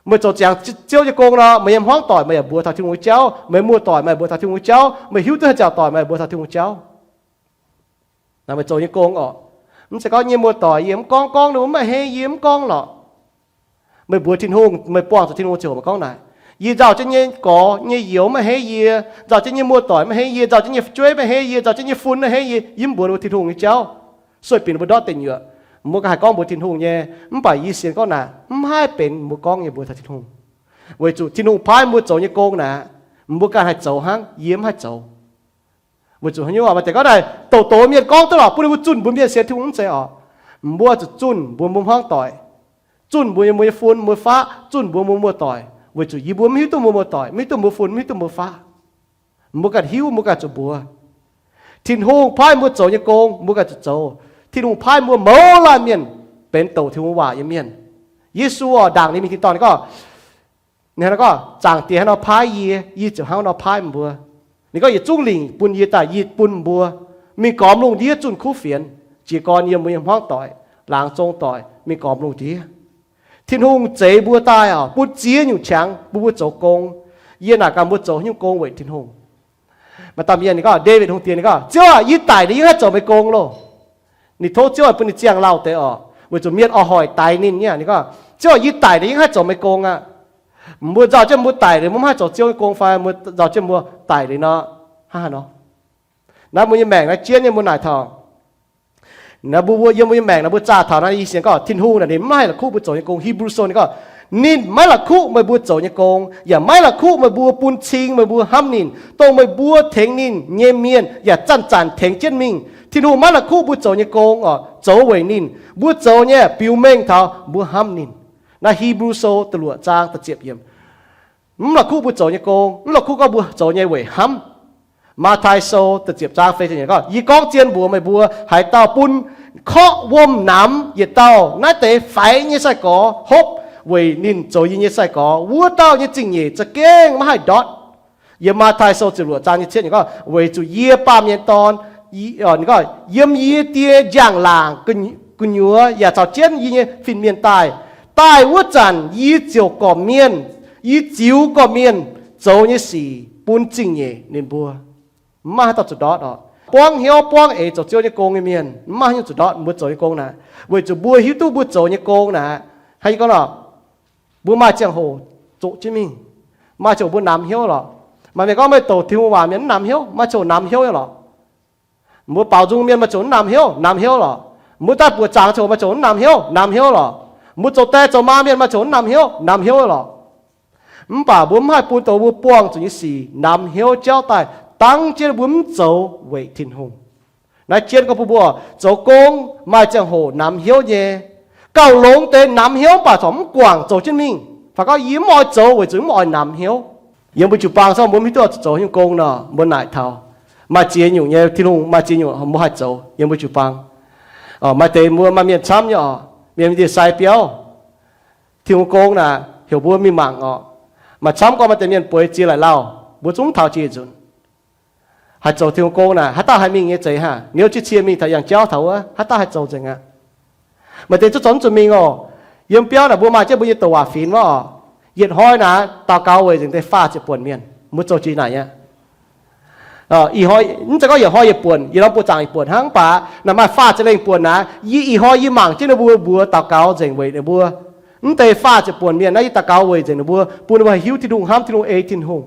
Meih zoux ziangx Ziouv nyei gong nor, meih nyei hmuangv doic meih yaac mbuox taux Tin-Hungh nyei jauv, meih nyei muoz-doic meih mbuox taux Tin-Hungh nyei jauv, meih hiuv duqv haaix ziangh doic meih mbuox taux Tin-Hungh nyei jauv. Naaic meih zoux nyei gong oc. Mv zeiz gorngv nyei muoz-doic yie mv gorngv, gorngv ninh mbuo mv maaih hei yie mv gorngv lorqc. Meih mbuox Tin-Hungh, meih buangh zuqc Tin-Hungh ziouc gorngv naaic, yie nzauh jienv nyei gorx nyei youz maiv heiv yie, nzauh jienv nyei muoz-doic maiv heiv yie, nzauh jienv nyei fu'jueiv maiv heiv yie, nzauh jienv nyei fun maiv heiv yie, yie mv mbuox ninh mbuo Tin-Hungh nyei jauv. Sueih bieqc ninh mbuo ndortv deic nyuoqc, mbuo ganh haih gorngv mbuox Tin-Hungh nyei. Mv baac yie sienx gorngv naaic mv haih benx mbuo gorngv nyei mbuox taux Tin-Hungh. Weic zuqc Tin-Hungh paaiv mbuo zoux nyei gong naaic, mbuo ganh haih zoux hnangv, yie mv haih zoux. Weic zuqc haaix nyungc maaih deix gorngv naaic douc douc mienh gorngv duqv lorqc bun ninh mbuo zunh mbuox mienh sienx Tin-Hungh, mv zeiz oc. Mbuo zuqc zunh mbuox mbuo hmuangv doic, zunh mbuox mbuo nyei fun mbuo faqv, zunh mbuox mbuo muoz-doic, weic zuqc yie mbuo mv hiuv duqv mbuo muoz-doic, mv hiuv duqv mbuo fun, mv hiuv duqv mbuo faqv. Mbuo ganh hiuv, mbuo ganh zuqc mbuox. Tin-Hungh paaiv mbuo zoux nyei gong mbuo ganh zuqc zoux. Tin-Hungh paaiv mbuo mouz laanh mienh benx douc Tin-Hungh waac nyei mienh. Yesu oc, ndaangc ninh mingh tin-dorngh ninh gorngv, ninh hnangv nor gorngv, Zaangc Diex hnangv nor paaiv yie, yie ziouc hnangv nor paaiv meih mbuo. Ninh gorngv, Yietc zungv lingc bun yie daaih, yie bun mbuo. Mingh gormx lungh ndiev zunh kuv fienx, jiez gorn yiem mbuo nyei hmuangv doic, laangz zong doic, mingh gormx lungh ndiev. Tin-Hungh zeix mbuo daaih oc, bun ziex nyungc qangx bun mbuo zoux gong. Yie naaic gaax mbuo zoux haaix nyungc gong weic Tin-Hungh. Maaih dauh mienh ninh gorngv, Ndaawitv Hungh Diex ninh gorngv, Ziouv aac, yie daic liuz yie haih zoux meih gong loh. Ninh tov Ziouv bun ninh ziangh lauh deix oc, weic zuqc mienh oix hoic daix ninh nyei. Ninh gorngv, Ziouv aac, yie daic liuz yie haih zoux meih gong aqv. Mbuo nzauh jienv mbuo daic liuz mbuo mv haih zoux Ziouv nyei gong fai mbuo nzauh jienv mbuo daic liuz nor, hnangv haaix nor? Naaiv mbuo nyei maengc naaiv jienv nyei mbuo naaic taux Naaiv mbuo, mbuo yiem mbuo nyei maengc naaiv mbuo zaah taux naaiv i sienx gorngv Tin-Hungh naaic ninh maiv haih la'kuqv mbuo zoux nyei gong. Hipv^lu Sou ninh gorngv, ninh maiv la'kuqv meih mbuo zoux nyei gong, yaac maiv la'kuqv meih mbuo bun cing meih mbuo hnamv ninh, dongh meih mbuo tengx ninh nyei mienh yaac zanc-zanc tengx jienv mingh. Tin-Hungh maiv la'kuqv mbuo zoux nyei gong oc, zoux weic ninh. Mbuo zoux nyei biux mengh taux mbuo hnamv ninh. Naaiv Hipv^lu Sou da'luoqc zaang da'ziepc yiemc. Mv la'kuqv mbuo zoux nyei gong, mv la'kuqv gorngv mbuo zoux nyei weic hnamv. Matv^tai Sou da'ziepc zaang feix ziepc nyeic gorngv, Yie gorngv zien mbuox meih mbuo, haaix dauh bun korqv wuom namx yietc dauh naaiv deix faix nyei sai-gorx hopv weic ninh zoux yie nyei sai-gorx, wuov dauh nyei zingh nyeic za'gengh maiv haih ndortv. Yiem Matv^tai Sou ziepc luoqc zaang nyei cietv nyeic gorngv, Weic zuqc yie, Baamh Mienh Dorn, yiem yie Die njang-laangc gu'nyuoz yaac caux jienv yie nyei fin-mienh daaih, daaih wuov zanc yie ziouc gorqv mienh, yie ziux gorqv mienh zoux nyei sic bun zingh nyeic ninh mbuo. Mv maaih haaix dauh zuqc ndortv oc. Buangv hnyouv buangv eix zoux Ziouv nyei gong nyei mienh, mv maaih haaix nyungc zuqc ndortv mbuo zoux nyei gong naaic, weic zuqc mbuo hiuv duqv mbuo zoux nyei gong naaic. Hnangv yie gorngv nor, mbuo maaih ziangh hoc zoqc jienv mingh, maaih ziangh hoc mbuo namx hnyouv lorqc. Maaih mienh gorngv meih douc Tin-Hungh waac mienh mv namx hnyouv, maaih ziangh hoc namx hnyouv lorqc. Mbuo baaux nzung mienh maaih ziangh hoc mv namx hnyouv, namx hnyouv lorqc. Mbuo daaih buoqc zaangc ziangh hoc maaih ziangh hoc mv namx hnyouv, namx hnyouv lorqc. Mbuo zoux die zoux maa mienh maaih ziangh hoc mv namx hnyouv, namx hnyouv lorqc. Mv baac mbuo mv haih bun dongh mbuo buangh zuqc nyei sic namx hnyouv jauv daaih dangv jienv mbuo mv zoux weic Tin-Hungh. Naaiv jienv gorngv bun mbuo, zoux gong maaih ziangh hoc namx hnyouv nyei. Gauh longx deix namx hnyouv mv baac corc mv guangc zoux jienv mingh. Fai gorngv yie mv oix zoux weic zuqc mv oix namx hnyouv. Yiem mbuo jiu-baang zorqv mbuo mv hiuv duqv oix zoux haaix nyungc gong nor, mbuo naaic taux, Maaih ziex nyungc nyei, Tin-Hungh maaih ziex nyungc mbuo haih zoux yiem mbuo jiu-baang. Maaih deix mbuo maaih mienh camv nyei oc, mienh ndie-sai biauv. Tin-Hungh gong naaic heuc mbuo mingh mangc oc. Maaih camv gorngv maaih deix mienh bueix ziex laaic lauh, mbuo zungv taux jiex nzunc. Haih zoux Tin-Hungh gong naaic, haaix dauh haih mingh nyei zeiz haah? Niouv jienv cie mingh taux yangh jauv taux wuov, haaix dauh haih zoux nzengc aqv? Maaih deix zungv zoux mv zuqc mingh oc. Yiem biauv naaic mbuo maaih jienv mbuo nyei douc waac finx wuov oc. Yietc hnoi naaic daux gaux weic nzengc deix faah ziepc buonc mienh, mbuo zoux jiex naaic aqv. Ih hnoi, mv zeiz gorngv yietc hnoi yietc buonc, yietc norm buoqc zaangc yietc buonc hnangv, mv baac naaic maaih faah ziepc lengh buonc naaic, yie ih hnoi yie mangc jienv ninh mbuo mbuox daux gaux nzengc weic ninh mbuo. Mv deix faah ziepc buonc mienh naaiv yie daux gaux weic nzengc ninh mbuo, bun ninh mbuo haih hiuv Tin-Hungh, hnamv Tin-Hungh, ei Tin-Hungh.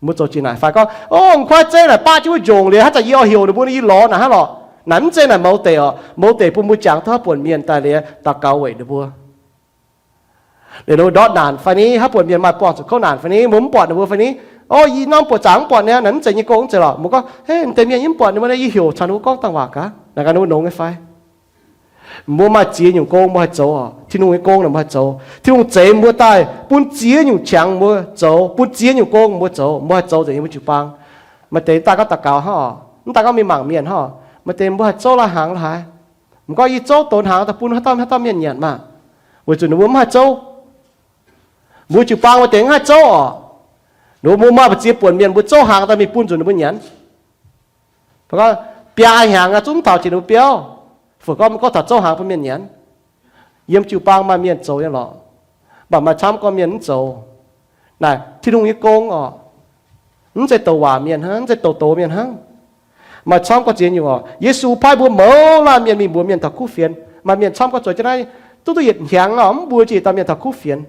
Mbuo zoux jiex naaic fai gorngv, o, m'kuaaiv zeiv naaic baqv jienv wuov njongc liuz, haaix zanc yie oix heuc ninh mbuo, yie lorz naaic hnangv lorqc. Naaic mv zeiz naaic mouz deic oc. Mouz deic bun mbuo jangx duqv haaix buonc mienh daaih liuz daux gaux weic ninh mbuo. Liuz ninh mbuo ndortv naanc fai ni, haaix buonc mienh maaih buangh zuqc kouv naanc fai ni, mbuo mv buatc ninh mbuo fai ni, o, yie norm buoqc zaangc mv buatc ninh, naaic mv zeiz nyei gong, mv zeiz lorqc. Mbuo gorngv, hei, deix mienh yie mv buatc ninh mbuo, yie heuc caux ninh mbuo gorngv dangh waac gaax, naaic gaax ninh mbuo nongx nyei fai? Mbuo maaih ziex nyungc gong mbuo haih zoux oc. Tin-Hungh nyei gong naaic mbuo haih zoux. Tin-Hungh zeix mbuo daaih bun ziex nyungc qangx mbuo zoux, bun ziex nyungc gong mbuo zoux, mbuo haih zoux nzengc yiem mbuo jiu-baang. Maaih deix daaih gorngv daux gaux hnangv oc, mv daaih gorngv mingh mangc mienh hnangv oc. Maaih deix mbuo haih zouv lai hnaangx la'haaix. Mv gorngv yie zouv donx hnaangx daaih bun haaix dauh haaix dauh mienh nyanc maah, weic zuqc ninh mbuo mv haih zouv. Mbuo jiu-baang maaih deix mv haih zouv oc. Ninh mbuo maaih mbu'ziex buonc mienh, mbuo zouv hnaangx daaih mingh bun zuqc ninh mbuo nyanc. Mbuo gorngv biaa hnyangx aqv, zungv mv taux jiex ninh mbuo biauv. Fai gorngv mbuo gorngv taux zouv hnaangx bun mienh nyanc. Yiem jiu-baang maaih mienh zoux nyei lorqc, mv baac maaih camv gorngv mienh mv zoux. Naaic Tin-Hungh nyei gong oc. Mv zeiz douc waac mienh hnangv, mv zeiz douc doz mienh hnangv. Maaih camv gorngv ziex nyungc oc. Yesu paaiv mbuo mouz laanh mienh mingh mbuox mienh taux kuv fienx. Maaih mienh camv gorngv zueiz jienv naaiv duqv duqv yietc hnyangx oc, mv mbuox jiex dauh mienh taux kuv fienx.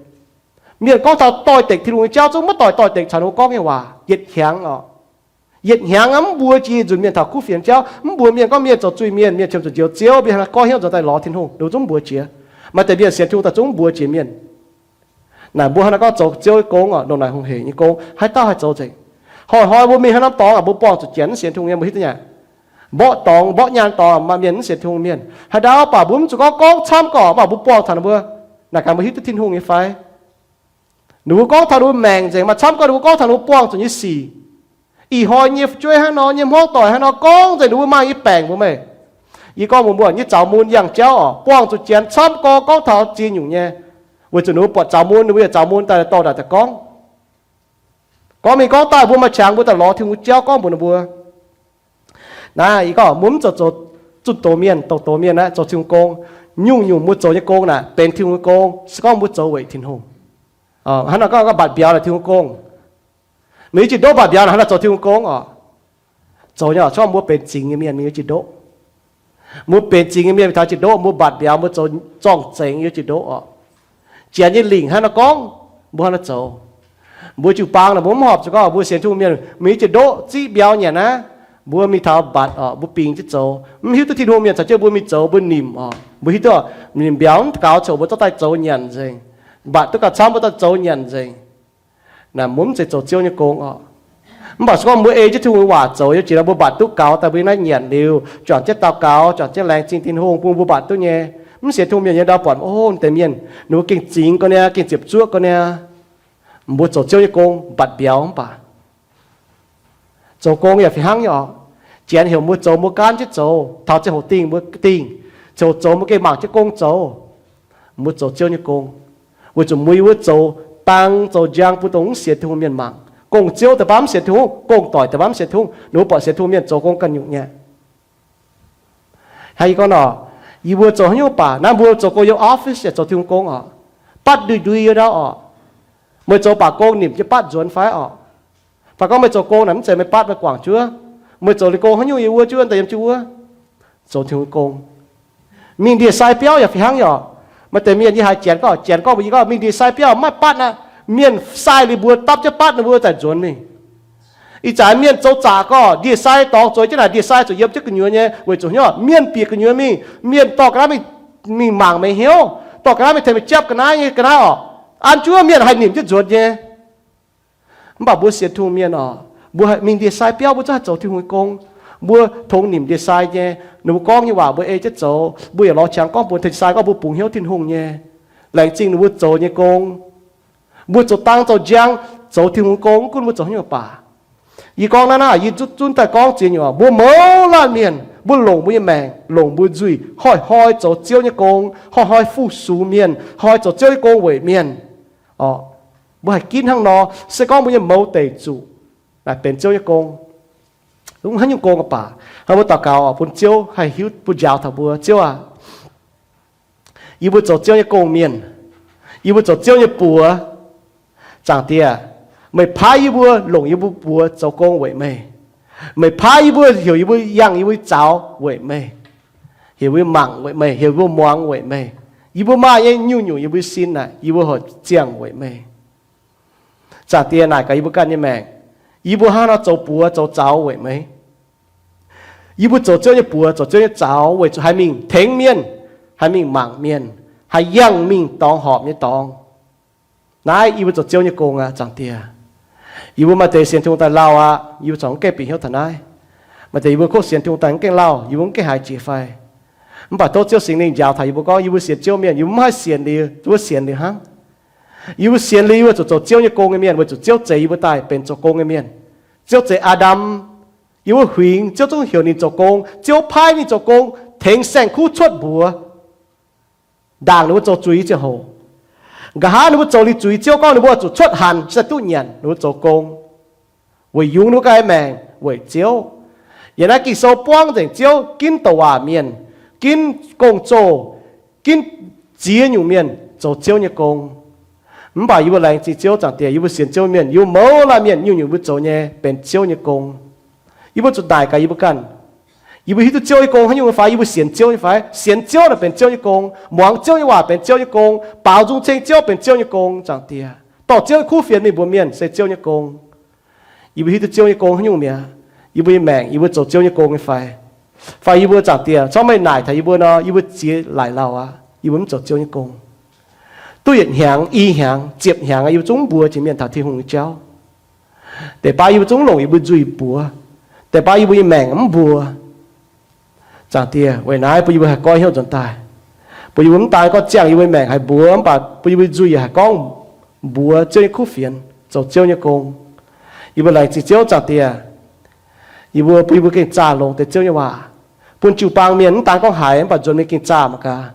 Mienh gorngv taux doix-dekc Tin-Hungh nyei jauv zungv maiv doix, doix-dekc caux ninh mbuo gorngv nyei waac yietc hnyangx oc. Yietc hnyangx aqv, mv mbuox jiex nzunc mienh taux kuv fienx jauv, mv mbuox mienh gorngv mienh zoux zuiz-mienh, mienh qiemx zuqc njoux Ziouv, mienh hnangv naaiv gorngv hnyouv nzuonx daaih lorz Tin-Hungh, ninh mbuo zungv mv mbuox jiex. Maaih deix mienh sienx Tin-Hungh daaih zungv mv mbuox jiex mienh. Naaic mbuo hnangv naaiv gorngv zoux Ziouv nyei gong oc, ndongc naaic hungh heic nyei gong, haaix dauh haih zoux nzengc. Hnoi-hnoi mbuo mingh haaix norm dorngx aqv, mbuo buangh zuqc janx mv sienx Tin-Hungh nyei, mbuo hiuv duqv nyei. Mborqv dorngx, mborqv nyaanh dorngx maaih mienh mv sienx Tin-Hungh mienh. Haaix dauh baac mbuo mv zuqc gorngv gorngv camv gorqv, mv baac mbuo buangh taux ninh mbuo, naaic gaax mbuo hiuv duqv Tin-Hungh nyei fai? Ninh mbuo gorngv taux ninh mbuo maengc nzengc, maaih camv gorngv ninh mbuo gorngv taux ninh mbuo buangh zuqc nyei sic. Ih hnoi nyei fu'jueiv hnangv nor, nyei hmuangv doic hnangv nor, gorngv nzengc ninh mbuo maaih nyei baengc mbuo meih. Yie gorngv mbuox mbuo, nyei zaux mun yangh jauv oc, buangh zuqc janx camv gorngv, gorngv taux ziex nyungc nyei. Weic zuqc ninh mbuo buatc zaux mun, ninh mbuo yaac zaux mun daaih dorh daaih daaih gorngv. Gorngv mingh gorngv daaih mbuo maaih qangx mbuo daaih lorz Tin-Hungh jauv gorngv mbuox ninh mbuo. Naaiv yie gorngv mbuo mv zoux, zoux zunh doz mienh, douc doz mienh aqv, zoux Tin-Hungh gong. Nyungc-nyungc mbuo zoux nyei gong naaic benx Tin-Hungh nyei gong, se gorngv mbuo zoux weic Tin-Hungh. Hnangv naaic gorngv mbatc mbiauz naaic Tin-Hungh gong. Meih yiem jiex ndoqv mbatc mbiauz naaic hnangv naaic zoux Tin-Hungh gong oc. Zoux nyei oc, se gorngv mbuo benx zingx nyei mienh mingh yiem jiex ndoqv. Mbuo benx zingx nyei mienh mingh taux jiex ndoqv, mbuo mbatc mbiauz, mbuo zoux zorng-zengx yiem jiex ndoqv oc. Janx nyei lingc hnangv naaiv gorngv, mbuo hnangv naaiv zoux. Mbuo jiu-baang naaic mbuo mv horpc zuqc gorngv mbuo sienx Tin-Hungh mienh mingh yiem jiex ndoqv ziqv mbiauz nyanc aqv. Mbuo mingh taux mbatc oc, mbuo bingx jienv zoux. Mv hiuv duqv Tin-Hungh mienh caux jienv mbuo mingh zoux, mbuo nimc oc. Mbuo hiuv duqv nimc mbiauz mv gaux coc mbuo zorqv daaih zoux nyanc nzengc. Mbatc duqv gauh camv mbuo zorqv zoux nyanc nzengc. Naaic mbuo mv zeiz zoux Ziouv nyei gong oc. Mv baac se gorngv mbuo ei jienv Tin-Hungh nyei waac zoux, yiem jiex nor mbuo mbatc duqv gaux daaih mbuo yiem naaiv nyanc liuz, juangc jienv daux gaux, juangc jienv laengz zingh Tin-Hungh bun mbuo mbatc duqv nyei. Mv sienx Tin-Hungh mienh nyei ndau buatc, o, deix mienh ninh mbuo gengh zingx gorngv niaa, gengh ziepc zuoqv gorngv niaa. Mbuo zoux Ziouv nyei gong, mbatc mbiauz mv baac zoux gong yaac fih hnangv nyei oc. Janx heuc mbuo zoux, mbuo gaanv jienv zoux. Taux ziangh hoc dingh mbuo dingh, ziangh hoc zoux mbuo gengh mangc jienv gong zoux. Mbuo zoux Ziouv nyei gong, weic zuqc mbuo yiem wuov zoux dang zoux njang bun dongh mv sienx Tin-Hungh mienh mangc. Gong-ziouv deix baav mv sienx Tin-Hungh, gong-doic deix baav mv sienx Tin-Hungh, ninh mbuo buatc sienx Tin-Hungh mienh zoux gong ganh nyungc nyei. Hnangv yie gorngv nor, yie mbuo zoux haaix nyungc baac naaiv mbuo zoux gong yiem office yaac zoux Tin-Hungh gong oc. Batv ndui-ndui yiem ndau oc. Meih zoux baac gong nimc jienv batv nzuonx fai oc? Fai gorngv meih zoux gong naaic mv zeiz meih batv meih guangc juov, meih zoux liuz gong haaix nyungc yiem wuov juov daaih yiem jienv wuov, zoux Tin-Hungh gong. Mingh ndie-sai biauv yaac fih hnangv nyei oc. Maaih deix mienh yie haiz janx gorngv, janx gorngv mbuox yie gorngv mingh ndie-sai biauv maiv batv aqv, mienh sai liuz mbuo dapv jienv batv ninh mbuo zaaih nzuonx mingh. Ih zanc mienh zoux zaqc gorngv ndie-sai dorngx zoux jienv naaic, ndie-sai zuqc yiem jienv gu'nyuoz nyei, weic zuqc hnyouv mienh bieqc gu'nyuoz mingh, mienh dorh ga'naaiv mingh mingh mangc meih hnyouv, dorh ga'naaiv mingh tengx meih japv ga'naaiv nyei ga'naaiv oc. An jienv mienh haih nimc jienv nzuonx nyei. Mv baac mbuo sienx Tin-Hungh mienh oc, mbuo mingh ndie-sai biauv mbuo zungv haih zoux Tin-Hungh nyei gong. Mbuo tongx nimc ndie-sai nyei, ninh mbuo gorngv nyei waac mbuo ei jienv zoux, mbuo yaac lorz qangx gorngv bun ndie-sai gorngv mbuo bungx hnyouv Tin-Hungh nyei, laengz zingh ninh mbuo zoux nyei gong. Mbuo zoux dang zoux njang, zoux Tin-Hungh gong, mv gunv mbuo zoux haaix nyungc baac. Yie gorngv naaiv naaic, yie zunv zunv daaih gorngv ziex nyungc, mbuo mouz laanh mienh, mbuo longc mbuo nyei maengc, longc mbuo nzuih, hnoi-hnoi zoux Ziouv nyei gong, hnoi-hnoi fu-sux mienh, hnoi zoux Ziouv nyei gong weic mienh. Mbuo haih ginv hnangv nor, se gorngv mbuo nyei mouz deic zuqc naaic benx Ziouv nyei gong, mv haaix nyungc gong aqv baac, hnangv mbuo daux gaux bun Ziouv haih hiuv, bun njaaux taux mbuo, Ziouv aac, yie mbuo zoux Ziouv nyei gong mienh, yie mbuo zoux Ziouv nyei buoz. Zaangc Diex, meih paaiv yie mbuo, longc yie mbuo buoz zoux gong weic meih. Meih paaiv yie mbuo, heuc yie mbuo yangh, yie mbuo zaux weic meih, heuc yie mbuo mangc weic meih, heuc yie mbuo muangx weic meih. Yie mbuo maaih nyei nyungc-nyungc yie mbuo sin naaic, yie mbuo hoic ziangh weic meih. Zaangc Diex, naaic gaax yie mbuo ganh nyei maengc, yie mbuo hnangv nor zoux buoz zoux zaux weic meih. Yie mbuo zoux Ziouv nyei buoz, zoux Ziouv nyei zaux weic zuqc haih mingh tengx mienh, haih mingh mangc mienh, haih yangh mingh dorngx horpc nyei dorngx. Naaiv yie mbuo zoux Ziouv nyei gong aqv, Zaangc Diex. Yie mbuo maaih deix sienx Tin-Hungh daaih lauh aqv, yie mbuo corc mv gaengh bieqc hnyouv taux naaiv. Maaih deix yie mbuo kov sienx Tin-Hungh daaih mv gaengh lauh, yie mbuo mv gaengh haiz jiex fai. Mv baac tov Ziouv Singx Lingh njaaux taux yie mbuo gorngv yie mbuo sienx Ziouv mienh, yie mbuo mv haih sienx liuz, mbuo sienx liuz hnangv. Yie mbuo sienx liuz, yie mbuo zuqc zoux Ziouv nyei gong nyei mienh weic zuqc Ziouv zeix yie mbuo daaih benx zoux gong nyei mienh. Ziouv zeix Aa^ndam, yie mbuo huingx, Ziouv zungv heuc ninh zoux gong, Ziouv paaiv ninh zoux gong, tengx saeng-kuv cuotv mbuox, ndaangc ninh mbuo zoux zuiz ziangh hoc. Nqa'haav ninh mbuo zoux liuz zuiz, Ziouv gorngv ninh mbuo zuqc cuotv hanc, se duqv nyanc ninh mbuo zoux gong, weic yungz ninh mbuo ganh maengc weic Ziouv. Yiem naaiv Ging-Sou buangv nzengc Ziouv ginv douc waac mienh, ginv gong-zoh, ginv ziex nyungc mienh zoux Ziouv nyei gong. Mv baac yie mbuo laengz zingh Ziouv, Zaangc Diex, yie mbuo sienx Ziouv mienh, yie mbuo mouz laanh mienh nyungc-nyungc mbuo zoux nyei benx Ziouv nyei gong. Yie mbuo zuqc naaic gaax yie mbuo ganh, yie mbuo hiuv duqv Ziouv nyei gong haaix nyungc fai? Yie mbuo sienx Ziouv nyei fai? Sienx Ziouv naaic benx Ziouv nyei gong. Muangx Ziouv nyei waac benx Ziouv nyei gong. Baaux nzung ceng Ziouv benx Ziouv nyei gong, Zaangc Diex. Dorh Ziouv nyei kuv fienx mingh mbuox mienh se Ziouv nyei gong. Yie mbuo hiuv duqv Ziouv nyei gong haaix nyungc mi'aqv? Yie mbuo nyei maengc, yie mbuo zoux Ziouv nyei gong nyei fai? Fai yie mbuo, Zaangc Diex, corc meih naaic taux yie mbuo nor, yie mbuo ziex laaic lauh aqv, yie mbuo mv zoux Ziouv nyei gong. Duqv yietc hnyangx, i hnyangx, ziepc hnyangx, yie mbuo zungv mv mbuox jiex mienh taux Tin-Hungh nyei jauv. Deix baav yie mbuo zungv longc yie mbuo nzuih buoz. Deix baav yie mbuo nyei maengc mv mbuox. Zaangc Diex, weic naaiv bun yie mbuo haih goiv hnyouv nzuonx daaih, bun yie mbuo mv daan gorngv ziangh yie mbuo nyei maengc haih mbuox, mv baac bun yie mbuo nzuih yaac haih gorngv mbuox Ziouv nyei kuv fienx, zoux Ziouv nyei gong. Yie mbuo laengz zingh Ziouv, Zaangc Diex. Yie mbuo, bun yie mbuo gengh zaah longx deix Ziouv nyei waac, bun jiu-baang mienh mv daan gorngv haiz, mv baac nzuonx mingh gengh zaah mangc gaax.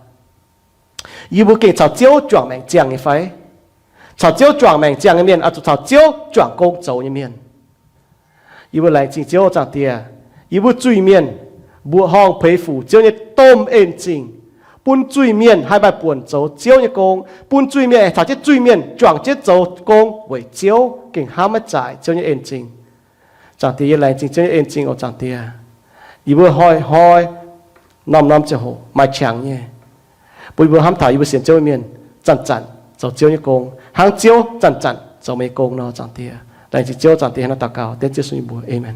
Yie mbuo gengh caux Ziouv juangc maengc ziangh nyei fai? Caux Ziouv juangc maengc ziangh nyei mienh oix zuqc caux Ziouv juangc gong zoux nyei mienh. Yie mbuo laengz zingh Ziouv, Zaangc Diex. Yie mbuo zuiz-mienh mbuoqc horngh peix fuc Ziouv nyei domh en-zingh, bun zuiz-mienh haih maaih buonc zoux Ziouv nyei gong, bun zuiz-mienh caux jienv zuiz-mienh juangc jienv zoux gong weic Ziouv, gengh hnamv maiv zaaic Ziouv nyei en-zingh. Zaangc Diex, yie laengz zingh Ziouv nyei en-zingh oc, Zaangc Diex. Yie mbuo hnoi-hnoi, norm-norm ziangh hoc maaih qangx nyei, bun yie mbuo hnamv taux yie mbuo sienx Ziouv mienh zanc-zanc zoux Ziouv nyei gong, hnangv Ziouv zanc-zanc zoux meih nyei gong nor, Zaangc Diex. Laengz zingh Ziouv, Zaangc Diex, hnangv naaiv daux gaux dengv Ziouv Yesu nyei mbuox. Aamen.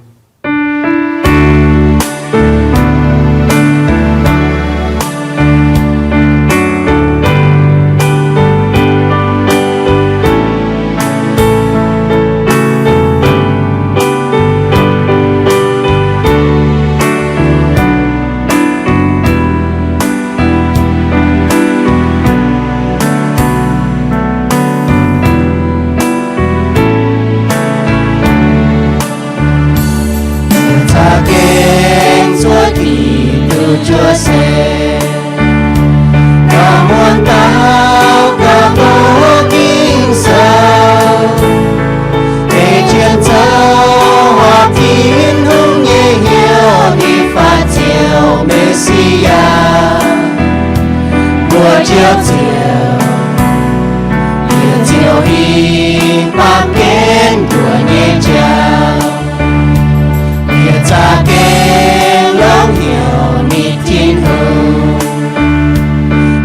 Caa gengh zuov Giduc juov se, gauh muonz dauh gauh doqc Ging-Sou, ei jienv zoux horpc Tin-Hungh nyei hnyouv, i faix Ziouv Messiah, mbuo Ziouv Ziouv, yie ziouc hingh baamh gen nduoc nyei jauv. Yie za'gengh longx hnyouv ninh Tin-Hungh,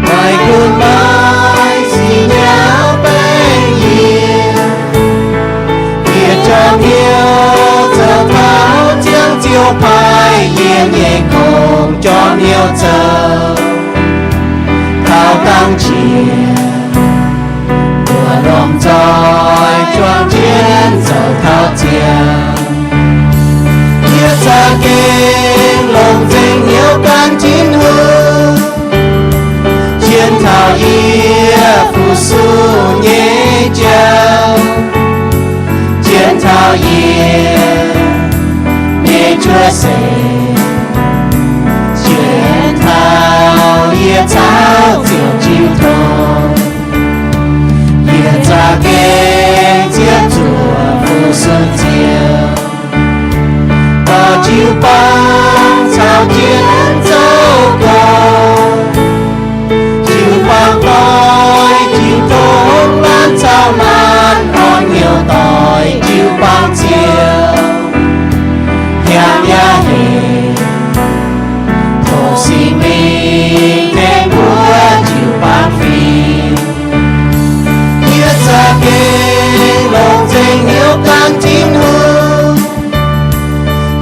maiv gunv maiv sic nyauv baengh yie. Yie jorm hnyouv zoux taux ziangh Ziouv paaiv yie nyei gong, jorm hnyouv zoux taux dangh jiex, mbuo lomh nzoih juang jienv zoux taux ziangh. Yie za'gengh longc nzengc hnyouv gan Tin-Hungh, zien taux yie fu-sux nyei jauv, zien taux yie se, Jentaux yie caux Ziouv jiu tong, yie za'gengh ziepc zuoqc fu-sux Ziouv, dorh jiu-baang caux jienv zoux gorx, jiu-baang doix jiu-tong, laanh caux laanh orn hnyouv doix jiu-baang Ziouv, hiaangx yaac hec, tov Singx Lingh tengx mbuo jiu-baang fih. Yie za'gengh longc nzengc hnyouv gan Tin-Hungh,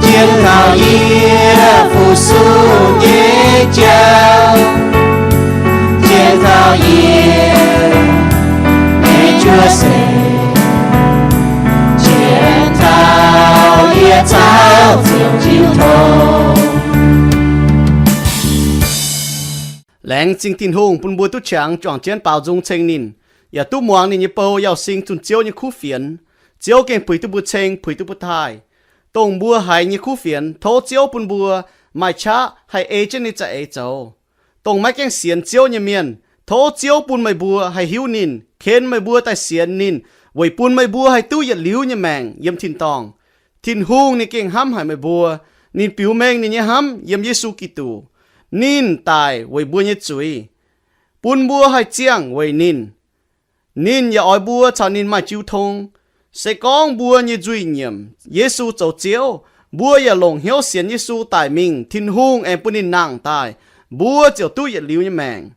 Jentaux yie fu-sux nyei jauv, Jentaux yie nyei juov seix, Jentaux yie caux Ziouv jiu tong. Laengz zingh Tin-Hungh bun mbuo duqv qangx juangc jienv baaux nzung ceng ninh, yaac duqv muangx ninh nyei bou, yauh sing zunh Ziouv nyei kuv fienx. Ziouv gengh puix duqv mbuo ceng, puix duqv mbuo taaih. Dongh mbuo haiz nyei kuv fienx, tov Ziouv bun mbuo maaih qaqv haih ei jienv ninh za'eix zoux. Dongh maiv gaengh sienx Ziouv nyei mienh, tov Ziouv bun meih mbuo haih hiuv ninh, ken meih mbuo daaih sienx ninh, weic bun meih mbuo haih duqv yietc liuz nyei maengc yiem tin-dorngh. Tin-Hungh ninh gengh hnamv haic meih mbuo. Ninh biux mengh ninh nyei hnamv yiem Yesu Giduc. Ninh daic weic mbuo nyei zuiz, bun mbuo haih ziangh weic ninh. Ninh yaac oix mbuo caux ninh maaih jiu tong. Se gorngv mbuo nyei nzuih nyiemc Yesu zoux Ziouv, mbuo yaac longc hnyouv sienx Yesu daic mingh, Tin-Hungh aengx bun ninh nangh daaih, mbuo ziouc duqv yietc liuz nyei maengc.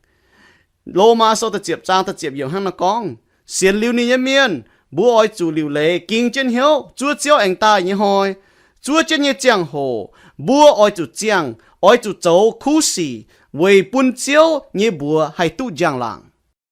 Lomaa sou da'ziepc zaang da'ziepc yiemc hnangv naaiv gorngv, sienx liuz ninh nyei mienh, mbuo oix zuqc liuc leiz ging jienv hnyouv zuov Ziouv aengx daaih nyei hnoi. Zuov jienv nyei ziangh hoc mbuo oix zuqc ziangh, oix zuqc zoux kuv sic weic bun Ziouv nyei mbuox haih duqv njang-laangc.